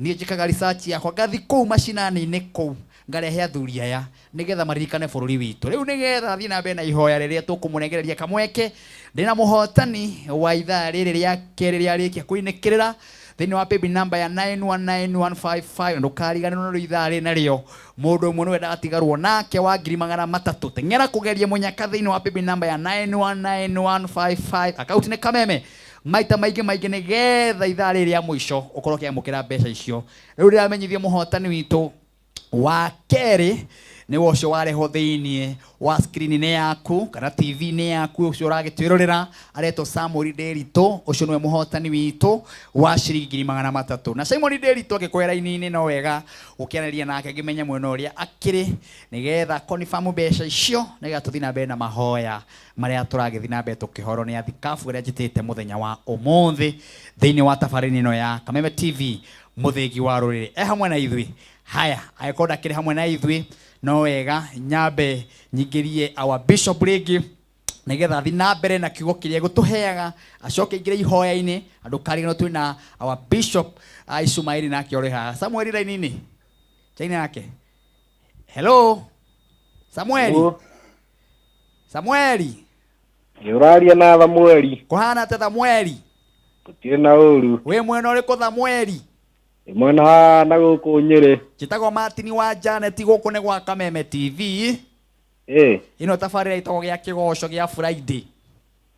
niĩ njĩkaga research yakwa ngathi kũu macinani-inĩ kũu ngarehe athuri aya nĩgetha maririkane bũrũri witũ rĩu nĩgetha thiĩ na mbere na ihoya rĩrĩa tũkũmũnengereria kamweke ndĩna mũhotani wa ithaa rĩrĩ rĩa kerĩ rĩarĩkia kũinĩkĩrĩra thĩinĩ wa paybill number ya 919155 ndũkariganĩrwo nĩ ithaa rĩ narĩo mũndũ ũmwe nĩwe ndatigarwo nake wa 300,000 teng'era kũgeria mũnyaka thĩinĩ wa paybill number ya 919155 akaunti nĩ Kameme maita maingĩ maingĩ nĩgetha ithaa rĩrĩ rĩa mũico ũkorwo ũkĩamũkĩra mbeca icio rĩu ndĩramenyithia mũhotani witũ wa kerĩ nĩ ũcio warehwo thĩinĩ wa screen-inĩ yaku kana TV-inĩ yaku ũcio ũragĩtwĩrorera aretwo Samuel Nderitu ũcio nĩwe mũhotani witũ wa ciringi 300,000 na Simon Nderitu angĩkorwo raini-inĩ no wega gũkĩaranĩria nake ngĩmenye mwena ũrĩa akĩrĩ nĩgetha confirm mbeca icio nĩgetha tũthiĩ na mbere na mahoya marĩa tũragĩthiĩ na mbere tũkĩhorwo nĩ athikabu arĩa njĩtĩte mũthenya wa ũmũthĩ thĩinĩ wa tabarĩra ĩno ya Kameme TV mũthĩgi wa rũrĩrĩ e hamwe na ithuĩ haya angĩkorwo ndakĩrĩ hamwe na ithuĩ no wega nyambe nyingĩrie our bishop rĩngĩ nĩgetha athiĩ na mbere na kiugo kĩrĩa gũtũheaga acoke aingĩre ihoya-inĩ andũ kariganĩrwo twĩ na our bishop Ishumaeli nake ũrĩ haha Samueli raini-inĩ chaini yake hello Samueli Hello. Samueli Nĩ ũraria na Thamueli. Kũhana atĩa Thamueli? Gũtirĩ na ũru. Wĩ mwena ũrĩkũ Thamueli? Ndĩ mwena wa na gũkũ Nyĩrĩ. Njĩtagwo Martin wa Janet gũkũ nĩ gwa Kameme TV. Ĩ. Ĩno tabarĩra ĩtagwo gĩa kĩgoco gĩa Friday.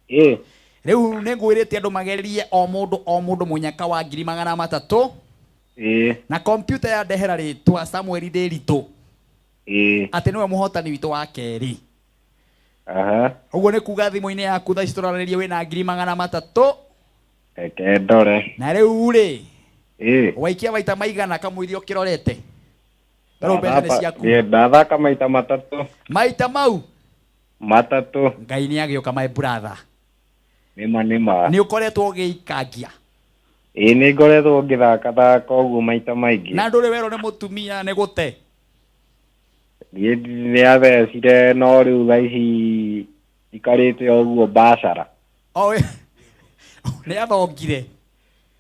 Ĩ. Rĩu nĩ ngwĩrĩte andũ magerie o mũndũ o mũndũ mũnyaka wa 300,000. Ĩ. Na kompiuta ya ndehera rĩtwa Samuel Nderitu. Ĩ. Atĩ nĩwe mũhotani witũ wa kerĩ. Aha. Ũguo nĩ kuga thimũ-inĩ yaku thaa ici tũrarĩria wĩna 300,000. Reke ndore. Na rĩu rĩ, Ĩ. waikia maita maigana kamũiria ũkĩrorete? Tarĩu mbeca nĩ ciaku. Ĩ, ndathaka maita matatũ. Maita mau? Matatũ. Ngai nĩ agĩũka my brother. Nĩma nĩma. Nĩ ũkoretwo ũgĩikangia? Ĩ, nĩ ngoretwo ngĩthaka thaka ũguo maita maingĩ. Na ndũrĩ werwo nĩ mũtumia nĩ gũte? Niĩ nĩ athecire no rĩu thaa ici ikarĩte o ũguo mbacara. O nĩ athongire.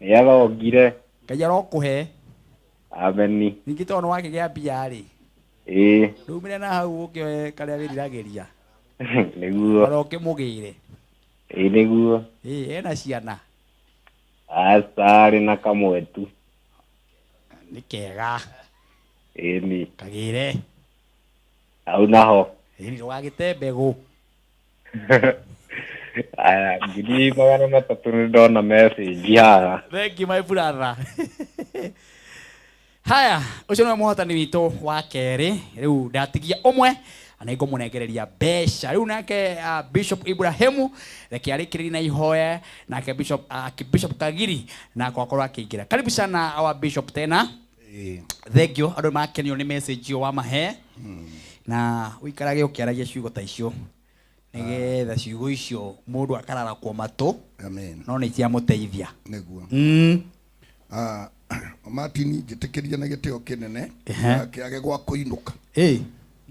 Nĩ athongire. Ngai arokũhe. Ameni. Ningĩ tondũ nĩ wakĩgĩa mbia rĩ. Ĩĩ. Ndumire na hau ũkĩoe karĩa wĩriragĩria. Nĩguo. Oro ũkĩmũgĩre. Ĩĩ nĩguo. Ĩĩ ena ciana. Aca arĩ na kamwe tu. Nĩ kega. Ĩni. Kagĩre. Hau naho. Ĩni ndũgagĩte mbegũ. Aya, 300,000 nĩ ndona message haha. Thank you my brother. Haya, ũcio nĩwe mũhotani witũ wa kerĩ. Rĩu ndatigia ũmwe na nĩngũmũnengereria mbeca. Rĩu nake Bishop Ibrahimu reke arĩkĩrĩrie na ihoya, nake Bishop Kagiri nako akorwo akĩingĩra. Karibu sana our Bishop tena. Thank you. Andũ makenio nĩ message ĩyo wamahe. Na ũikarage ũkĩaragia ciugo ta icio nĩgetha ciugo icio mũndũ akararakwo matũ. Amen. No nĩ ciamũteithia. Nĩguo. Martin, njĩtĩkĩria na gĩtĩo kĩnene, kĩage gwa kũinũka.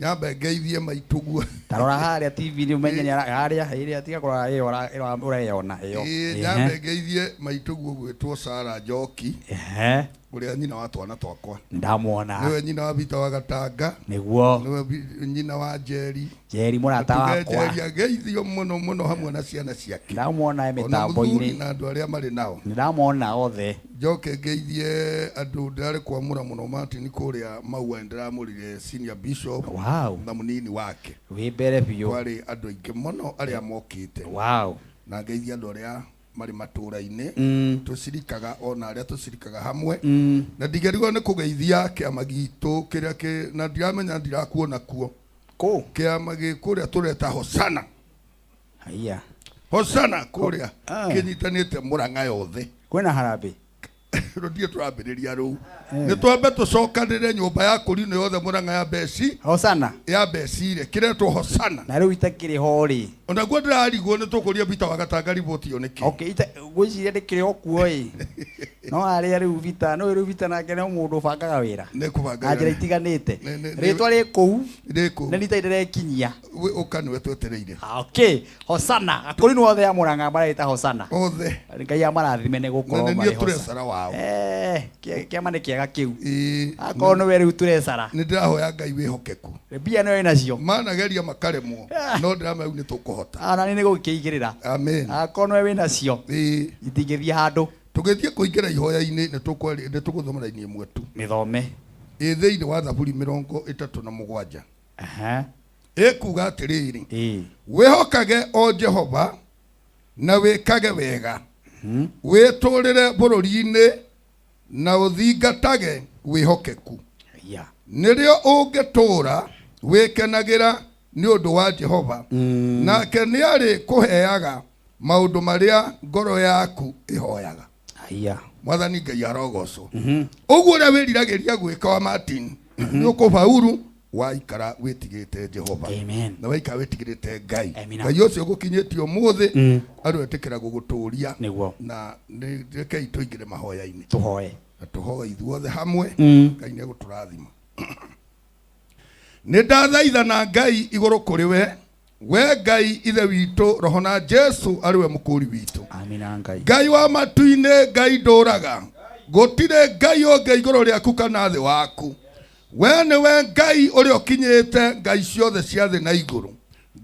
Nyambe ngeithie maitũguo. Tarora harĩa TV nĩ ũmenye nĩ harĩa ĩrĩa tiga kũrora ĩyo ũreyona ĩyo. Ĩĩ, nyambe ngeithie maitũguo gwĩtwo Sara Njoki. Ehe. Ũrĩa nyina wa twana twakwa. Ndamwona. Nĩwe nyina wa Vita wa Gatanga. Nĩguo. Nĩwe nyina wa Njeri. Njeri mũrata Tuge wakwa. Njeri ageithio mũno mũno hamwe na ciana ciake. Ndamwona e Ona mũthuri mĩtambo-inĩ. na andũ arĩa marĩ nao. Nĩndamona othe. Njoke ngeithie andũ ndĩrarĩ kwamũra mũno Martin kũrĩa Maua nĩndĩramũrire senior bishop. Wow. Na mũnini wake. Wĩ mbere biũ. Kwarĩ andũ aingĩ mũno arĩa mokĩte. Wow. Na ngeithie andũ arĩa marĩ matũra-inĩ. Tũcirikaga ona arĩa tũcirikaga hamwe. Na ndigerigwo nĩ kũgeithia kĩama gitũ kĩrĩa kĩ na ndiramenya ndirakuona kuo. Kũ? Kĩama gĩ kũrĩa tũreta Hosana. Haiya. Hosana kũrĩa Ah. kĩnyitanĩte Mũrang'a yothe. Kwĩna harambĩ. Rũthiĩ tũrambĩrĩria rũu. Nĩ twambe tũcokanĩre nyũmba ya kũrinũ yothe Mũrang'a ya Mbeci. Hosana. Ya Mbeci rĩ kĩretwo Hosana. Na rĩu itakĩrĩ ho rĩ. Onaguo ndĩrarigwo nĩ tũkũria Vita wa Gatanga riboti ĩyo nĩkĩ. Okay, ita ngwĩciria ndĩkĩrĩ o kuo ĩ. No harĩa rĩu Vita, no rĩu Vita nake no mũndũ ũbangaga wĩra. Nĩ kũbanga Na njĩra wĩra. itiganĩte. Nĩ- Rĩtwa rĩ kũu. Rĩ kũu. Na nĩ ndĩrekinyia. Ũka nĩwe twetereire. Okay, Hosana. Akũrinũ othe a Mũrang'a mareta Hosana. Othe. Ngai amarathime nĩ gũkorwo Na nĩ marĩ niĩ Hosana. tũrecara wao. Eh, kĩama nĩ kĩega kĩu. Akorwo nĩwe rĩu tũrecara. Nĩ ndĩrahoya Ngai wĩhokeku. Mbia nĩwe nacio. Manageria makaremwo no ndĩramenya rĩu nĩ tũkũhota. Ona nĩ gũkĩigĩrĩra. Amen. Akorwo nĩwe wĩnacio. Itingĩthiĩ handũ. Tũgĩthiĩ kũingĩra ihoya-inĩ nĩ tũgũthoma raini ĩmwe tu. Mĩthome. Ĩ thĩinĩ wa Thaburi 37. Ĩkuga atĩrĩrĩ. Wĩhokage o Jehova na wĩkage wega. Wĩtũũrĩre bũrũri-inĩ na ũthingatage wĩhokeku. Yeah. Nĩrĩo ũngĩtũũra wĩkenagĩra nĩ ũndũ wa Jehova. Nake nĩarĩkũheaga maũndũ marĩa ngoro yaku ĩhoyaga. Haiya. Mwathani Ngai arogocwo. Ũguo ũrĩa wĩriragĩria gwĩka wa Martin nĩ ũkũbauru waikara wĩtigĩte Jehova. Amen. Na waikara wĩtigĩrĩte Ngai. Amina. Ngai ũcio ũgũkinyĩtie ũmũthĩ aroetĩkĩra gũgũtũria. Nĩguo. Na nĩ rekei tũingĩre mahoya-inĩ. Tũhoe. Na tũhoe ithuothe hamwe. Ngai nĩ egũtũrathima. Nĩ ndathaithana Ngai igũrũ kũrĩ we, we Ngai ithe witũ roho na Jesu arĩ we mũkũri witũ. Amina Ngai. Ngai wa matu-inĩ, Ngai ndũraga, gũtirĩ Ngai ũngĩ igũrũ rĩaku kana thĩ waku. We nĩwe Ngai ũrĩa ũkinyĩte ngai ciothe cia thĩ na igũrũ.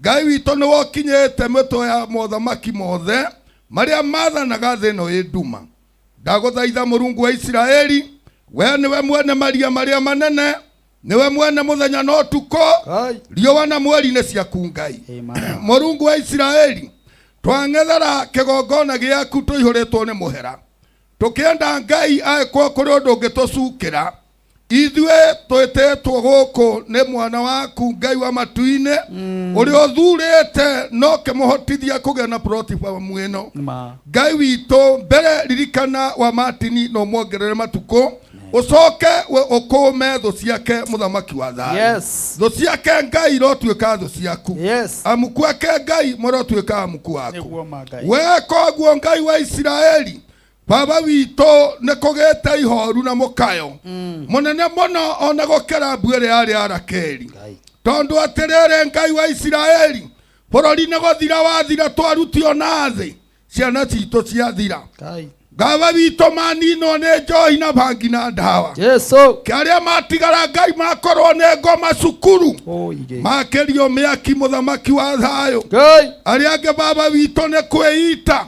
Ngai witũ nĩwe ũkinyĩte mĩtwe ya mothamaki mothe marĩa mathanaga thĩ ĩno ĩ nduma. Ndagũthaitha Mũrungu wa Isiraeli, we nĩwe mwene maria marĩa manene, nĩwe mwene mũthenya na ũtukũ, riũa na mweri nĩ ciaku Ngai. Mũrungu wa Isiraeli, twang'ethera kĩgongona gĩaku tũihũrĩtwo nĩ mũhera. Tũkĩenda Ngai angĩkorwo kũrĩ ũndũ ũngĩtũcukĩra, ithuĩ twĩtĩtwo gũkũ nĩ mwana waku Ngai wa matu-inĩ, ũrĩa ũthurĩte no kĩmũhotithia kũgĩa na ploti famu ĩno. Ngai witũ mbere ririkana wa Martini na ũmuongerere matukũ, ũcoke we ũkũme thũ ciake mũthamaki wa thayũ. Yes. Thũ ciake Ngai irotuĩka thũ ciaku. Yes. Amuku ake Ngai marotuĩka amuku waku. Nĩguo ma Ngai. We koguo Ngai wa Isiraeli, baba witũ nĩ kũgĩte ihoru na mũkayo mũnene mũno ona gũkĩra mbu ĩrĩa yarĩ ya Rakeli. Tondũ atĩrĩrĩ Ngai wa Isiraeli, bũrũri nĩ gũthira wathira twarutio na thĩ, ciana citũ ciathira. Baba witũ maninwo nĩ njohi na bangi na ndawa. Jesu. Arĩa matigara Ngai makorwo nĩ ngoma cukuru. Makĩrio mĩaki mũthamaki wa thayũ. Arĩa angĩ baba witũ nĩ kwĩita.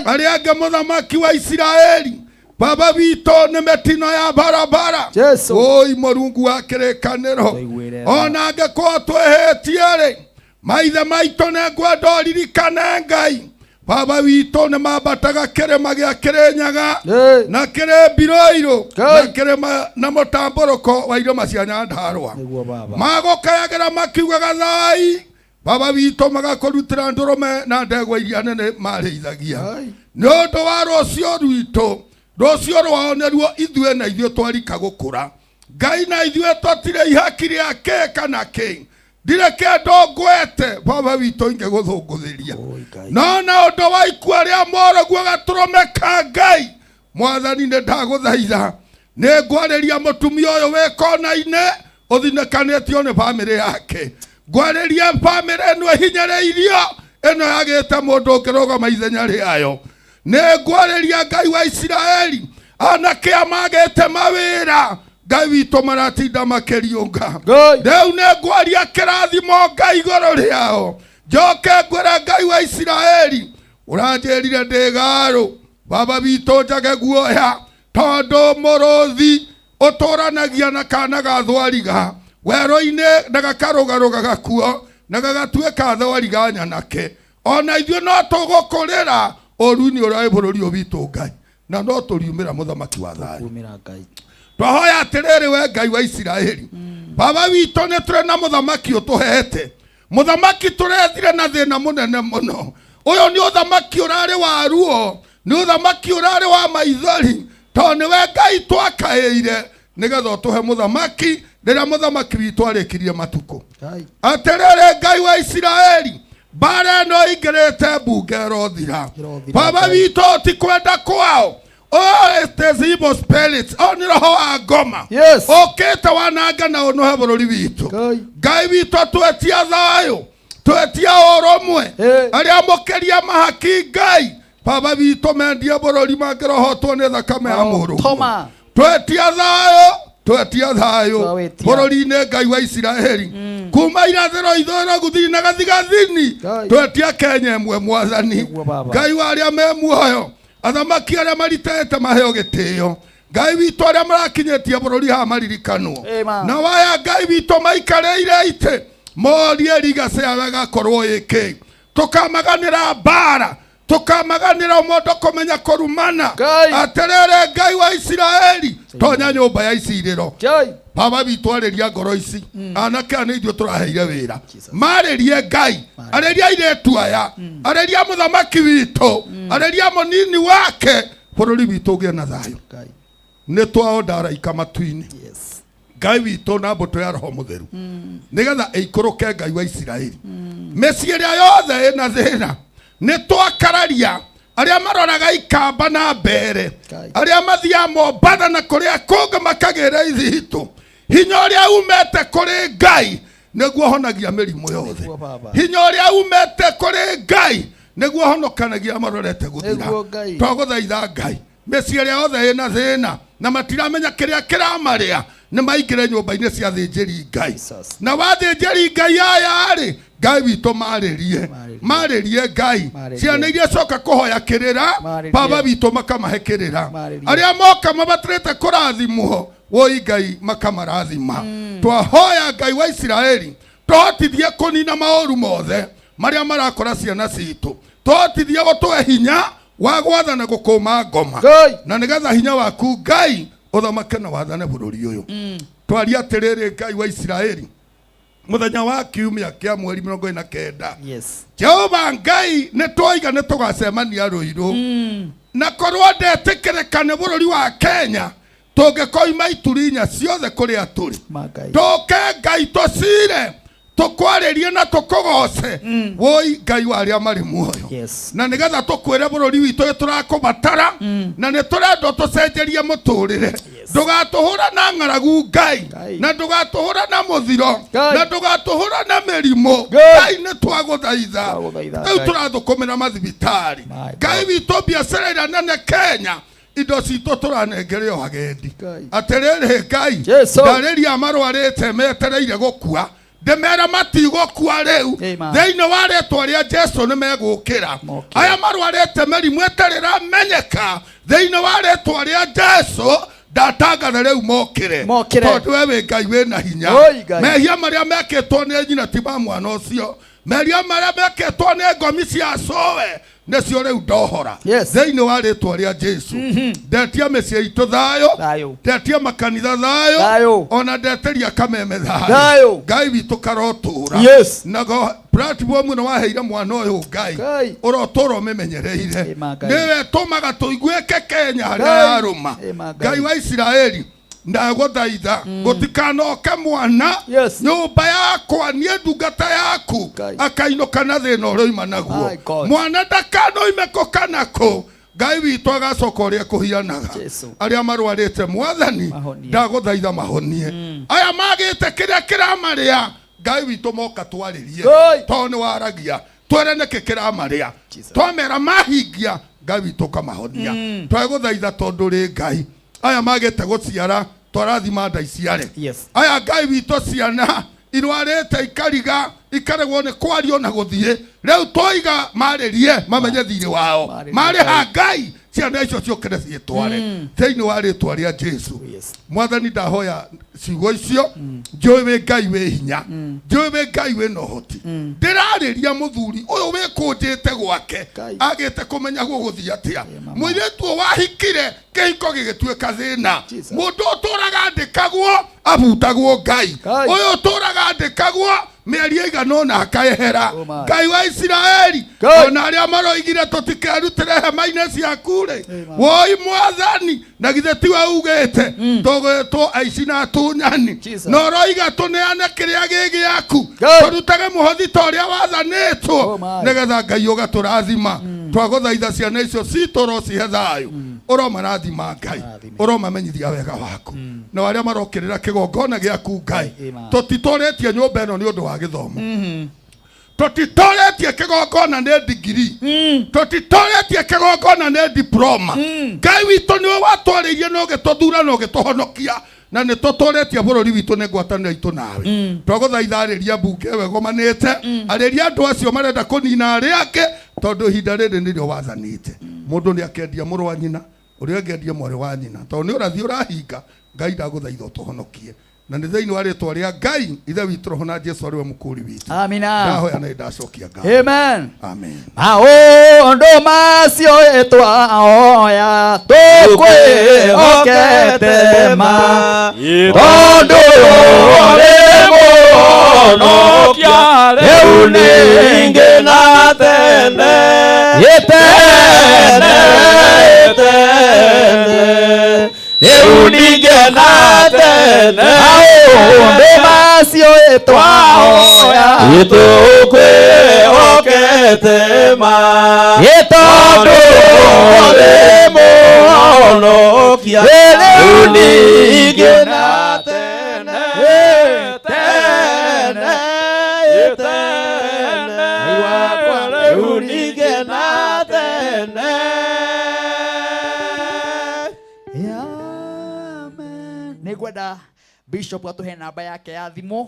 Arĩa angĩ mũthamaki wa Isiraeli. Baba witũ nĩ mĩtino ya barabara. Oi Mũrungu wa kĩrĩkanĩro. Ona angĩkorwo twĩhĩtie rĩ, maithe maitũ nĩ ngwenda ũririkane Ngai. Baba witũ nĩ mambataga kĩrĩma gĩa Kĩrĩnyaga na kĩrĩ Mbiroirũ na kĩrĩma na mũtambũrũko wa irĩma cia Nyandarũa. Magũkayagĩra makiugaga thai. Baba witũ magakũrutĩra ndũrũme na ndegwa iria nene marĩithagia. Nĩ ũndũ wa rũciũ rwitũ, rũciũ rwao nĩruo ithuĩ na ithuĩ twarika gũkũra. Ngai na ithuĩ tũtirĩ ihaki rĩa kĩ kana kĩ. Ndirĩ kĩndũ ngwete baba witũ ingĩgũthũngũthĩria. No na ũndũ wa ikua rĩa mũrũguo gatũrũme ka Ngai, Mwathani nĩ ndagũthaitha, nĩ ngwarĩria mũtumia ũyũ wĩ kona-inĩ Ũthinĩkanĩtio nĩ bamĩrĩ yake. Ngwarĩria bamĩrĩ ĩno ĩhinyĩrĩirio, ĩno yagĩte mũndũ ũngĩrũgama ithenya rĩayo. Nĩ ngwarĩria Ngai wa Isiraeli, anake aya magĩte mawĩra, Ngai witũ maratinda makĩriũnga. Rĩu nĩ ngwaria kĩrathimo Ngai igũrũ rĩao. Njoke ngwĩre Ngai wa Isiraeli, ũranjĩrire ndĩ garũ, baba witũ njage guoya, tondũ mũrũthi ũtũranagia na kana ga thwariga werũ-inĩ na gakarũgarũgaga kuo na gagatuĩka thwariga nyanake. Ona ithuĩ no tũgũkũrĩra ũru-inĩ ũrĩa wĩ bũrũri ũyũ witũ Ngai, na no tũriumĩra mũthamaki wa thayũ. Twahoya atĩrĩrĩ, we Ngai wa Isiraeli, baba witũ, nĩ tũrĩ na mũthamaki ũtũhete, mũthamaki tũrethire na thĩna mũnene mũno. Ũyũ nĩ ũthamaki ũrarĩ wa ruo, nĩ ũthamaki ũrarĩ wa maithori, tondũ nĩwe Ngai twakaĩire nĩgetha ũtũhe mũthamaki rĩrĩa mũthamaki witũ arĩkirie matukũ. Atĩrĩrĩ Ngai wa Isiraeli, mbara ĩno ĩingĩrĩte mbunge ĩrothira. Baba witũ, ti kwenda kwao. Oh, it is evil spirits. Oh, nĩ roho wa ngoma. Yes. Ũkĩte wanange na ũnũhe bũrũri witũ. Ngai witũ, twetia thayũ, twetia ũrũmwe. Arĩa mũkĩria mahaki Ngai, baba witũ, mendie bũrũri mangĩrohotwo nĩ thakame ya mũrũ. Toma. Twetia thayũ, twetia thayũ Twawetia. bũrũri-inĩ Ngai wa Isiraeli, kuma irathĩro, ithũĩro, gũthini na gathigathini. Twetia Kenya ĩmwe, Mwathani Ngai wa arĩa me muoyo, athamaki arĩa maritete maheo gĩtĩo, Ngai witũ, arĩa marakinyĩtie bũrũri haha maririkanwo. Amen. Na waya Ngai witũ maikarĩire itĩ morie rigacĩ yao ĩgakorwo ĩkĩ. Tũkamaganĩra mbara, tũkamaganĩra mũndũ kũmenya kũrumana. Atĩrĩrĩ Ngai wa Isiraeli, tonya nyũmba ya icirĩro. Baba witũ, arĩria ngoro ici. Anake aya nĩ ithuĩ tũraheire wĩra, marĩrie Ngai, arĩria airĩtu aya, arĩria mũthamaki witũ, arĩria mũnini wake, bũrũri witũ ũgĩe na thayũ. Nĩ twaonda araika matu-inĩ, Ngai witũ, na mbũtũ ya roho mũtheru, nĩgetha ĩikũrũke, Ngai wa Isiraeli, mĩciĩ ĩrĩa yothe ĩna thĩna. Nĩ twakararia arĩa maroraga ikamba na mbere, arĩa mathiaga Mombatha na kũrĩa kũngĩ makagĩra ithitũ. Hinya ũrĩa umĩte kũrĩ Ngai nĩguo honagia mĩrimũ yothe. Hinya ũrĩa umĩte kũrĩ Ngai nĩguo honokanagia marorete gũthira. Nĩguo Ngai. Twagũthaitha Ngai, mĩciĩ ĩrĩa yothe ĩna thĩna na matiramenya kĩrĩa kĩramarĩa, nĩ maingĩre nyũmba-inĩ cia thĩnjĩri Ngai. Na wathĩnjĩri Ngai aya-rĩ, Ngai witũ, marĩrie, marĩrie Ngai. Ciana iria coka kũhoya kĩrĩra, baba witũ, makamahe kĩrĩra. Arĩa moka mabatarĩte kũrathimwo, woi Ngai, makamarathima. Twahoya Ngai wa Isiraeli, tũhotithie kũnina maũru mothe marĩa marakora ciana citũ, tũhotithie gũtũhe hinya wa gwathana gũkũma ngoma, na nĩgetha hinya waku Ngai ũthamake na wathane bũrũri ũyũ. Twaria atĩrĩrĩ, Ngai wa Isiraeli, mũthenya wa kiumia kĩa mweri 49, Yes. Jehova Ngai, nĩ twoiga nĩ tũgacemania Rũirũ, na korwo ndetĩkĩrĩka nĩ bũrũri wa Kenya, tũngĩkoima ituri inya ciothe kũrĩa tũrĩ, tũke Ngai tũcire, tũkwarĩrie na tũkũgoce, woi Ngai wa arĩa marĩ muoyo, na nĩgetha tũkwĩre bũrũri witũ nĩ tũrakũbatara na nĩ tũrenda tũcenjerie mũtũrĩre. Ndũgatũhũra na ng'aragu Ngai, na ndũgatũhũra na mũthiro, na ndũgatũhũra na mĩrimũ. Ngai, nĩ twagũthaitha. Rĩu tũrathũkũmĩra mathibitarĩ, Ngai witũ, biacara ĩrĩa nene Kenya, indo citũ tũranengere o agendi. Atĩrĩrĩ Ngai, ndarĩria marwarĩte metereire gũkua, ndĩmera matigũkua rĩu thĩinĩ wa rĩtwa rĩa Jesu, nĩ megũkĩra. Aya marwarĩte mĩrimũ ĩtarĩ ĩramenyeka, thĩinĩ wa rĩtwa rĩa Jesu ndatangatha rĩu mokĩre, Mokĩre. tondũ we wĩ Ngai wĩna hinya. Oi, Ngai. Mehia marĩa mekĩtwo nĩ nyina ti ma mwana ũcio, mehia marĩa mekĩtwo nĩ ngomi cia cũwe nĩcio rĩu ndohora thĩinĩ wa rĩtwa rĩa Jesu. Ndetia mĩciĩ itũ thayũ, ndetia makanitha thayũ, ona ndeteria kameme thayũ. Thayũ. Ngai witũ karotũra. Yes. Nago platform ĩno waheire mwana ũyũ, Ngai, ũrotũra ũmĩmenyereire, nĩwe tũmaga tũiguĩke Kenya harĩa yarũma. Ngai wa Isiraeli, ndagũthaitha gũtikanoke mwana nyũmba yakwa niĩ ndungata yaku akainũka na thĩna ũrĩa oima naguo. Mwana ndakanoime kũ kana kũ, Ngai witũ, agacoka ũrĩa kũhianaga. Arĩa marwarĩte, Mwathani, ndagũthaitha mahonie. Aya magĩte kĩrĩa kĩramarĩa, Ngai witũ moka twarĩrie, tondũ nĩ waragia, twĩre nĩkĩ kĩramarĩa. Twamera mahingia, Ngai witũ ũkamahonia. Twagũthaitha tondũ rĩ Ngai, aya magĩte gũciara, twarathima nda iciare. Aya Ngai witũ ciana irwarĩte ikariga ikaregwo nĩ kwario na gũthiĩ, rĩu twoiga marĩrie mamenye thirĩ wao, marĩha Ngai ciana icio ciũkĩre ciĩtware thĩinĩ wa rĩtwa rĩa Jesu. Mwathani, ndahoya ciugo icio, njũĩ wĩ Ngai wĩ hinya, njũĩ wĩ Ngai wĩ na ũhoti. Ndĩrarĩria mũthuri ũyũ wĩkũnjĩte gwake, agĩte kũmenya gũgũthiĩ atĩa. Mũirĩtu ũyũ wahikire kĩhiko gĩgĩtuĩka thĩna, mũndũ ũtũraga andĩkagwo abutagwo Ngai, ũyũ ũtũraga andĩkagwo mĩario ĩigana ũna akehera. Ngai wa Isiraeli, ona arĩa maroigire tũtikerutĩre hema-inĩ ciaku rĩ, woi Mwathani, na githĩ tiwe ugĩte tũgwĩtwo aici na atunyani, na ũroiga tũneane kĩrĩa gĩ gĩaku, tũrutage mũhothi ta ũrĩa wathanĩtwo, nĩgetha Ngai ũgatũrathima. Twagũthaitha ciana icio citũ ũrocihe thayũ, ũromarathima Ngai, ũromamenyithia wega waku, na arĩa marokĩrĩra kĩgongona gĩaku Ngai, tũtitũrĩtie nyũmba ĩno nĩ ũndũ wa gĩthomo, tũtitũrĩtie kĩgongona nĩ digiri, tũtitũrĩtie kĩgongona nĩ diploma. Ngai witũ, nĩwe watwarĩirie na ũgĩtũthura na ũgĩtũhonokia, na nĩ tũtũrĩtie bũrũri witũ nĩ ngwatanĩro itũ nawe. Twagũthaitha arĩria mbunge ĩyo ĩgomanĩte, arĩria andũ acio marenda kũnina arĩa angĩ, tondũ ihinda rĩrĩ nĩrĩo wathanĩte mũndũ nĩ akendia mũrũ wa nyina, ũrĩa ũngĩendia mwarĩ wa nyina, tondũ nĩ ũrathi ũrahinga. Ngai, ndagũthaitha ũtũhonokie, na nĩ thĩinĩ wa rĩtwa rĩa Ngai Ithe witũ, Roho na Jesu arĩwe mũkũri witũ. Amina. Ndahoya na ndacokia ngatho. Amen. Amen. Maũndũ macio twaoya tũkwĩhokete ma, tondũ ũrĩ mũhonokia rĩu ningĩ na tene, ĩtene ĩtene, rĩu ningĩ na tene. Maũndũ macio twaoya tũkwĩhokete ma, tondũ ũrĩ mũhonokia rĩu ningĩ na tene, tene tene, rĩu ningĩ na tene. Nĩ ngwenda bishop atũhe namba yake ya thimũ,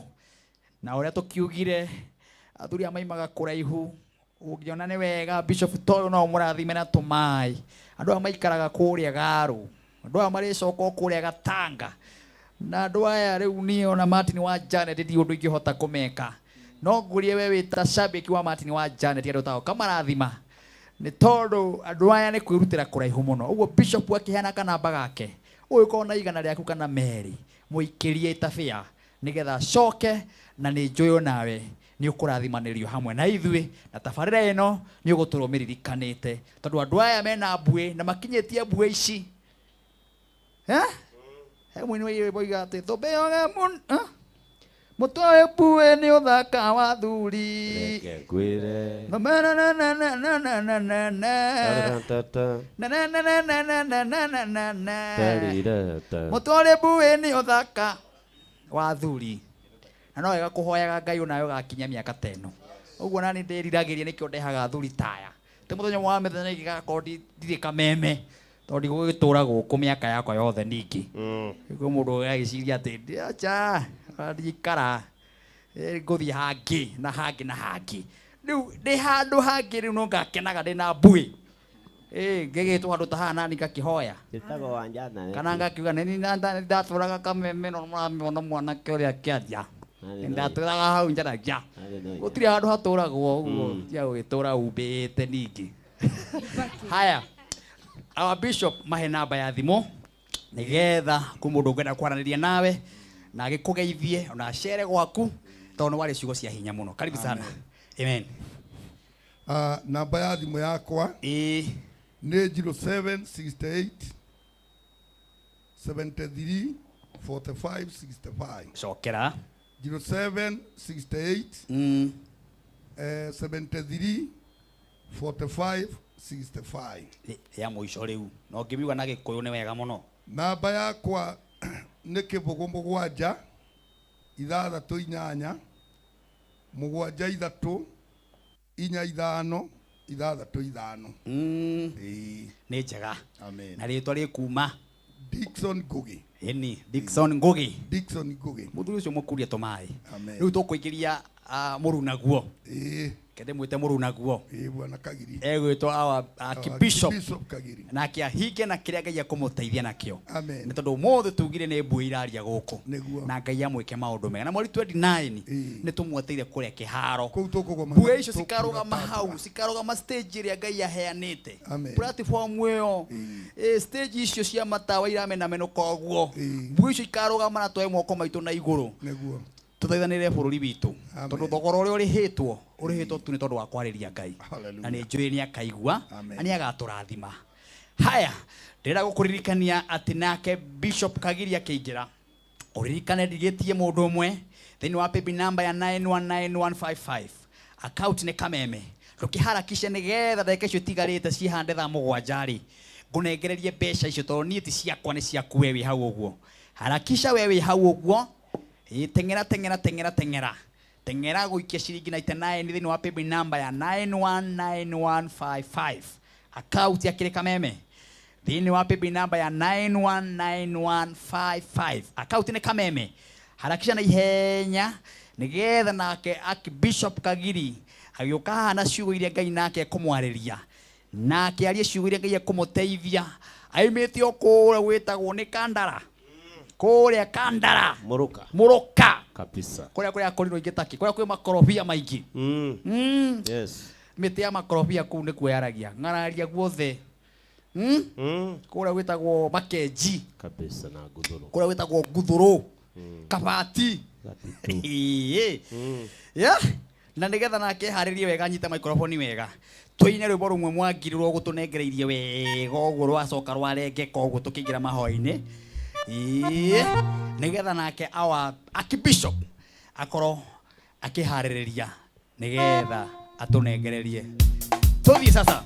na ũrĩa tũkiugire athuri aya maimaga kũraihu, ũngĩona nĩ wega bishop toyũ no mũrathime na tũmaĩ. Andũ aya maikaraga kũrĩa Garu, andũ aya marĩcoka o kũrĩa Gatanga, na andũ aya rĩu niĩ ona Martin wa Janet ndi ũndũ ingĩhota kũmeka, no ngũrie we wĩ ta shabiki wa Martin wa Janet, andũ tao kamarathima, nĩ tondũ andũ aya nĩ kwĩrutĩra kũraihu mũno. Ũguo bishop akĩheana kanamba gake, ũgĩkorwo na 100 rĩaku kana 2 mũikĩrie itabĩa, nĩgetha acoke, na nĩ njũĩ nawe nĩ ũkũrathimanĩrio hamwe na ithuĩ, na tabarĩra ĩno nĩ ũgũtũrwo mĩririkanĩte, tondũ andũ aya mena mbuĩ na makinyĩtie mbuĩ ici. Eh? He mũini wa rwĩmbo oiga atĩ thũmbĩ yoge mũtwe wĩ mbuĩ nĩ ũthaka wa thuri. Reke ngwĩre. Na na na na na na na na na na. Taratata. Na na na na na na na na na na na. Tarirata. Mũtwe ũrĩ mbuĩ nĩ ũthaka wa thuri, na no wega kũhoyaga Ngai onawe ũgakinya mĩaka ta ĩno. Ũguo nani ndĩriragĩria, nĩkĩo ndehaga athuri taya tĩ mũthenya ũmwe wa mĩthenya ĩngĩgakorwo ndirĩ kameme, tondũ ndigũgĩtũra gũkũ mĩaka yakwa yothe. Ningĩ kwĩ mũndũ agĩciria atĩ acha ndikara ngũthiĩ hangĩ na hangĩ na hangĩ, rĩu ndĩ handũ hangĩ, rĩu no ngakenaga ndĩ na mbuĩ. Ngĩgĩtwo handũ ta haha nani ngakĩhoya. Njĩtagwo Wanjana. Kana ngakiuga nĩ ndatũraga kameme, no mũramĩona mwanake ũrĩa akĩaria, ndatũraga hau njaragia, gũtirĩ handũ hatũragwo ũguo tia gũgĩtũra umbĩte. Ningĩ haya, our bishop mahe namba ya thimũ, nĩgetha kwĩ mũndũ ũngĩenda kwaranĩria nawe na agĩkũgeithie ona acere gwaku, tondũ nĩ warĩ ciugo cia hinya mũno. Karibu sana, amen. Namba ya thimũ yakwa nĩ 0768 73 45 65. Cokera. 0768 73 45 65. Ya mũico rĩu na ũngĩmiuga na Gĩkũyũ nĩ wega mũno. Namba yakwa nĩ 07 6 8 7 3 4 5 6 5. Nĩ njega. Amen. Na rĩtwa rĩkuma Dickson Ngugi. Ĩni Dickson Ngugi. Dickson Ngugi. Mũthuri ũcio mũkurie tũmaĩ. Amen. Rĩu tũkũingĩria mũrunaguo. Ĩĩ. Kende mwĩte mũrunaguo. Ĩĩ bwana Kagiri. Egwĩtwo our Archbishop. Bishop Kagiri. Nake ahinge na kĩrĩa Ngai ekũmũteithia nakĩo. Amen. Nĩ tondũ ũmũthĩ tugire nĩ mbui iraria gũkũ. Nĩguo. Na Ngai amwĩke maũndũ mega. Na mweri 29 nĩ tũmweteire kũrĩa kĩharo. Kũu tũkũgoma. Mbui icio cikarũgama hau, cikarũgama stage ĩrĩa Ngai aheanĩte. Amen. Platform ĩyo. Stage icio cia matawa iramenamenũka ũguo. Mbui icio ikarũgama na twoe moko maitũ na igũrũ. Nĩguo. Tũthaithanĩre bũrũri witũ. Tondũ thogora ũrĩa ũrĩhĩtwo, ũrĩhĩtwo tu nĩ tondũ wa kwarĩria Ngai. Na nĩ njũĩ nĩ akaigua, na nĩ agatũrathima. Haya, ndĩrenda gũkũririkania atĩ nake Bishop Kagiri akĩingĩra, ũririkane ndigĩtie mũndũ ũmwe thĩinĩ wa paybill number ya 919155. Account nĩ Kameme. Ndũkĩharakishe nĩgetha ndagĩka icio itigarĩte cihande thaa 7 rĩ, ngũnengererie mbeca icio tondũ niĩ ti ciakwa nĩ ciaku we wĩ hau ũguo. Harakisha we wĩ hau ũguo. Teng'era teng'era teng'era teng'era. Teng'era gũikia ciringi 99 thĩinĩ wa paybill number ya 919155. Account ya kĩrĩ Kameme. Thĩinĩ wa paybill number ya 919155. Account nĩ Kameme. Harakisha na ihenya nĩgetha nake Archbishop Kagiri agĩũka haha na ciugo iria Ngai nake ekũmwarĩria. Nake arie ciugo iria Ngai ekũmũteithia. Aimĩte o kũrĩa gwĩtagwo nĩ Kandara. Kũrĩa Kandara. Mũrũka. Mũrũka. Kabisa. Kũrĩa kũrĩa akorirwo ingĩ taki. Kũrĩa kwĩ makorobia maingĩ. Yes. Mĩtĩ ya makorobia kũu nĩkuo yaragia. Ng'araria guothe. Kũrĩa gwĩtagwo Makenji. Kabisa na Nguthũrũ. Kũrĩa gwĩtagwo Nguthũrũ. Kabati. Yeah. Na nĩgetha nake eharĩrie wega anyite microphone wega. Tũine rwĩmbo rũmwe Mwangi rũrĩa ũgũtũnengereirie wega ũguo rwacoka rwarengeka ũguo tũkĩingĩra mahoya-inĩ. Nĩgetha nake our Archbishop akorwo akĩharĩrĩria nĩgetha atũnengererie. Tũthiĩ sasa.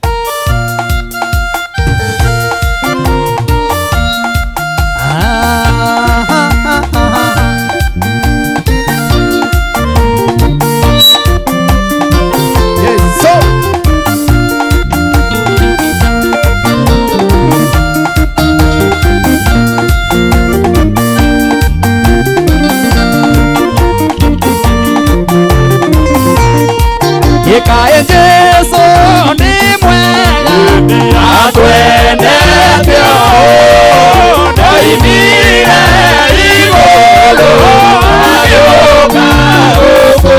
Ikae Jesu ni mwega atwendete o ndoimire igũrũ agĩũka gũkũ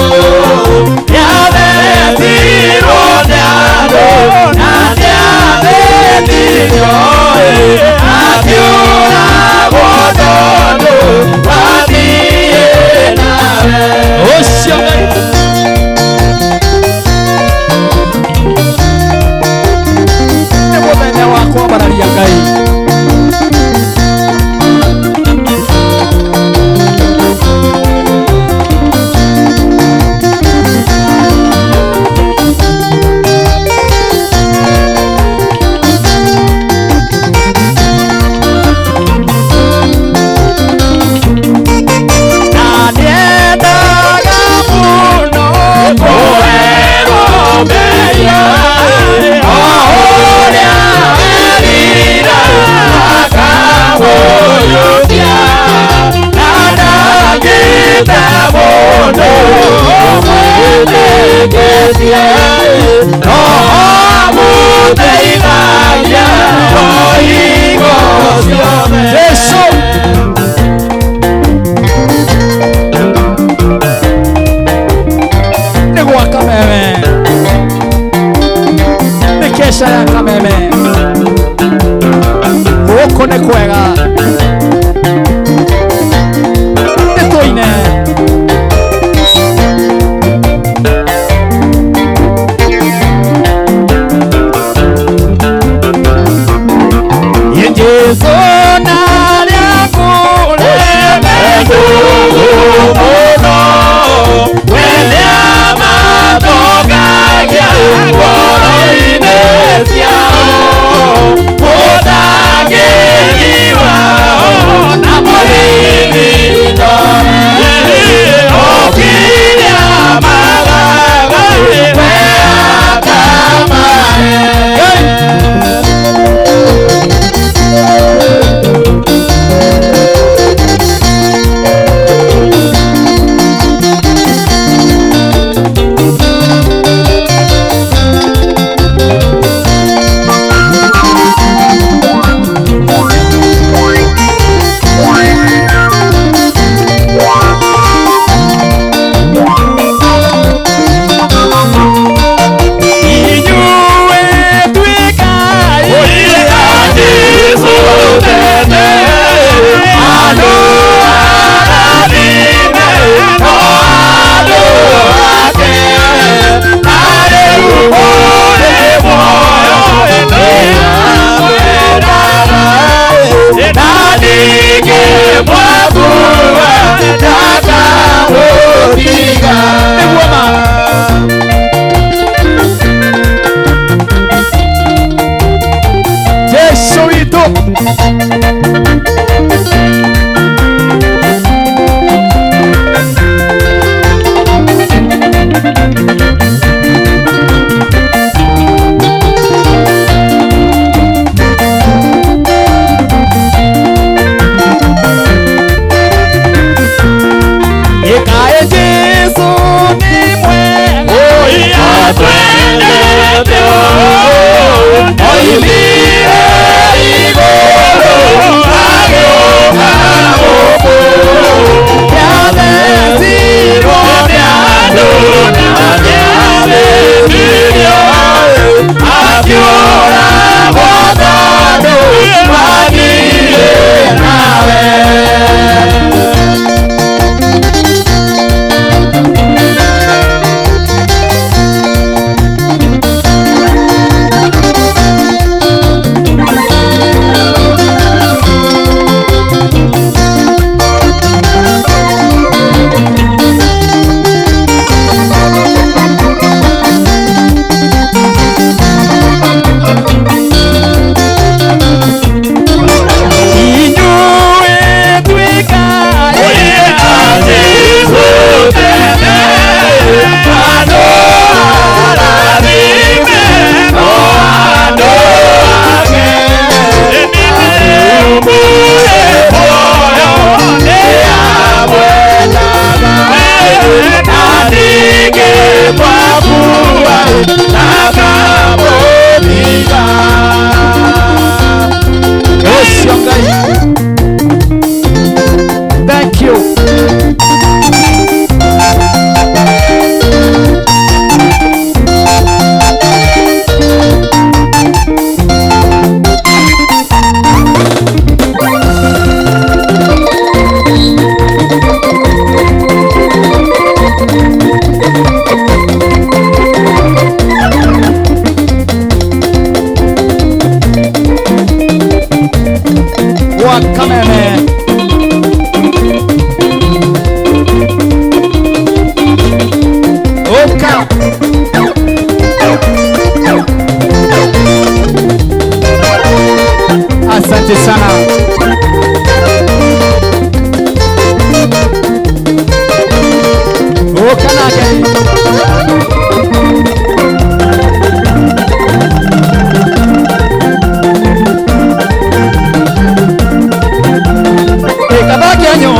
nĩathetirwo nĩ andũ na nĩathĩnirio akĩũragwo tondũ wathiĩ nawe. Ũcio Ngai.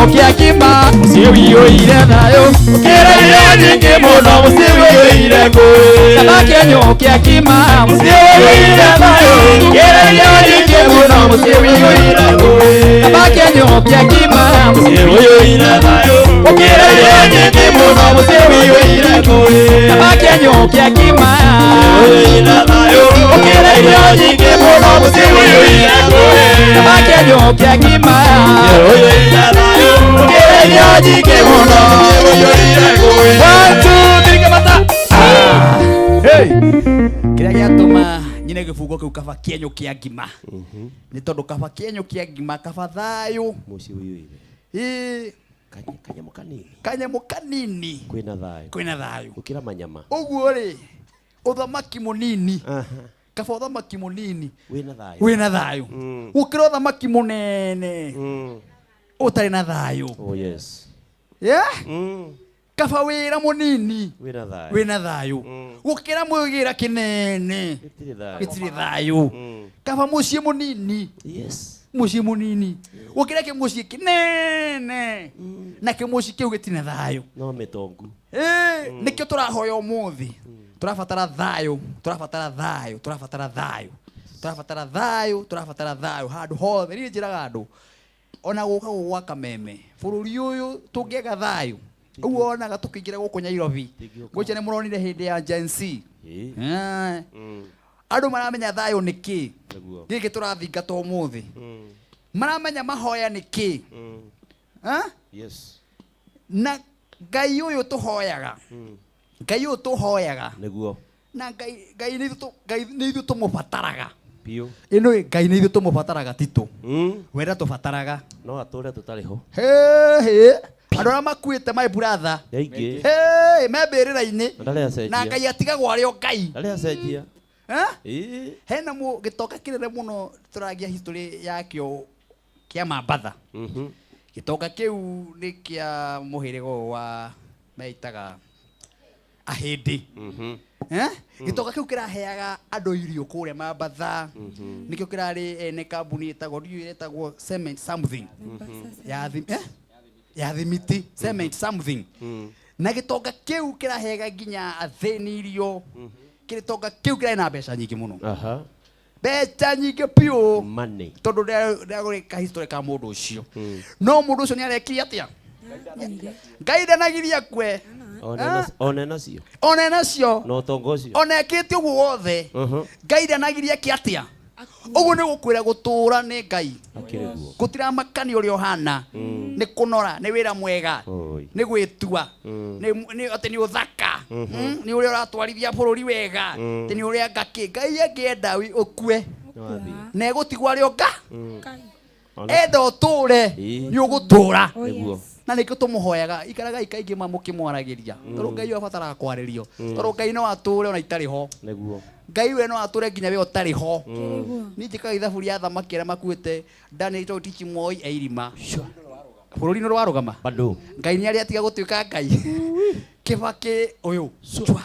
kĩanyũ kĩa ngima mũciĩ wiyũire thayũ gũkĩra irio nyingĩ mũno mũciĩ wiyũire ngũĩ kaba kĩanyũ kĩa ngima mũciĩ wiyũire thayũ gũkĩra irio nyingĩ mũno mũciĩ wiyũire ngũĩ kaba kĩanyũ kĩa ngima mũciĩ wiyũire thayũ gũkĩra irio nyingĩ mũno mũciĩ wiyũire ngũĩ kaba kĩanyũ kĩa ngima wiyũire thayũ gũkĩra irio nyingĩ mũno mũciĩ wiyũire ngũĩ kaba kĩanyũ kĩa ngima wiyũire thayũ gũkĩra irio nyingĩ mũno mũciĩ wiyũire ngũĩ. One, two, three, kamata. Hey! Kĩrĩa gĩatũma nyine gĩbungo kĩu kaba kĩenyũ kĩa ngima nĩ tondũ kaba kĩenyũ kĩa ngima kaba thayũ Mũciĩ ũiyũire. Ĩĩ. Kanyamũ kanini. Kanyamũ kanini. Kwĩna thayũ. Kwĩna thayũ. Gũkĩra manyama. Ũguo rĩ ũthamaki mũnini kaba ũthamaki mũnini Wĩna thayũ. Wĩna thayũ gũkĩra ũthamaki mũnene ũtarĩ na thayũ. Oh yes. Yeah? Kaba wĩra mũnini Wĩna thayũ. Wĩna thayũ gũkĩra mwĩgĩra kĩnene Gĩtirĩ thayũ. Gĩtirĩ thayũ. Kaba mũciĩ mũnini. Yes. Mũciĩ mũnini gũkĩra kĩmũciĩ kĩnene na kĩmũciĩ kĩu gĩtirĩ na thayũ. No mĩtongu. Ĩĩ, nĩkĩo tũrahoya ũmũthĩ tũrabatara thayũ tũrabatara thayũ tũrabatara thayũ tũrabatara thayũ tũrabatara thayũ handũ hothe. Niĩ njĩraga andũ ona gũka gũgwa Kameme bũrũri ũyũ tũngĩaga thayũ ũguo wonaga tũkĩingĩra gũkũ Nairobi ngwĩciria nĩ mũronire hĩndĩ ya Gen Z. Andũ maramenya thayũ nĩ kĩ Nĩguo. gĩkĩ tũrathingata ũmũthĩ maramenya mahoya nĩ kĩ. Yes. Na Ngai ũyũ tũhoyaga Ngai ũyũ tũhoyaga Nĩguo. Na Ngai Ngai nĩ ithuĩ Ngai nĩ ithuĩ tũmũbataraga. Biũ. Ĩno Ngai nĩ ithuĩ tũmũbataraga titũ wenda tũbataraga No atũre tũtarĩ ho. Hĩ andũ arĩa makuĩte my brother Nĩ aingĩ. Hĩ me mbĩrĩra-inĩ. Ndarĩ acenjia. Na Ngai atigagwo arĩ o Ngai. Ndarĩ acenjia. Eh? Hena mũ gĩtonga kĩnene mũno tũragia history yakĩo kĩa Mambatha. Gĩtonga kĩu nĩ kĩa mũhĩrĩga ũyũ wa meitaga Ahĩndĩ. Eh? Gĩtonga kĩu kĩraheaga andũ irio kũrĩa Mambatha. Nĩkĩo kĩrarĩ ene kambuni ĩtagwo ndiũĩ ĩtagwo cement something. Ya ya thimiti cement something. Na gĩtonga kĩu kĩraheaga nginya athĩni irio. Gĩtonga kĩu kĩrarĩ na mbeca nyingĩ mũno. Mbeca nyingĩ biũ. Money. Tondũ ndagũrĩka history ka mũndũ ũcio. No mũndũ ũcio nĩarekire atĩa? Ngai ndanagiria akue. One nacio. One nacio. Na ũtonga ũcio. Ona ekĩte ũguo wothe. Ngai ndanagiria eke atĩa? Ũguo nĩ gũkwĩra gũtũra nĩ Ngai. Akĩrĩ guo. Gũtiramakania ũrĩa ũhana. Nĩ kũnora, nĩ wĩra mwega. Nĩ gwĩtua. Nĩ atĩ nĩ ũthaka. Nĩ ũrĩa ũratwarithia bũrũri wega. Atĩ nĩ ũrĩa ngakĩ. Ngai angĩenda ũkue. Na egũtigwo arĩ o nga. Enda ũtũre nĩ ũgũtũra. Nĩguo. Na nĩkĩo tũmũhoyaga ikaragai kaingĩ ma mũkĩmwaragĩria. Tondũ Ngai ũyũ abataraga kwarĩrio. Tondũ Ngai no atũre ona itarĩ ho. Nĩguo. Ngai we no atũre nginya we ũtarĩ ho. Niĩ njĩkaga ithabu rĩa athamaki arĩa makuĩte Daniel Toroitich Moi e irima. Bũrũri nĩ ũrarũgama. Bado. Ngai nĩ arĩa atiga gũtuĩka Ngai. Kĩbakĩ ũyũ. Cua.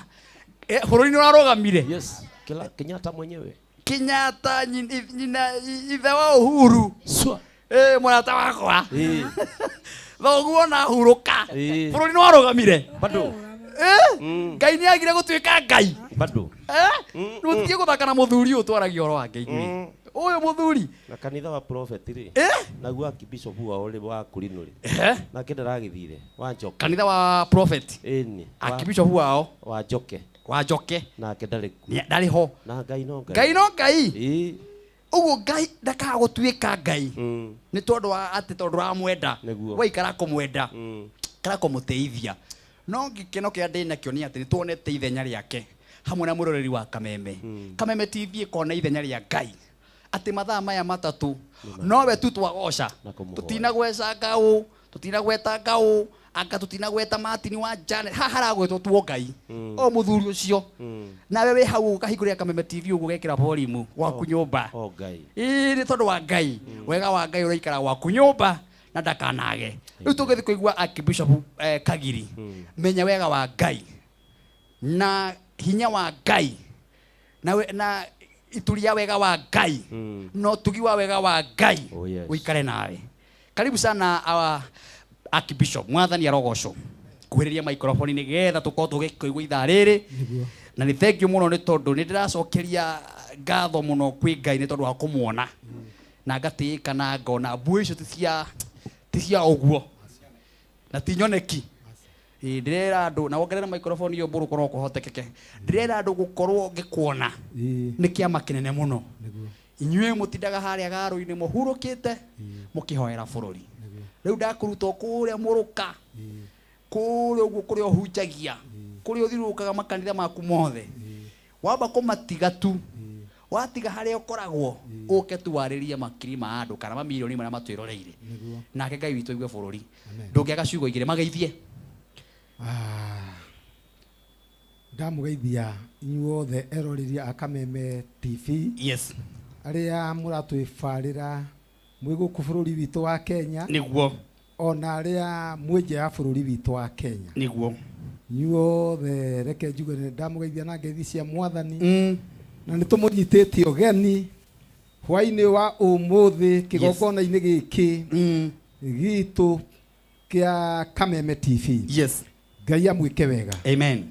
Bũrũri nĩ ũrarũgamire. Yes. Kila Kenyatta mwenyewe. Kenyatta nyina ithe wa Uhuru. Swa. Mũrata wakwa. Thoguo na hurũka. Bũrũri nĩ warũgamire. Bado. Ngai nĩ agire gũtuĩka Ngai. Bado. Rĩu gũthaka na mũthuri ũyũ twaragia ũhoro wake ithuĩ. Ũyũ mũthuri. Na kanitha wa prophet rĩ. Naguo archbishop wao rĩ wa Kurino rĩ. Nake ndaragĩthire wa Njoke. Kanitha wa prophet. Ĩni. Archbishop wao. Wa Njoke. Wa Njoke. Nake ndarĩ kuo. Ndarĩ ho. Na Ngai no Ngai. Ngai no Ngai. Ũguo Ngai ndakaga gũtuĩka Ngai. Nĩ tondũ wa atĩ tondũ ũramwenda. Waikara kũmwenda. Ikara kũmũteithia. No gĩkeno kĩrĩa ndĩ nakĩo nĩ atĩ nĩ tuonete ithenya rĩake hamwe na mũroreri wa Kameme. Kameme TV ĩkona ithenya rĩa Ngai. Atĩ mathaa maya matatũ nowe tu twagoca. Tũtinagweca ngaũ, tũtinagweta ngaũ, anga tũtinagweta Martin wa Janet. Haha haragwetwo tu o Ngai. O mũthuri ũcio. Nawe wĩ hau ũkahingũrĩra Kameme TV ũguo ũgekĩra volume gwaku nyũmba. O Ngai. Ĩĩ nĩ tondũ wa Ngai. Wega wa Ngai ũraikara gwaku nyũmba na ndakanage. Rĩu tũngĩthiĩ kũigua Archbishop Kagiri. Menya wega wa Ngai na hinya wa Ngai na ituria wega wa Ngai na ũtugi wa wega wa Ngai Oh, yes. ũikare nawe. Karibu sana our Archbishop mwathani arogocwo kuhĩrĩria microphone nĩgetha tũkorwo tũgĩkũigua ithaa rĩrĩ na nĩ thank you mũno nĩ tondũ nĩ ndĩracokeria ngatho mũno kwĩ Ngai nĩ tondũ wa kũmuona na ngatĩĩka na ngona mbuĩ icio ti cia ũguo na ti nyoneki. Ĩĩ, ndĩrera andũ na wongerere microphone iyo mbũrũ korwo kũhotekeke, ndĩrera andũ gũkorwo ngĩkuona nĩ kĩama kĩnene mũno. Inyuĩ mũtindaga harĩa garo-inĩ mũhurũkĩte mũkĩhoera bũrũri. Rĩu ndakũruta kũrĩa mũrũka kũrĩa ũguo kũrĩa ũhunjagia kũrĩa ũthiũrũrũkaga makanitha maku mothe, wamba kũmatiga tu, watiga harĩa ũkoragwo ũke tu warĩrie makiri ma andũ kana mamirioni marĩa matwĩroreire, nake Ngai witũ aigue bũrũri. Ndũngĩaga ciugo igĩrĩ mageithie. Ndamũgeithia inyuothe eroreri a Kameme TV. Yes. Arĩa mũratwĩbarĩra mwĩ gũkũ bũrũri witũ wa Kenya. Nĩguo. Ona arĩa mwĩ nja ya bũrũri witũ wa Kenya. Nĩguo. Inyuothe reke njuge nĩ ndamũgeithia na ngeithi cia Mwathani. Na nĩ tũmũnyitĩte ũgeni hwainĩ wa ũmũthĩ kĩgongona-inĩ gĩkĩ gitũ kĩa Kameme TV. Yes. Ngai amwĩke wega. Amen.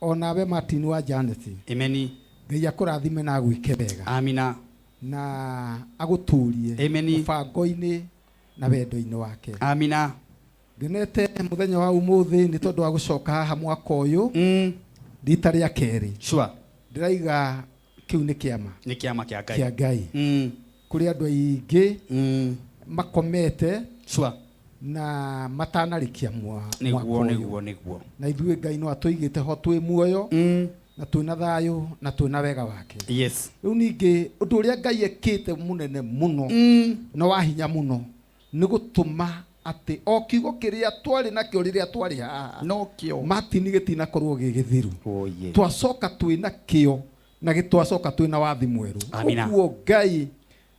Onawe Martin wa Janet. Amen. Ngai akũrathime na agwĩke wega. Amina. Na agũtũrie Amen. mũbango-inĩ na wendo-inĩ wake. Amina. Ngenete mũthenya wa ũmũthĩ nĩ tondũ wa gũcoka haha mwaka ũyũ rita rĩa kerĩ. Sure. Ndĩraiga kĩu nĩ kĩama. Nĩ kĩama kĩa Ngai. Kĩa Ngai. Kũrĩ andũ aingĩ makomete. Sure. Na matanarĩkia mwaka Nĩguo, ũyũ. nĩguo, nĩguo. Na ithuĩ Ngai no atũigĩte ho twĩ muoyo na twĩna thayũ na twĩna wega wake. Yes. Rĩu ningĩ ũndũ ũrĩa Ngai ekĩte mũnene mũno na wa hinya mũno nĩ gũtũma atĩ o kiugo kĩrĩa twarĩ nakĩo rĩrĩa twarĩ haha no kĩo Martin gĩtinakorwo gĩ gĩthiru. Twacoka twĩna kĩo na gĩtwacoka twĩna wathi mwerũ. Amina. Ũguo Ngai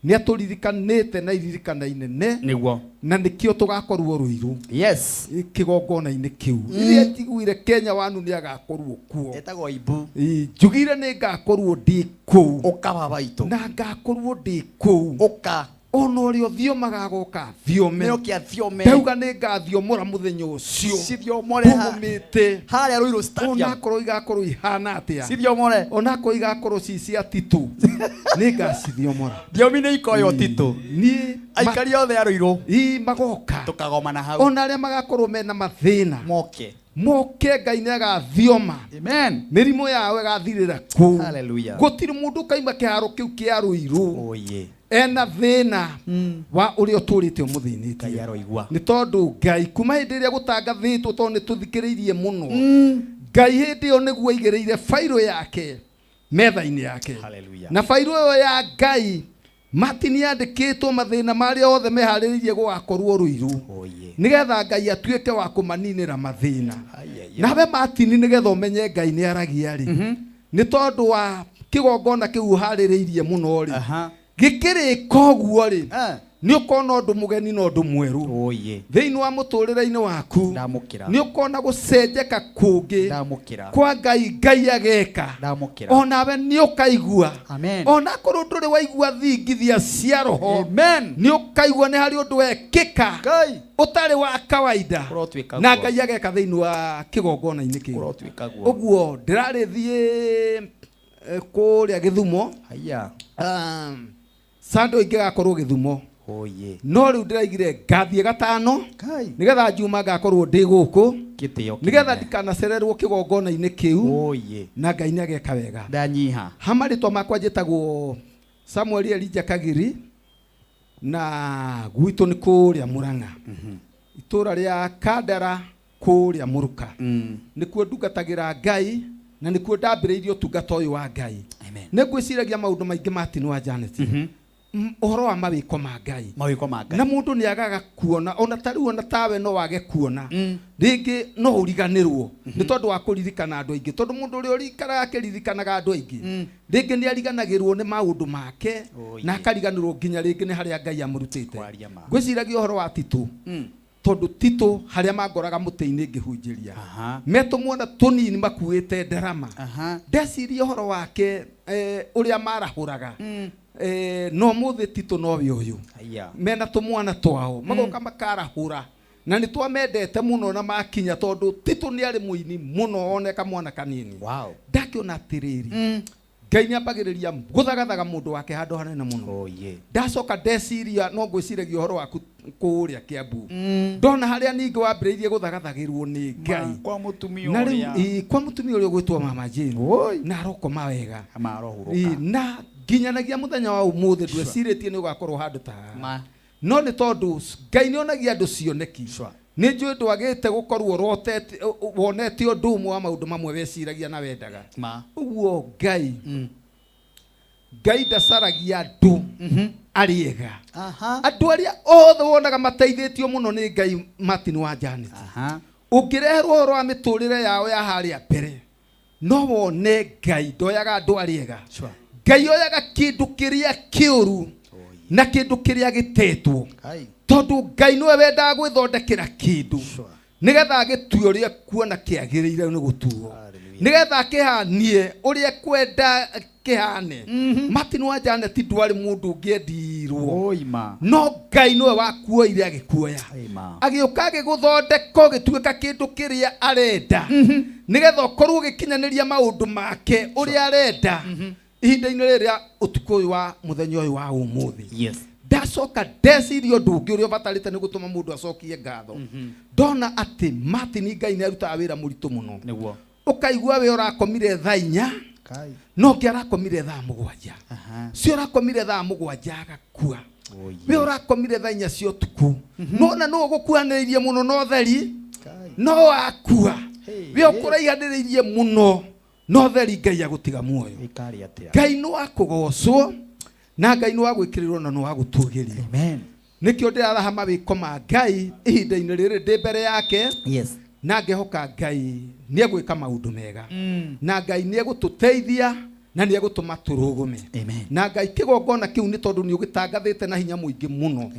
nĩ atũririkanĩte na iririkana inene. Nĩguo. Na nĩkĩo tũgakorwo Ruiru. Yes. Kĩgongona-inĩ kĩu. Rĩrĩa njiguire Kenya wanu nĩ agakorwo kuo. Etagwo Ibu. Njugire nĩ ngakorwo ndĩ kũu. Ũka baba itũ. Na ngakorwo ndĩ kũu. Ũka. Ona ũrĩa ũthiomaga agoka thiome. Nĩ oke athiome. Ndauga nĩ ngathiomora mũthenya ũcio. Cithiomore ha- Ndũgũmĩte. Harĩa Ruiru Stadium. Onakorwo igakorwo ihana atĩa. Cithiomore. Onakorwo igakorwo ci cia Tito. Nĩ ngacithiomora. Thiomi nĩ ikoywo Tito. Niĩ aikari othe a Ruiru. Ii magoka. Tũkagomana hau. Ona arĩa magakorwo mena mathĩna. Moke. Moke Ngai nĩ agathioma. Amen. Mĩrimũ yao ĩgathirĩra kũu. Hallelujah. Gũtirĩ mũndũ ũkaima kĩharo kĩu kĩa Ruiru. Oye. Ena thĩna wa ũrĩa ũtũrĩte ũmũthĩnĩtie. Ngai aroigua. Nĩ tondũ Ngai kuma hĩndĩ ĩrĩa gũtangathĩtwo tondũ nĩ tũthikĩrĩirie mũno. Ngai hĩndĩ ĩyo nĩguo aigĩrĩire bairũ yake metha-inĩ yake. Hallelujah. Na bairũ ĩyo ya Ngai Martin yandĩkĩtwo mathĩna marĩa othe meharĩrĩirie gũgakorwo Ruiru. Nĩgetha Ngai atuĩke wa kũmaninĩra mathĩna. Nawe Martin nĩgetha ũmenye Ngai nĩ aragia rĩ. Nĩ tondũ wa kĩgongona kĩu ũharĩrĩirie mũno rĩ. Gĩkĩrĩka ũguo rĩ. Nĩ ũkona ũndũ mũgeni na ũndũ mwerũ. Thĩinĩ wa mũtũrĩre-inĩ waku. Nĩ ũkona gũcenjeka kũngĩ. Kwa Ngai Ngai ageka. Onawe nĩ ũkaigua. Onakorwo ndũrĩ waigua thingithia cia roho. Nĩ ũkaigua nĩ harĩ ũndũ wekĩka. Ũtarĩ wa kawaida. Na Ngai ageka thĩinĩ wa kĩgongona-inĩ kĩu. Ũguo ndĩrarĩthiĩ kũrĩa Gĩthumo. Haya. Sando ingĩgakorwo Gĩthumo. Oye. No rĩu ndĩraigire ngathiĩ gatano nĩgetha Njuma ngakorwo ndĩ gũkũ Gĩtĩo nĩgetha kĩnene. ndikanacererwo kĩgongona-inĩ kĩu. Oye. Na Ngai nĩ ageka wega. Ndanyiha. Ha marĩtwa makwa njĩtagwo Samuel Elijah Kagiri na gwitũ nĩ kũrĩa Murang'a. Itũra rĩa Kandara kũrĩa Mũrũka. Nĩkuo ndungatagĩra Ngai na nĩkuo ndambĩrĩirie ũtungata ũyũ wa Ngai. Nĩ ngwĩciragia maũndũ maingĩ Martin wa Janet. Ũhoro wa mawĩko ma Ngai. Mawĩko ma Ngai. Na mũndũ nĩ agaga kuona ona ta rĩu ona tawe no wage kuona. Rĩngĩ no ũriganĩrwo nĩ tondũ wa kũririkana andũ aingĩ tondũ mũndũ ũrĩa ũrikaraga akĩririkanaga andũ aingĩ rĩngĩ nĩ ariganagĩrwo nĩ maũndũ make na akariganĩrwo nginya rĩngĩ nĩ harĩa Ngai amũrutĩte. Ngwĩciragia ũhoro wa Tito. Tondũ Tito harĩa mangoraga mũtĩ-inĩ ngĩhunjĩria. Metũmwana tũnini makuĩte ndarama. Ndeciria ũhoro wake ũrĩa marahũraga. No mũthĩ titũ nowe ũyũ Aya. Mena tũmwana twao magoka makarahũra na nĩ twamendete mũno na makinya tondũ titũ nĩ arĩ mũini mũno one kamwana kanini. Wow. Ndakĩona atĩrĩrĩ, Ngai nĩ ambagĩrĩria gũthagathaga mũndũ wake handũ hanene mũno. Oh, yeah. Ndacoka ndeciria no ngwĩciragia ũhoro waku kũrĩa Kiambu, ndona harĩa ningĩ wambĩrĩirie gũthagathagĩrwo nĩ Ngai kwa mũtumia na rĩu ũrĩa. Ĩ, kwa mũtumia ũrĩa ũgwĩtwo Mama Jane na arokoma wega. Marohurũka. Ĩ, na nginyanagia mũthenya wa ũmũthĩ ndwecirĩtie nĩ ũgakorwo handũ ta haha. Ma. No nĩ tondũ Ngai nĩ onagia andũ cioneki. Nĩ njũĩ ndwagĩte gũkorwo ũrotete, wonete ũndũ ũmwe wa maũndũ mamwe weciragia na wendaga. Ma. Ũguo Ngai, Ngai ndacaragia andũ arĩega. Andũ arĩa othe wonaga mateithĩtio mũno nĩ Ngai, Martin wa Janet, ũngĩreherwo ũhoro wa mĩtũrĩre yao ya harĩa mbere, no wone Ngai ndoyaga andũ arĩega. Ngai oyaga kĩndũ kĩrĩa kĩũru na kĩndũ kĩrĩa gĩtetwo, tondũ Ngai nĩwe wendaga gwĩthondekera kĩndũ nĩgetha agĩtue ũrĩa kuona kĩagĩrĩire nĩ gũtuo, nĩgetha akĩhanie ũrĩa kwenda kĩhane. Martin wa Janet ndwarĩ mũndũ ũngĩendirwo, no Ngai nĩwe wakuoire agĩkuoya, agĩũka agĩgũthondeka ũgĩtuĩka kĩndũ kĩrĩa arenda, nĩgetha ũkorwo ũgĩkinyanĩria maũndũ make ũrĩa arenda ihinda-inĩ rĩrĩa ũtukũ ũyũ wa mũthenya ũyũ wa ũmũthĩ. Ndacoka ndeciria ũndũ ũngĩ ũrĩa ũbatarĩte nĩ gũtũma mũndũ acokie ngatho. Ndona atĩ Martin, Ngai nĩ arutaga wĩra mũritũ mũno. Nĩguo. Ũkaigua we ũrakomire thaa 4, no ũngĩ arakomire thaa 7. Cio ũrakomire thaa 7 agakua, we ũrakomire thaa 4 cia ũtukũ, nona nũ ũgũkuhanĩrĩirie mũno na ũtheri no wakua, we ũkũraihanĩrĩirie mũno no theri Ngai agũtiga muoyo. Ĩkarĩ atĩa? Ngai nĩ wa kũgocwo na Ngai nĩ wa gwĩkĩrĩrwo na nĩ wa gũtũgĩrio. Nĩkĩo ndĩraraha mawĩko ma Ngai ihinda-inĩ rĩrĩ ndĩ mbere yake. Na ngehoka Ngai nĩ egwĩka maũndũ mega, na Ngai nĩ egũtũteithia na nĩ egũtũma tũrũgũme na Ngai kĩgongona kĩu, nĩ tondũ nĩ ũgĩtangathĩte na hinya mũingĩ mũno.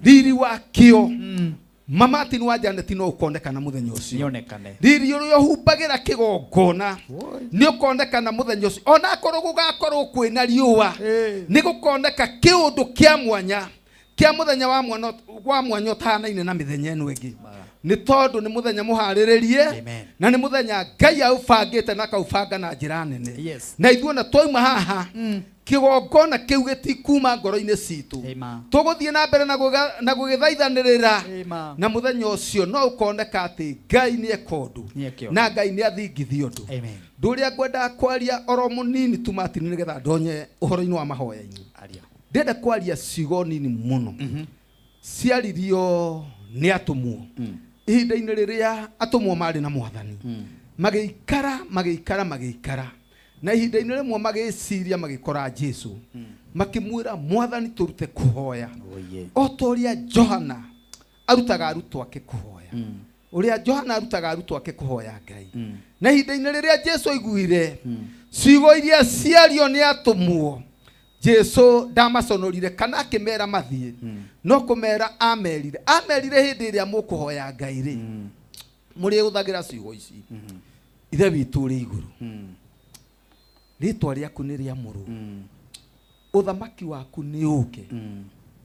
Riri wakĩo, Mama Martin wa Janet, no ũkonekana mũthenya ũcio. Nĩonekane. Riri ũrĩa ũhumbagĩra kĩgongona nĩ ũkonekana mũthenya ũcio, ona akorwo gũgakorwo kwĩna riũa, nĩ gũkoneka kĩũndũ kĩa mwanya kĩa mũthenya wa mwana wa mwanya ũtahanaine na mĩthenya ĩno ĩngĩ, nĩ tondũ nĩ mũthenya mũharĩrĩrie na nĩ mũthenya Ngai aũbangĩte na akaũbanga na njĩra nene. Na ithuĩ ona twauma haha, kĩgongona kĩu gĩtikuma ngoro-inĩ citũ, tũgũthiĩ na mbere na gũgĩthaithanĩrĩra, na mũthenya ũcio no ũkoneka atĩ Ngai nĩ eka ũndũ na Ngai nĩ athingithia ũndũ. Ndũrĩa ngwendaga kwaria oro mũnini tu, Martin, nĩgetha ndonye ũhoro-inĩ wa mahoya-inĩ, ndĩrenda kwaria ciugo nini mũno ciaririo nĩ atũmwo ihinda-inĩ rĩrĩa atũmwo marĩ na Mwathani. Magĩikara, magĩikara, magĩikara, na ihinda-inĩ rĩmwe magĩciria, magĩkora Jesu, makĩmwĩra, "Mwathani, tũrute kũhoya o ta ũrĩa Johana arutaga arutwo ake kũhoya, ũrĩa Johana arutaga arutwo ake kũhoya Ngai." Na ihinda-inĩ rĩrĩa Jesu aiguire ciugo iria ciario nĩ atũmwo, Jesu ndamaconorire kana akĩmera mathiĩ, no kũmera amerire, amerire, "Hĩndĩ ĩrĩa mũkũhoya Ngai rĩ, mũrĩhũthagĩra ciugo ici: Ithe witũ ũrĩ igũrũ, rĩtwa rĩaku nĩ rĩamũrwo, ũthamaki waku nĩ ũke,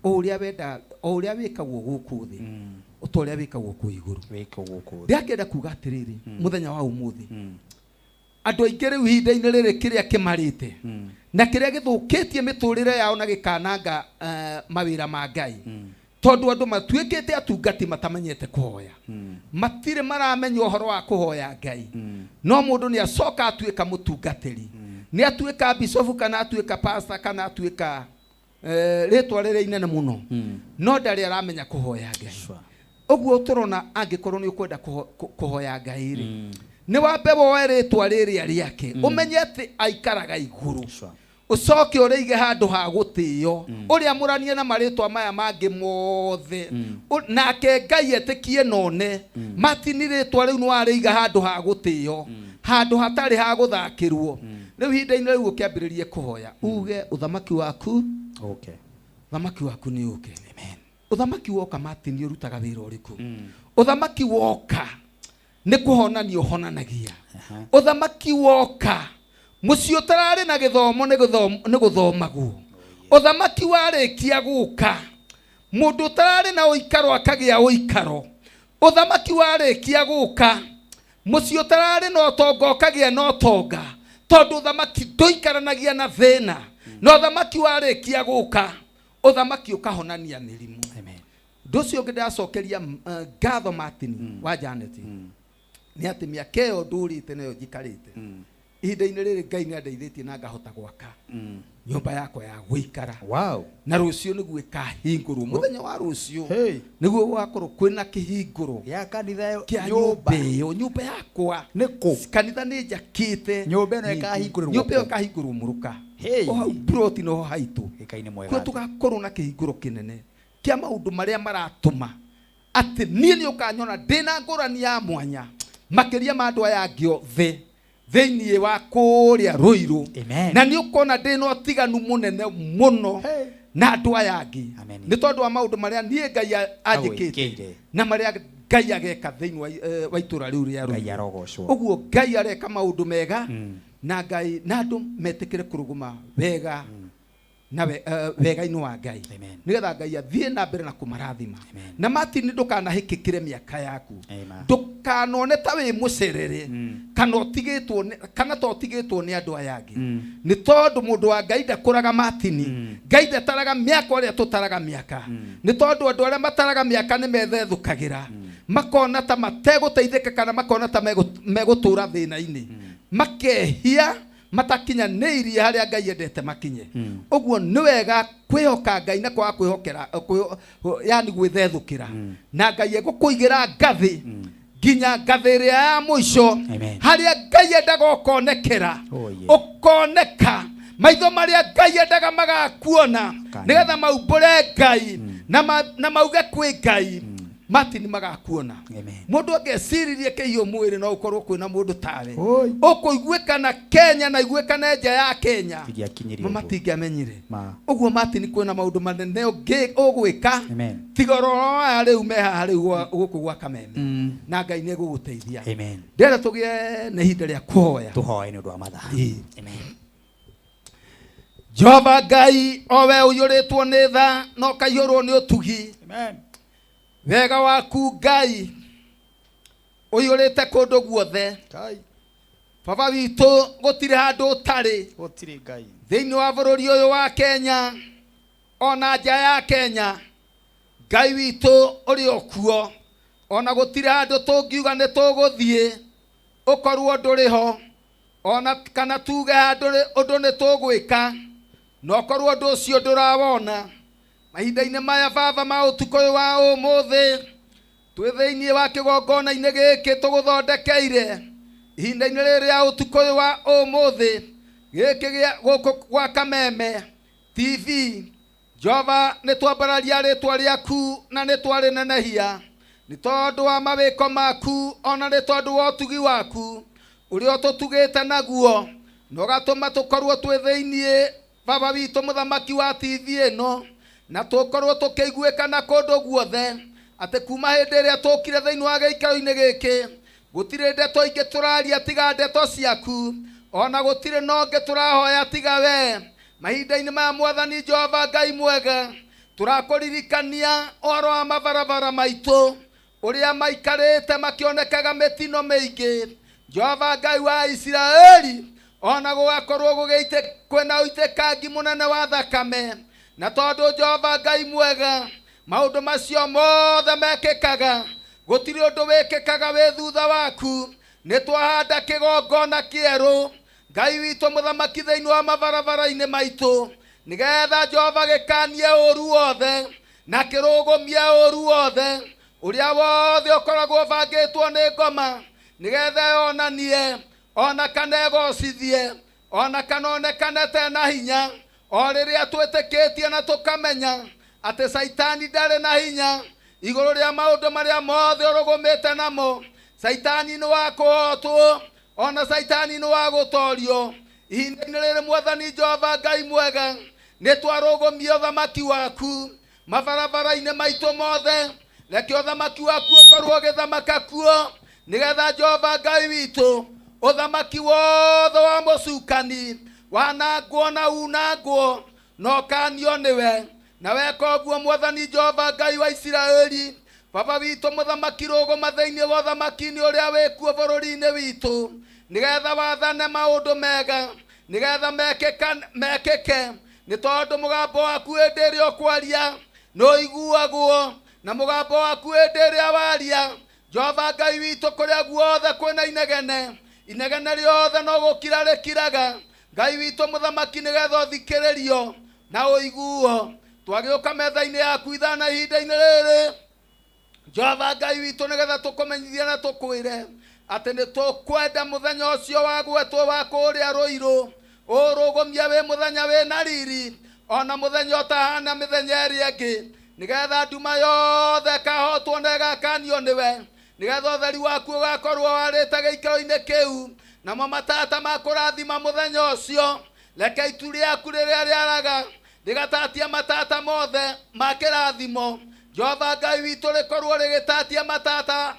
o ũrĩa wenda, o ũrĩa wĩkagwo gũkũ thĩ, o ta ũrĩa wĩkagwo kũu igũrũ." Wĩkwo gũkũ thĩ. Ndĩrakĩenda kuga atĩrĩrĩ, mũthenya wa ũmũthĩ andũ aingĩ rĩu ihinda-inĩ rĩrĩ, kĩrĩa kĩmarĩte na kĩrĩa gĩthũkĩtie mĩtũrĩre yao na gĩkananga mawĩra ma Ngai, tondũ andũ matuĩkĩte atungati matamenyete kũhoya, matirĩ maramenya ũhoro wa kũhoya Ngai. No mũndũ nĩ acoka atuĩka mũtungatĩri, nĩ atuĩka bicobu kana atuĩka pastor kana atuĩka rĩtwa rĩrĩa inene mũno, no ndarĩ aramenya kũhoya Ngai. Ũguo tũrona angĩkorwo nĩ ũkwenda kũhoya Ngai rĩ, nĩ wambe woe rĩtwa rĩrĩa rĩake, ũmenye atĩ aikaraga igũrũ, ũcoke ũrĩige handũ ha gũtĩo, ũrĩamũranie na marĩtwa maya mangĩ mothe. Nake Ngai etĩkie none Martin rĩtwa rĩu nĩ warĩiga handũ ha gũtĩo, handũ hatarĩ ha gũthakĩrwo. Rĩu ihinda-inĩ rĩu ũkĩambĩrĩrie kũhoya, uge, "Ũthamaki waku, ũthamaki waku nĩ ũke." Ũthamaki woka, Martin, ũrutaga wĩra ũrĩkũ? Ũthamaki woka nĩ kũhonania ũhonanagia. Ũthamaki woka, mũciĩ ũtararĩ na gĩthomo nĩ gũthomagwo. Ũthamaki warĩkia gũka, mũndũ ũtararĩ na ũikaro akagĩa ũikaro. Ũthamaki warĩkia gũka, mũciĩ ũtararĩ na ũtonga ũkagĩa na ũtonga, tondũ ũthamaki ndũikaranagia na thĩna. Na ũthamaki warĩkia gũka, ũthamaki ũkahonania mĩrimũ. Ũndũ ũcio ũngĩ ndĩracokeria ngatho Martin wa Janet nĩ atĩ mĩaka ĩyo ndũrĩte nayo njikarĩte, ihinda-inĩ rĩrĩ Ngai nĩ andeithĩtie na ngahota gwaka nyũmba yakwa ya gũikara. Na rũciũ nĩguo ĩkahingũrwo, mũthenya wa rũciũ nĩguo gũgakorwo kwĩna kĩhingũro ya kanitha kĩa nyũmba ĩyo, nyũmba yakwa. Nĩ kũ? Kanitha nĩ njakĩte. Nyũmba ĩno ĩkahingũrĩrwo Nyũmba ĩyo kũ? ĩkahingũrwo Mũrũka. Hey. O hau ploti noho haitũ. Ngai nĩ mwega. Kuo tũgakorwo na kĩhingũro kĩnene kĩa maũndũ marĩa maratũma atĩ niĩ nĩ ũkanyona ndĩna ngũrani ya mwanya makĩria ma andũ aya angĩ othe thĩinĩ wa kũrĩa Rũirũ. Na nĩ ũkona ndĩna ũtiganu mũnene mũno na andũ aya angĩ nĩ tondũ wa maũndũ marĩa niĩ Ngai anjĩkĩte Agwĩkĩire. na marĩa Ngai ageka thĩinĩ wa itũra rĩu rĩa Ngai Rũirũ. arogocwo. Ũguo Ngai areka maũndũ mega na Ngai na andũ metĩkĩre kũrũgũma wega na wega-inĩ wa Ngai, nĩgetha Ngai athiĩ na mbere na kũmarathima. Na Martin, ndũkanahĩkĩkĩre mĩaka yaku, ndũkanone ta wĩ mũcerere kana ũtigĩtwo kana ta ũtigĩtwo nĩ andũ aya angĩ, nĩ tondũ mũndũ wa Ngai ndakũraga. Martin, Ngai ndataraga mĩaka ũrĩa tũtaraga mĩaka, nĩ tondũ andũ arĩa mataraga mĩaka nĩ methethũkagĩra, makona ta mategũteithĩka kana makona ta megũtũra thĩna-inĩ, makehia matakinyanĩirie harĩa Ngai endete makinye. Ũguo nĩ wega kwĩhoka Ngai na kwaga kwĩhokera yani gwĩthethũkĩra, na Ngai egũkũigĩra ngathĩ nginya ngathĩ ĩrĩa ya mũico harĩa Ngai endaga ũkonekera, ũkoneka maitho marĩa Ngai endaga magakuona, nĩgetha maumbũre Ngai na mauge kwĩ Ngai. Martin, magakuona mũndũ angĩeciririe kĩhiũ mwĩrĩ no ũkorwo kwĩna mũndũ tawe ũkũiguĩkana Kenya na iguĩkane nja ya Kenya. Tingĩakinyirie Ma ũguo. Matingĩamenyire. Ma. Ũguo Martin, kwĩna maũndũ manene ũngĩ ũgwĩka Amen. tiga ũroro aya rĩu me haha rĩu gũkũ gwa Kameme, na Ngai nĩ egũgũteithia. Amen. Ndĩrenda tũgĩe na ihinda rĩa kũhoya. Tũhoe nĩ ũndũ wa mathaa. Ĩĩ. Amen. Jehova Ngai, o we ũiyũrĩtwo nĩ tha na ũkaiyũrwo nĩ ũtugi, wega waku Ngai ũiyũrĩte kũndũ guothe. Baba witũ, gũtirĩ handũ ũtarĩ Gũtirĩ Ngai. thĩinĩ wa bũrũri ũyũ wa Kenya ona nja ya Kenya. Ngai witũ, ũrĩ o kuo, ona gũtirĩ handũ tũngiuga nĩ tũgũthiĩ ũkorwo ndũrĩ ho, ona kana tuge handũ ũndũ nĩ tũgwĩka na ũkorwo ũndũ ũcio ndũrawona. Mahinda-inĩ maya, Baba, ma ũtukũ ũyũ wa ũmũthĩ, twĩ thĩinĩ wa kĩgongona-inĩ gĩkĩ tũgũthondekeire ihinda-inĩ rĩrĩ rĩa ũtukũ ũyũ wa ũmũthĩ gĩkĩ gĩa gũkũ gwa Kameme TV. Jehova, nĩ twambararia rĩtwa rĩaku na nĩ twarĩnenehia nĩ tondũ wa mawĩko maku, ona nĩ tondũ wa ũtugi waku ũrĩa ũtũtugĩte naguo na ũgatũma tũkorwo twĩ thĩiniĩ, Baba witũ mũthamaki wa TV ĩno, na tũkorwo tũkĩiguĩkana kũndũ guothe, atĩ kuma hĩndĩ ĩrĩa tũkire thĩinĩ wa gĩikaro-inĩ gĩkĩ gũtirĩ ndeto ingĩ tũraria tiga ndeto ciaku, ona gũtirĩ na ũngĩ tũrahoya tiga we. Mahinda-inĩ maya, Mwathani Jehova Ngai mwega, tũrakũririkania ũhoro wa mabarabara maitũ ũrĩa maikarĩte makĩonekaga mĩtino mĩingĩ, Jehova Ngai wa Isiraeli, ona gũgakorwo gũgĩite kwĩna ũitĩkangi mũnene wa thakame. Na tondũ, Jehova Ngai mwega, maũndũ macio mothe mekĩkaga, gũtirĩ ũndũ wĩkĩkaga wĩ thutha waku, nĩ twahanda kĩgongona kĩerũ, Ngai witũ mũthamaki, thĩinĩ wa mabarabara-inĩ maitũ, nĩgetha Jehova gĩkanie ũru wothe na kĩrũgũmie ũru wothe ũrĩa wothe ũkoragwo ũbangĩtwo nĩ ngoma, nĩgetha yonanie ona kana ĩgocithie ona kana onekane tena hinya, o rĩrĩa twĩtĩkĩtie na tũkamenya atĩ Caitani ndarĩ na hinya igũrũ rĩa maũndũ marĩa mothe ũrũgũmĩte namo. Caitani nĩ wa kũhotwo, ona Caitani nĩ wa gũtorio. Ihinda-inĩ rĩrĩ, Mwathani Jehova Ngai mwega, nĩ twarũgũmia ũthamaki waku mabarabara-inĩ maitũ mothe. Reke ũthamaki waku ũkorwo ũgĩthamaka kuo, nĩgetha, Jehova Ngai witũ, ũthamaki wothe wa mũcukani wanangwo na unangwo. Na ũkaanio nĩwe. Na weka ũguo Mwathani Jehova Ngai wa Isiraeli, baba witũ mũthamaki, rũgũma thĩinĩ wa ũthamaki-inĩ ũrĩa wĩkuo bũrũri-inĩ witũ, nĩgetha wathane maũndũ mega, nĩgetha mekĩke, nĩ tondũ mũgambo waku hĩndĩ ĩrĩa ũkwaria nĩ ũiguagwo, na mũgambo waku hĩndĩ ĩrĩa waria, Jehova Ngai witũ, kũrĩa guothe kwĩna inegene, inegene rĩothe no gũkira rĩkiraga. Ngai witũ mũthamaki, nĩgetha ũthikĩrĩrio na ũiguo. Twagĩũka metha-inĩ yaku ithana ihinda-inĩ rĩrĩ, Jehova Ngai witũ, nĩgetha tũkũmenyithie na tũkwĩre atĩ nĩ tũkwenda mũthenya ũcio wagwetwo wa kũrĩa Rũirũ ũrũgũmie wĩ mũthenya wĩ na riri, ona mũthenya ũtahana mĩthenya ĩrĩa ĩngĩ, nĩgetha nduma yothe ĩkahotwo na ĩgakanio nĩwe, nĩgetha ũtheri waku ũgakorwo warĩte gĩikaro-inĩ kĩu, namo matata ma kũrathima mũthenya ũcio. Reke itu rĩaku rĩrĩa rĩaraga rĩgatatia matata mothe ma kĩrathimo, Jehova Ngai witũ, rĩkorwo rĩgĩtatia matata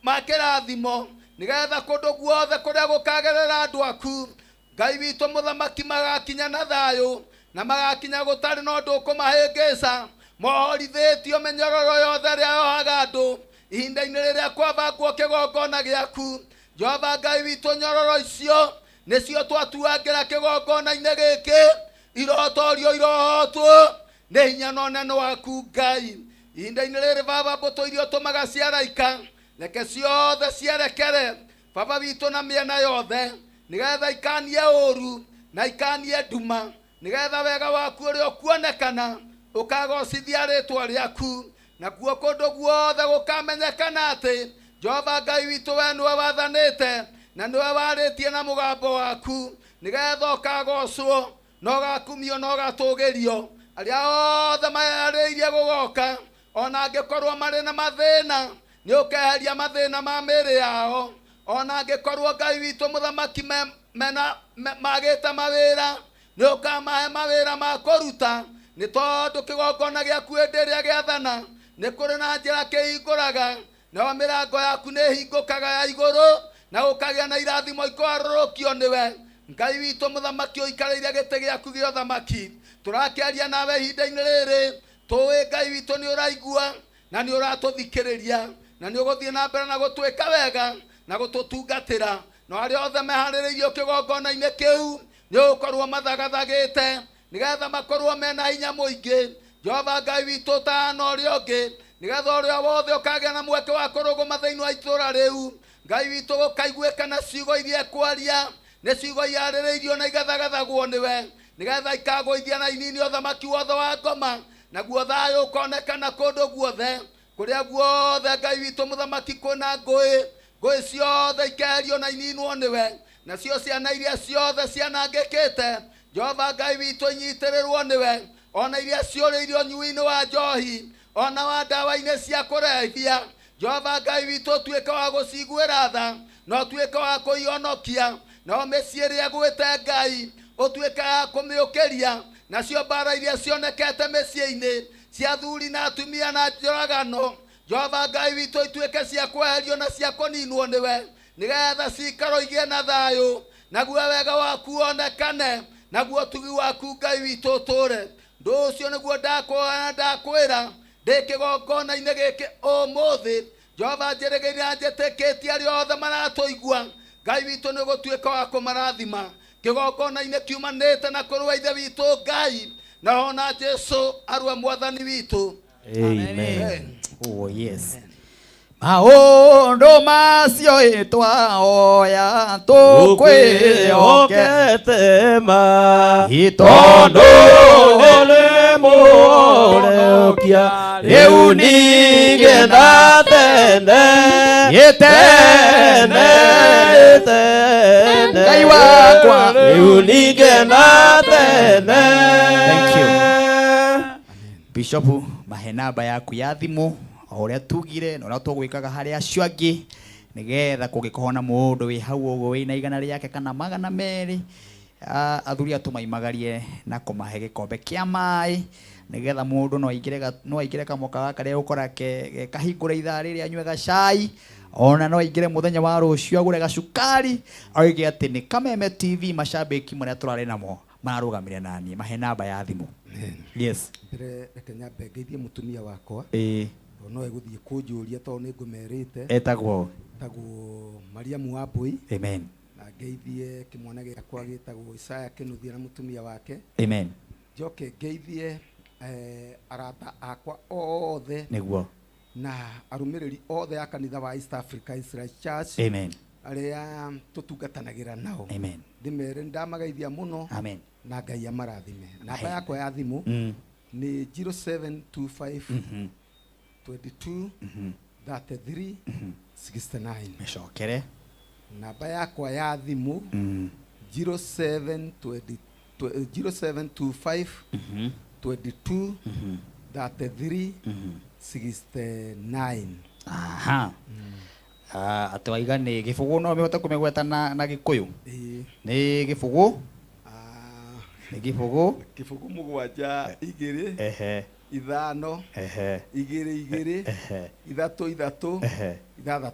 ma kĩrathimo, nĩgetha kũndũ guothe kũrĩa gũkagerera andũ aku, Ngai witũ mũthamaki, magakinya na thayũ, na magakinya gũtarĩ na ũndũ ũkũmahĩngĩca, mohorithĩtio mĩnyororo yothe ĩrĩa yohaga andũ ihinda-inĩ rĩrĩa kwabangwo kĩgongona gĩaku. Jehova Ngai witũ, nyororo icio nĩcio twatuangĩra kĩgongona-inĩ gĩkĩ, irotorio irohotwo nĩ hinya na ũnene waku Ngai. Ihinda-inĩ rĩrĩ, Baba, mbũtũ iria ũtũmaga cia araika, reke ciothe cierekere Baba witũ na mĩena yothe, nĩgetha ikanie ũũru na ikanie nduma, nĩgetha wega waku ũrĩa ũkuonekana ũkagocithia rĩtwa rĩaku, nakuo kũndũ guothe gũkamenyekana atĩ Jehova Ngai witũ, we nĩwe wathanĩte na nĩwe warĩtie na mũgambo waku, nĩgetha ũkagocwo na ũgakumio na ũgatũgĩrio. Arĩa othe mayarĩirie gũgoka, ona angĩkorwo marĩ na mathĩna, nĩ ũkeheria mathĩna ma mĩĩrĩ yao. Ona angĩkorwo, Ngai witũ mũthamaki, mena magĩte mawĩra, nĩ ũkamahe mawĩra ma kũruta, nĩ tondũ kĩgongona gĩaku hĩndĩ ĩrĩa gĩathana nĩ kũrĩ na njĩra kĩhingũraga, nayo mĩrango yaku nĩ ĩhingũkaga ya igũrũ, na gũkagĩa na irathimo ikũharũrũkio nĩwe. Ngai witũ mũthamaki, ũikarĩire gĩtĩ gĩaku gĩa ũthamaki, tũrakĩaria nawe ihinda-inĩ rĩrĩ, tũĩ Ngai witũ nĩ ũraigua na nĩ ũratũthikĩrĩria, na nĩ ũgũthiĩ na mbere na gũtwĩka wega na gũtũtungatĩra. No arĩa othe meharĩrĩirio kĩgongona-inĩ kĩu, nĩ ũgũkorwo mathagathagĩte nĩgetha makorwo mena hinya mũingĩ, Jehova Ngai witũ, ũtahana ũrĩa ũngĩ, nĩgetha ũrĩa wothe ũkagĩa na mweke wa kũrũgũma thĩinĩ wa itũũra rĩu, Ngai witũ, gũkaiguĩka na ciugo iria ekwaria nĩ ciugo iharĩrĩirio na igathagathagwo nĩwe, nĩgetha ikagũithia na inini ũthamaki wothe wa ngoma, naguo thayũ ũkonekana kũndũ guothe. Kũrĩa guothe, Ngai witũ mũthamaki, kwĩna ngũĩ, ngũĩ ciothe ikeherio na ininwo nĩwe, nacio ciana iria ciothe cianangĩkĩte, Jehova Ngai witũ, inyitĩrĩrwo nĩwe, ona iria ciũrĩirio ũnyui-inĩ wa njohi ona wa ndawa-inĩ cia kũrebia, Jehova Ngai witũ, ũtuĩke wa gũciguĩra tha na ũtuĩke wa kũihonokia. Nao mĩciĩ ĩrĩa ĩgwĩte, Ngai, ũtuĩke ya kũmĩũkĩria, nacio mbara iria cionekete mĩciĩ-inĩ cia athuri na atumia na njũragano, Jehova Ngai witũ, ituĩke cia kweherio na cia kũninwo nĩwe, nĩgetha cikaro igĩe na thayũ, naguo wega waku wonekane, naguo ũtugi waku, Ngai witũ, ũtũũre. Ũndũ ũcio nĩguo ndakũhoya na ndakwĩra ndĩ kĩgongona-inĩ gĩkĩ ũmũthĩ. Jehova, njĩrĩgĩrĩire na njĩtĩkĩtie arĩa othe maratũigua, Ngai witũ, nĩ ũgũtuĩka wa kũmarathima. Kĩgongona-inĩ kiumanĩte na kũrĩ ithe witũ Ngai na ona Jesu arwe Mwathani witũ. Amen. Oh yes. Maũndũ macio ĩtwaoya tũkwĩhokete ma, tondũ ũrĩ mũhonokia rĩu ningĩ tene Gĩtene. Tene. Ngai wakwa. Rĩu ningĩ tene. Thank you. Bishop, mahe namba yaku ya thimũ o ũrĩa tugire na ũrĩa tũgwĩkaga harĩ acio angĩ, nĩgetha kũngĩkorwo na mũndũ wĩ hau ũguo wĩna 100 rĩake kana 200, athuri atũmaimagarie na kũmahe gĩkombe kĩa maĩ, nĩgetha mũndũ no aingĩre kamoka gaka karĩa ũkora ke kahingũre ithaa rĩrĩ anyue gacai, ona no aingĩre mũthenya wa rũciũ agũre gacukari, oige atĩ nĩ Kameme TV, macambĩki marĩa tũrarĩ namo. Mararũgamire naniĩ, mahe namba ya thimũ. Yes. Mbere reke nyambe ngeithie mũtumia wakwa. Ĩĩ. Tondũ no egũthiĩ kũnjũria tondũ nĩ ngũmerĩte. Etagwo? Etagwo Mariamu Wambũi. Amen. Na ngeithie kĩmwana gĩakwa gĩtagwo Isaya Kĩnuthia na mũtumia wake. Amen. Njoke ngeithie arata akwa othe. Nĩguo. Na arũmĩrĩri othe a kanitha wa East Africa Israel Church. Amen. Arĩa tũtungatanagĩra nao. Amen. Ndĩmere nĩndamagaithia mũno. Amen. Na Ngai amarathime. Namba yakwa ya thimũ nĩ 0725 22 33 69. Mĩcokere. Namba yakwa ya thimũ 0720 0725 22 33 69. Aha. Ah, atĩ waiga nĩ gĩbũgũ, no mĩhote kũmĩgweta na Gĩkũyũ? Ĩĩ. Nĩ gĩbũgũ, nĩ gĩbũgũ. Kĩbũgũ 7 2 5 2 2 3 3 6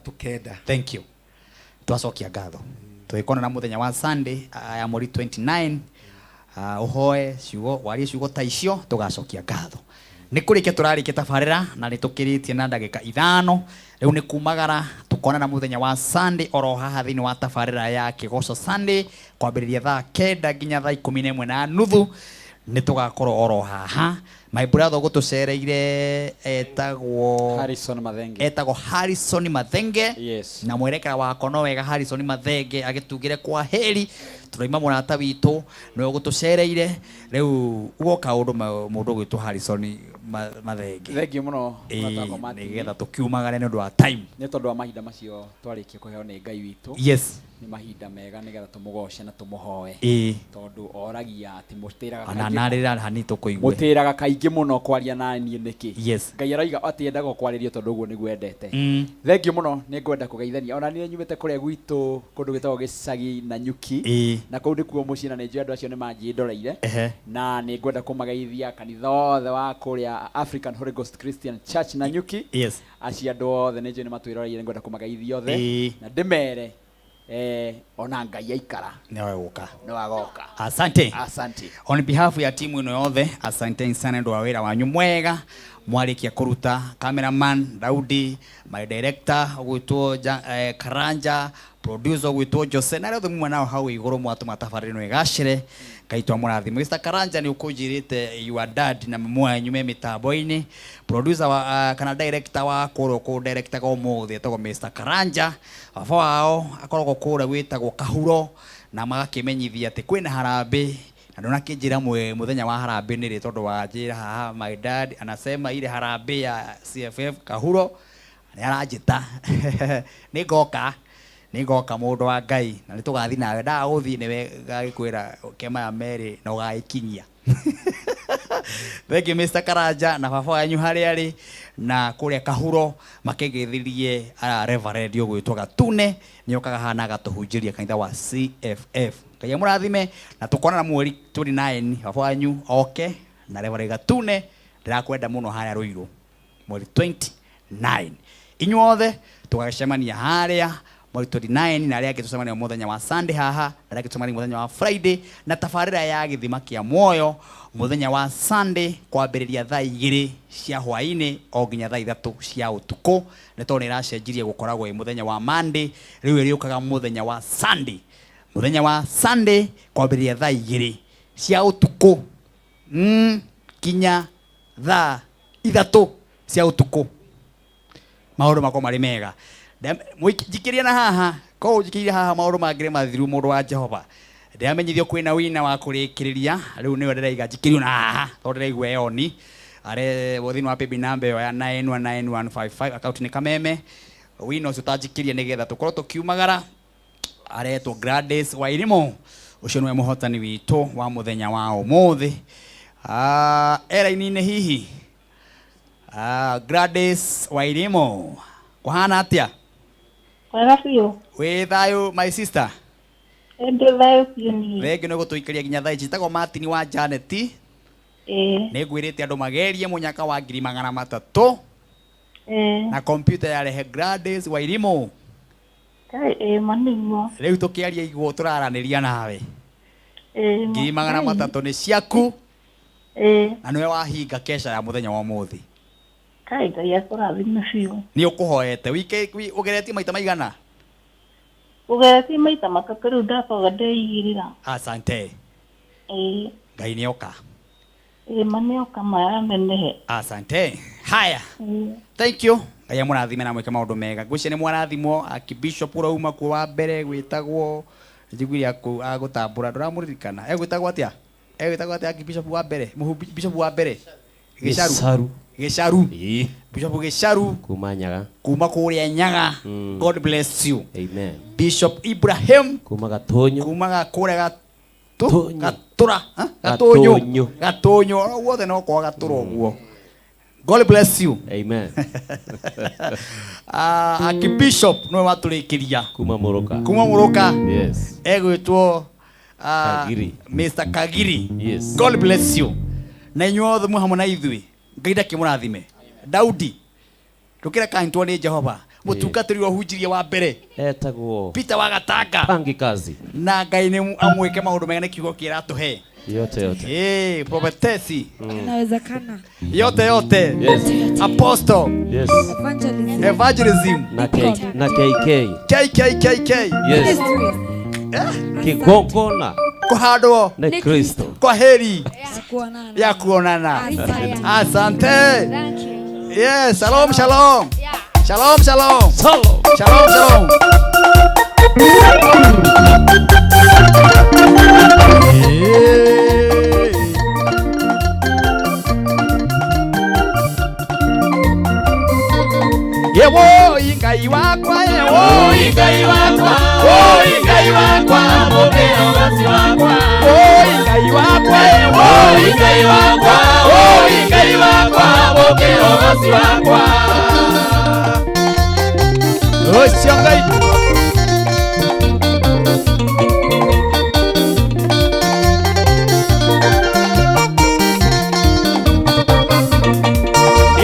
9. Thank you. Twacokia ngatho, tũgĩkonana mũthenya wa Sunday ya mweri 29. Ũhoe ciugo, warie ciugo ta icio, tũgacokia ngatho. Nĩ kũrĩkia tũrarĩkia tabarĩra na nĩ tũkĩrĩtie na ndagĩka 5. Rĩu nĩ kumagara, tũkonana mũthenya wa Sunday oro haha thĩinĩ wa tabarĩra ya Kĩgoco Sunday, kwambĩrĩria thaa 9 nginya thaa 11:30. Nĩ tũgakorwo oro haha. My brother ũgũtũcereire etagwo Harrison Mathenge. Etagwo Harrison Mathenge. Yes. Na mwerekera wakwa no wega Harrison Mathenge agĩtugĩre kwa heri. Tũraima mũrata witũ nĩwe ũgũtũcereire. Rĩu ugoka ũndũ mũndũ ũgwĩtwo Harrison Mathenge. Thank you mũno, mũrata wakwa Martin. Nĩgetha tũkiumagare nĩ ũndũ wa time. Nĩ tondũ wa mahinda macio twarĩkia kũheo nĩ Ngai witũ. Yes. Nĩ mahinda mega nĩgetha tũmũgoce na tũmũhoe. Ĩĩ. Tondũ oragia atĩ mũtĩraga Ona kaingĩ. narĩra hani tũkũigue. Mũtĩraga kaingĩ mũno kwaria na niĩ nĩkĩ? Yes. Ngai aroiga atĩ endaga kwarĩrio tondũ ũguo nĩguo endete. Thank you mũno, nĩ ngwenda kũgeithania. Ona niĩ nyumĩte kũrĩa gwitũ kũndũ gwĩtagwo Gĩcagi na Nyuki. Ĩĩ. Na kũu nĩkuo mũciĩ na nĩ njũĩ andũ acio nĩ manjĩndoreire. Na nĩ ngwenda kũmageithia kanitha othe wa kũrĩa African Holy Ghost Christian Church na Nyuki. Yes. Acio andũ othe nĩ njũĩ nĩ matwĩroreire, nĩ ngwenda kũmageithia othe. Ĩĩ. Na ndĩmere ona Ngai aikara nĩwe gũka. No agoka. Asante. Asante. On behalf ya timu ĩno yothe, asanteni sana nĩ ũndũ wa wĩra wanyu mwega mwarĩkia kũruta. Cameraman Daudi, my director ũgwĩtwo Karanja, producer ũgwĩtwo Jose, na arĩa othe muma nao hau igũrũ mwatũma tabarĩra ĩno ĩgacĩre. Ngai twamũrathime. Mr Karanja, nĩ ũkũnjĩrĩte your dad na mamu wanyu me mĩtambo-inĩ. Producer wa kana director wa kũrĩa kũ directaga ũmũthĩ etagwo Mr Karanja. Baba wao akoragwo kũrĩa gwĩtagwo Kahuro, na magakĩmenyithia atĩ kwĩna harambĩ, na ndũnakĩnjĩra mũthenya wa harambĩ nĩ rĩ, tondũ wanjĩra haha my dad anasema ile harambĩ ya CFF Kahuro nĩ aranjĩta. Nĩ ngoka, nĩ ngoka mũndũ wa Ngai, na nĩ tũgathiĩ nawe. Ndaga gũthiĩ nĩwe ngagĩkwĩra ke maya merĩ na ũgagĩkinyia. Thank you Mr Karanja na baba wanyu harĩa arĩ na kũrĩa Kahuro, makĩgeithirie ara Reverend ũgwĩtwo Gatune, nĩ okaga haha na agatũhunjĩria kanitha wa CFF. Ngai amũrathime, na tũkonana mweri 29, baba wanyu oke na Reverend Gatune, ndĩrakwenda mũno harĩa Ruiru mweri 29. Inyuothe tũgacemania harĩa mweri 29, na arĩa angĩ tũcemania mũthenya wa Sunday haha, na arĩa angĩ tũcemania mũthenya wa Friday, na tabarĩra ya gĩthima kĩa muoyo mũthenya wa Sunday kwambĩrĩria thaa 2 cia hwaĩ-inĩ o nginya thaa 3 cia ũtukũ, nĩ tondũ nĩ ĩracenjirie gũkoragwo ĩ mũthenya wa Monday, rĩu ĩrĩũkaga mũthenya wa Sunday. Mũthenya wa Sunday kwambĩrĩria thaa 2 cia ũtukũ, kinya thaa 3 cia ũtukũ, maũndũ makorwo marĩ mega. Njikĩria na haha, koguo njikĩrĩria haha maũndũ mangĩ nĩ mathiru, mũndũ wa Jehova. Ndĩramenyithio kwĩna wina wa kũrĩkĩrĩria, rĩu nĩwe ndĩraiga njikĩrio na haha, tondũ ndĩraigua yoni. Are thĩinĩ wa paybill number ĩyo ya 919155, account nĩ Kameme. Wina ũcio ũtanjikĩria nĩgetha tũkorwo tũkiumagara. Aretwo Gladys Wairimu, ũcio nĩwe mũhotani witũ wa mũthenya wa ũmũthĩ. Eraini-inĩ hihi. Gladys Wairimu, kũhana atĩa? Wega biũ. Wĩ thayũ my sister? Ndĩ thayũ biũ niĩ. Thengiũ nĩ gũtũikaria nginya thaa ici. Njĩtagwo Martin wa Janet. Ĩĩ. Nĩ ngwĩrĩte andũ magerie mũnyaka wa ngiri magana matatũ. Ĩĩ. Na kompyuta yarehe Gladys Wairimu. Ĩĩ, ma nĩguo. Rĩu tũkĩaria igũrũ tũraranĩria nawe. Ĩĩ. 300,000 nĩ ciaku. Ĩĩ. Na nĩwe wahinga kesha ya mũthenya wa ũmũthĩ. Kai Ngai akũrathime biũ. Nĩ ũkũhoete wike ũgeretie maita maigana? Ũgeretie maita matatũ rĩu ndakorwo ndeigĩrĩra. Asante. Ĩĩ. Ngai nĩoka. Ĩĩ ma nĩoka maya nenehe. Asante. Haya. Ĩĩ. Thank you. Ngai amũrathime na mwĩke maũndũ mega. Ngwĩciria nĩ mwarathimwo. Archbishop ũrauma kuo wa mbere gwĩtagwo njiguire agũtambũra ndũramũririkana. Egwĩtagwo atĩa? Egwĩtagwo atĩa Archbishop wa mbere? Bishop wa mbere. Gĩcaru. Gĩcaru. Gĩcaru. Ĩĩ. Bishop Gĩcaru Kuma Nyaga. kuma kũrĩa Nyaga. God bless you. Amen. Bishop Ibrahim Kuma Gatũnyũ. kuma kũrĩa Gatũra, ha? Gatũnyũ. Gatũnyũ. Gatũnyũ. O guothe no kwa Gatũra ũguo. God bless you. Amen. Archbishop nĩwe watũrĩkĩria. Kuma Mũrũka. Kuma Mũrũka. Yes. Egwĩtwo Kagiri. Mr. Kagiri. Yes. God bless you. Na inyuĩ othe mwĩ hamwe na ithuĩ. Ngai ndakĩmũrathime. Daudi. Ndũkĩrekantwo nĩ Jehova. Mũtungatĩri ũrĩa ũhunjirie wa mbere. Etagwo Peter wa Gatanga. Pangi kazi. Na Ngai nĩ amwĩke maũndũ mega nĩ kiugo kĩrĩa aratũhe. Yote yote. Prophetesi. Inawezekana. Yote yote. Yes. Apostle. Yes. Evangelism. Evangelism. Na K na KK. KKKK. Yes. Kigongona. Kũhandwo. Nĩ Kristo. Kwa heri Kuonana. ya kuonana. Asante. Asante. Thank you. Yes, shalom shalom. Shalom shalom. Shalom. Shalom shalom. Yewo Ngai wakwa, yewo Ngai wakwa, wo Ngai wakwa, mũkĩro waci wakwa. Wo Ngai wakwa, yewo Ngai wakwa, wo Ngai wakwa, mũkĩro waci wakwa. Ũcio Ngai.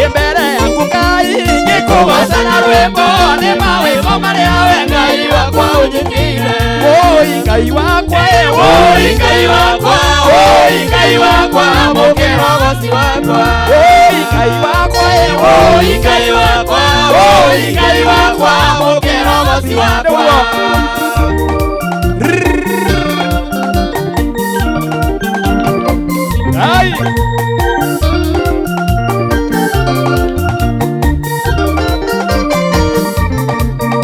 Mbere yaku Ngai ngĩkũgooca na rwĩmbo nĩ mawĩko marĩa we Ngai wakwa ũnjĩkĩire. Woi Ngai wakwa, woi Ngai wakwa, woi Ngai wakwa, mũkĩro goci wakwa. Woi Ngai wakwa, woi Ngai wakwa, woi Ngai wakwa, mũkĩro goci wakwa. Ai.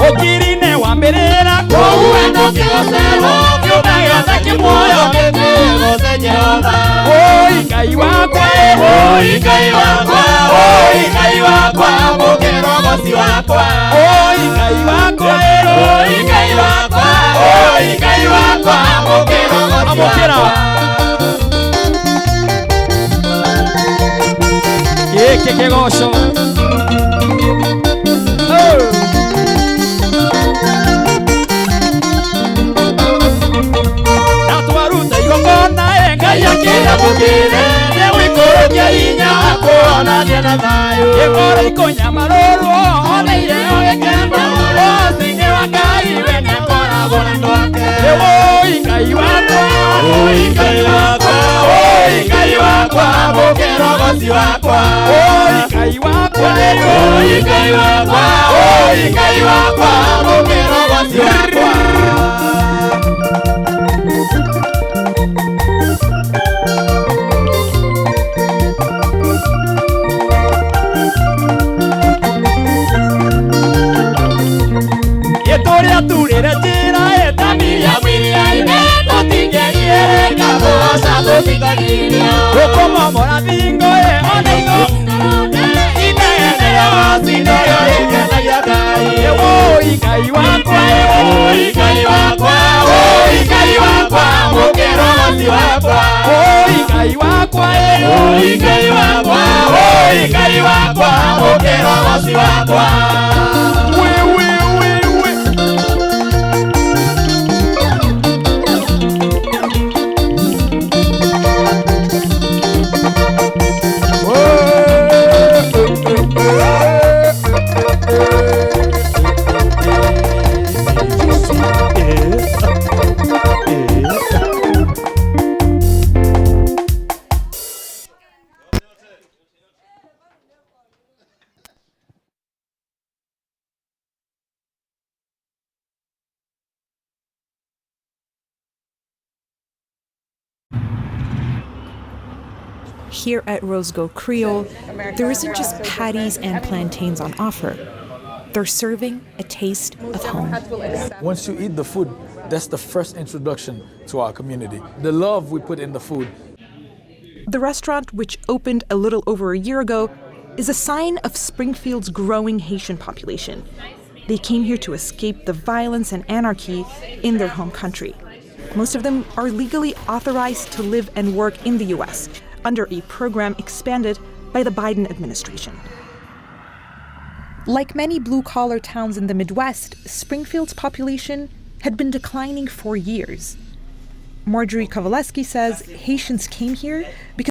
Okirine wambĩrĩra kwoguo ndũkĩgocerwo kĩũmbe gĩothe kĩ muoyo gĩkĩgoce Jehova. Woi Ngai wakwa, woi Ngai wakwa, woi Ngai wakwa, mũkĩro goci wakwa. Woi Ngai wakwa, woi Ngai wakwa, woi Ngai wakwa, mũkĩro goci wakwa. Gĩkĩ kĩgoco. Natwaruta igongona e Ngai akĩamũkĩre nĩ gũikũrũkia hinya kuonania na thayũ. Gĩkoro ikũnyamarũrwo ona irĩo gĩkeno rũcinĩ wa Ngai we nĩakoragwo na andũ ake. Woi Ngai wakwa, woi Ngai wakwa, woi Ngai wakwa, mũkĩro goci wakwa. Woi Ngai wakwa, woi Ngai wakwa, woi Ngai wakwa, mũkĩro goci wakwa. Tũrĩa turĩre njĩra ĩtamiria mwĩrĩ-inĩ tũtingĩrie kagũca tũtikagirio gũkũmomora thingo ĩ ona itũ inegene rĩo rĩkenagia Ngai. Woi Ngai wakwa, woi Ngai wakwa, woi Ngai wakwa, mũkĩro goci wakwa. Woi Ngai wakwa, woi Ngai wakwa, woi Ngai wakwa, mũkĩro goci wakwa. Here at Rosgo Creole, there isn't just patties and plantains on offer. They're serving a taste of home. Once you eat the food, that's the first introduction to our community. The love we put in the food. The restaurant, which opened a little over a year ago, is a sign of Springfield's growing Haitian population. They came here to escape the violence and anarchy in their home country. Most of them are legally authorized to live and work in the U.S. under a program expanded by the Biden administration. Like many blue collar towns in the Midwest, Springfield's population had been declining for years. Marjorie Kovaleski says Haitians came here because